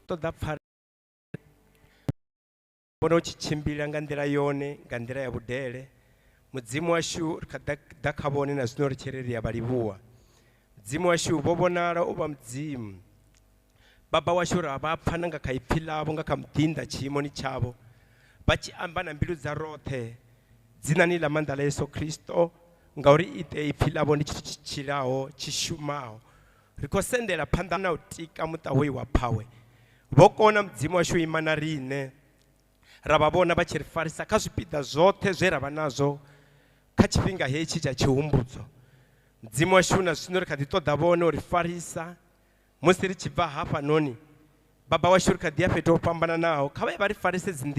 Ṱoḓa pfala vhona u tshi tshimbila nga nḓila yone, nga nḓila ya vhudele. Mudzimu washu ri kha ḓa kha vhone na zwino ri tshi ri ri a vha livhuwa. Mudzimu washu vho vhonala u vha Mudzimu. Baba washu ra vha pfa na nga kha ipfi ḽavho, nga kha muḓinḓa tshiimoni tshavho, vha tshi amba na mbilu dza roṱhe dzinani ḽa maanḓa ḽa Yesu Kristo, ngauri ite ipfi ḽavho ndi tshithu tshi tshilaho, tshi shumaho. Ri khou sendela phanḓa na u tika muṱa hoyu wa Phawe. Vho kona Mudzimu washu u ima na riṋe, ra vha vhona vha tshi ri farisa kha zwipiḓa zwoṱhe zwe ra vha nazwo kha tshifhinga hetshi tsha tshihumbudzo. Mudzimu washu na zwino ri kha ḓi ṱoḓa vhone u ri farisa musi ri tshi bva hafhanoni. Baba washu ri kha ḓi ya fhethu ho fhambananaho, kha vha ye vha ri farise dzi nḓila.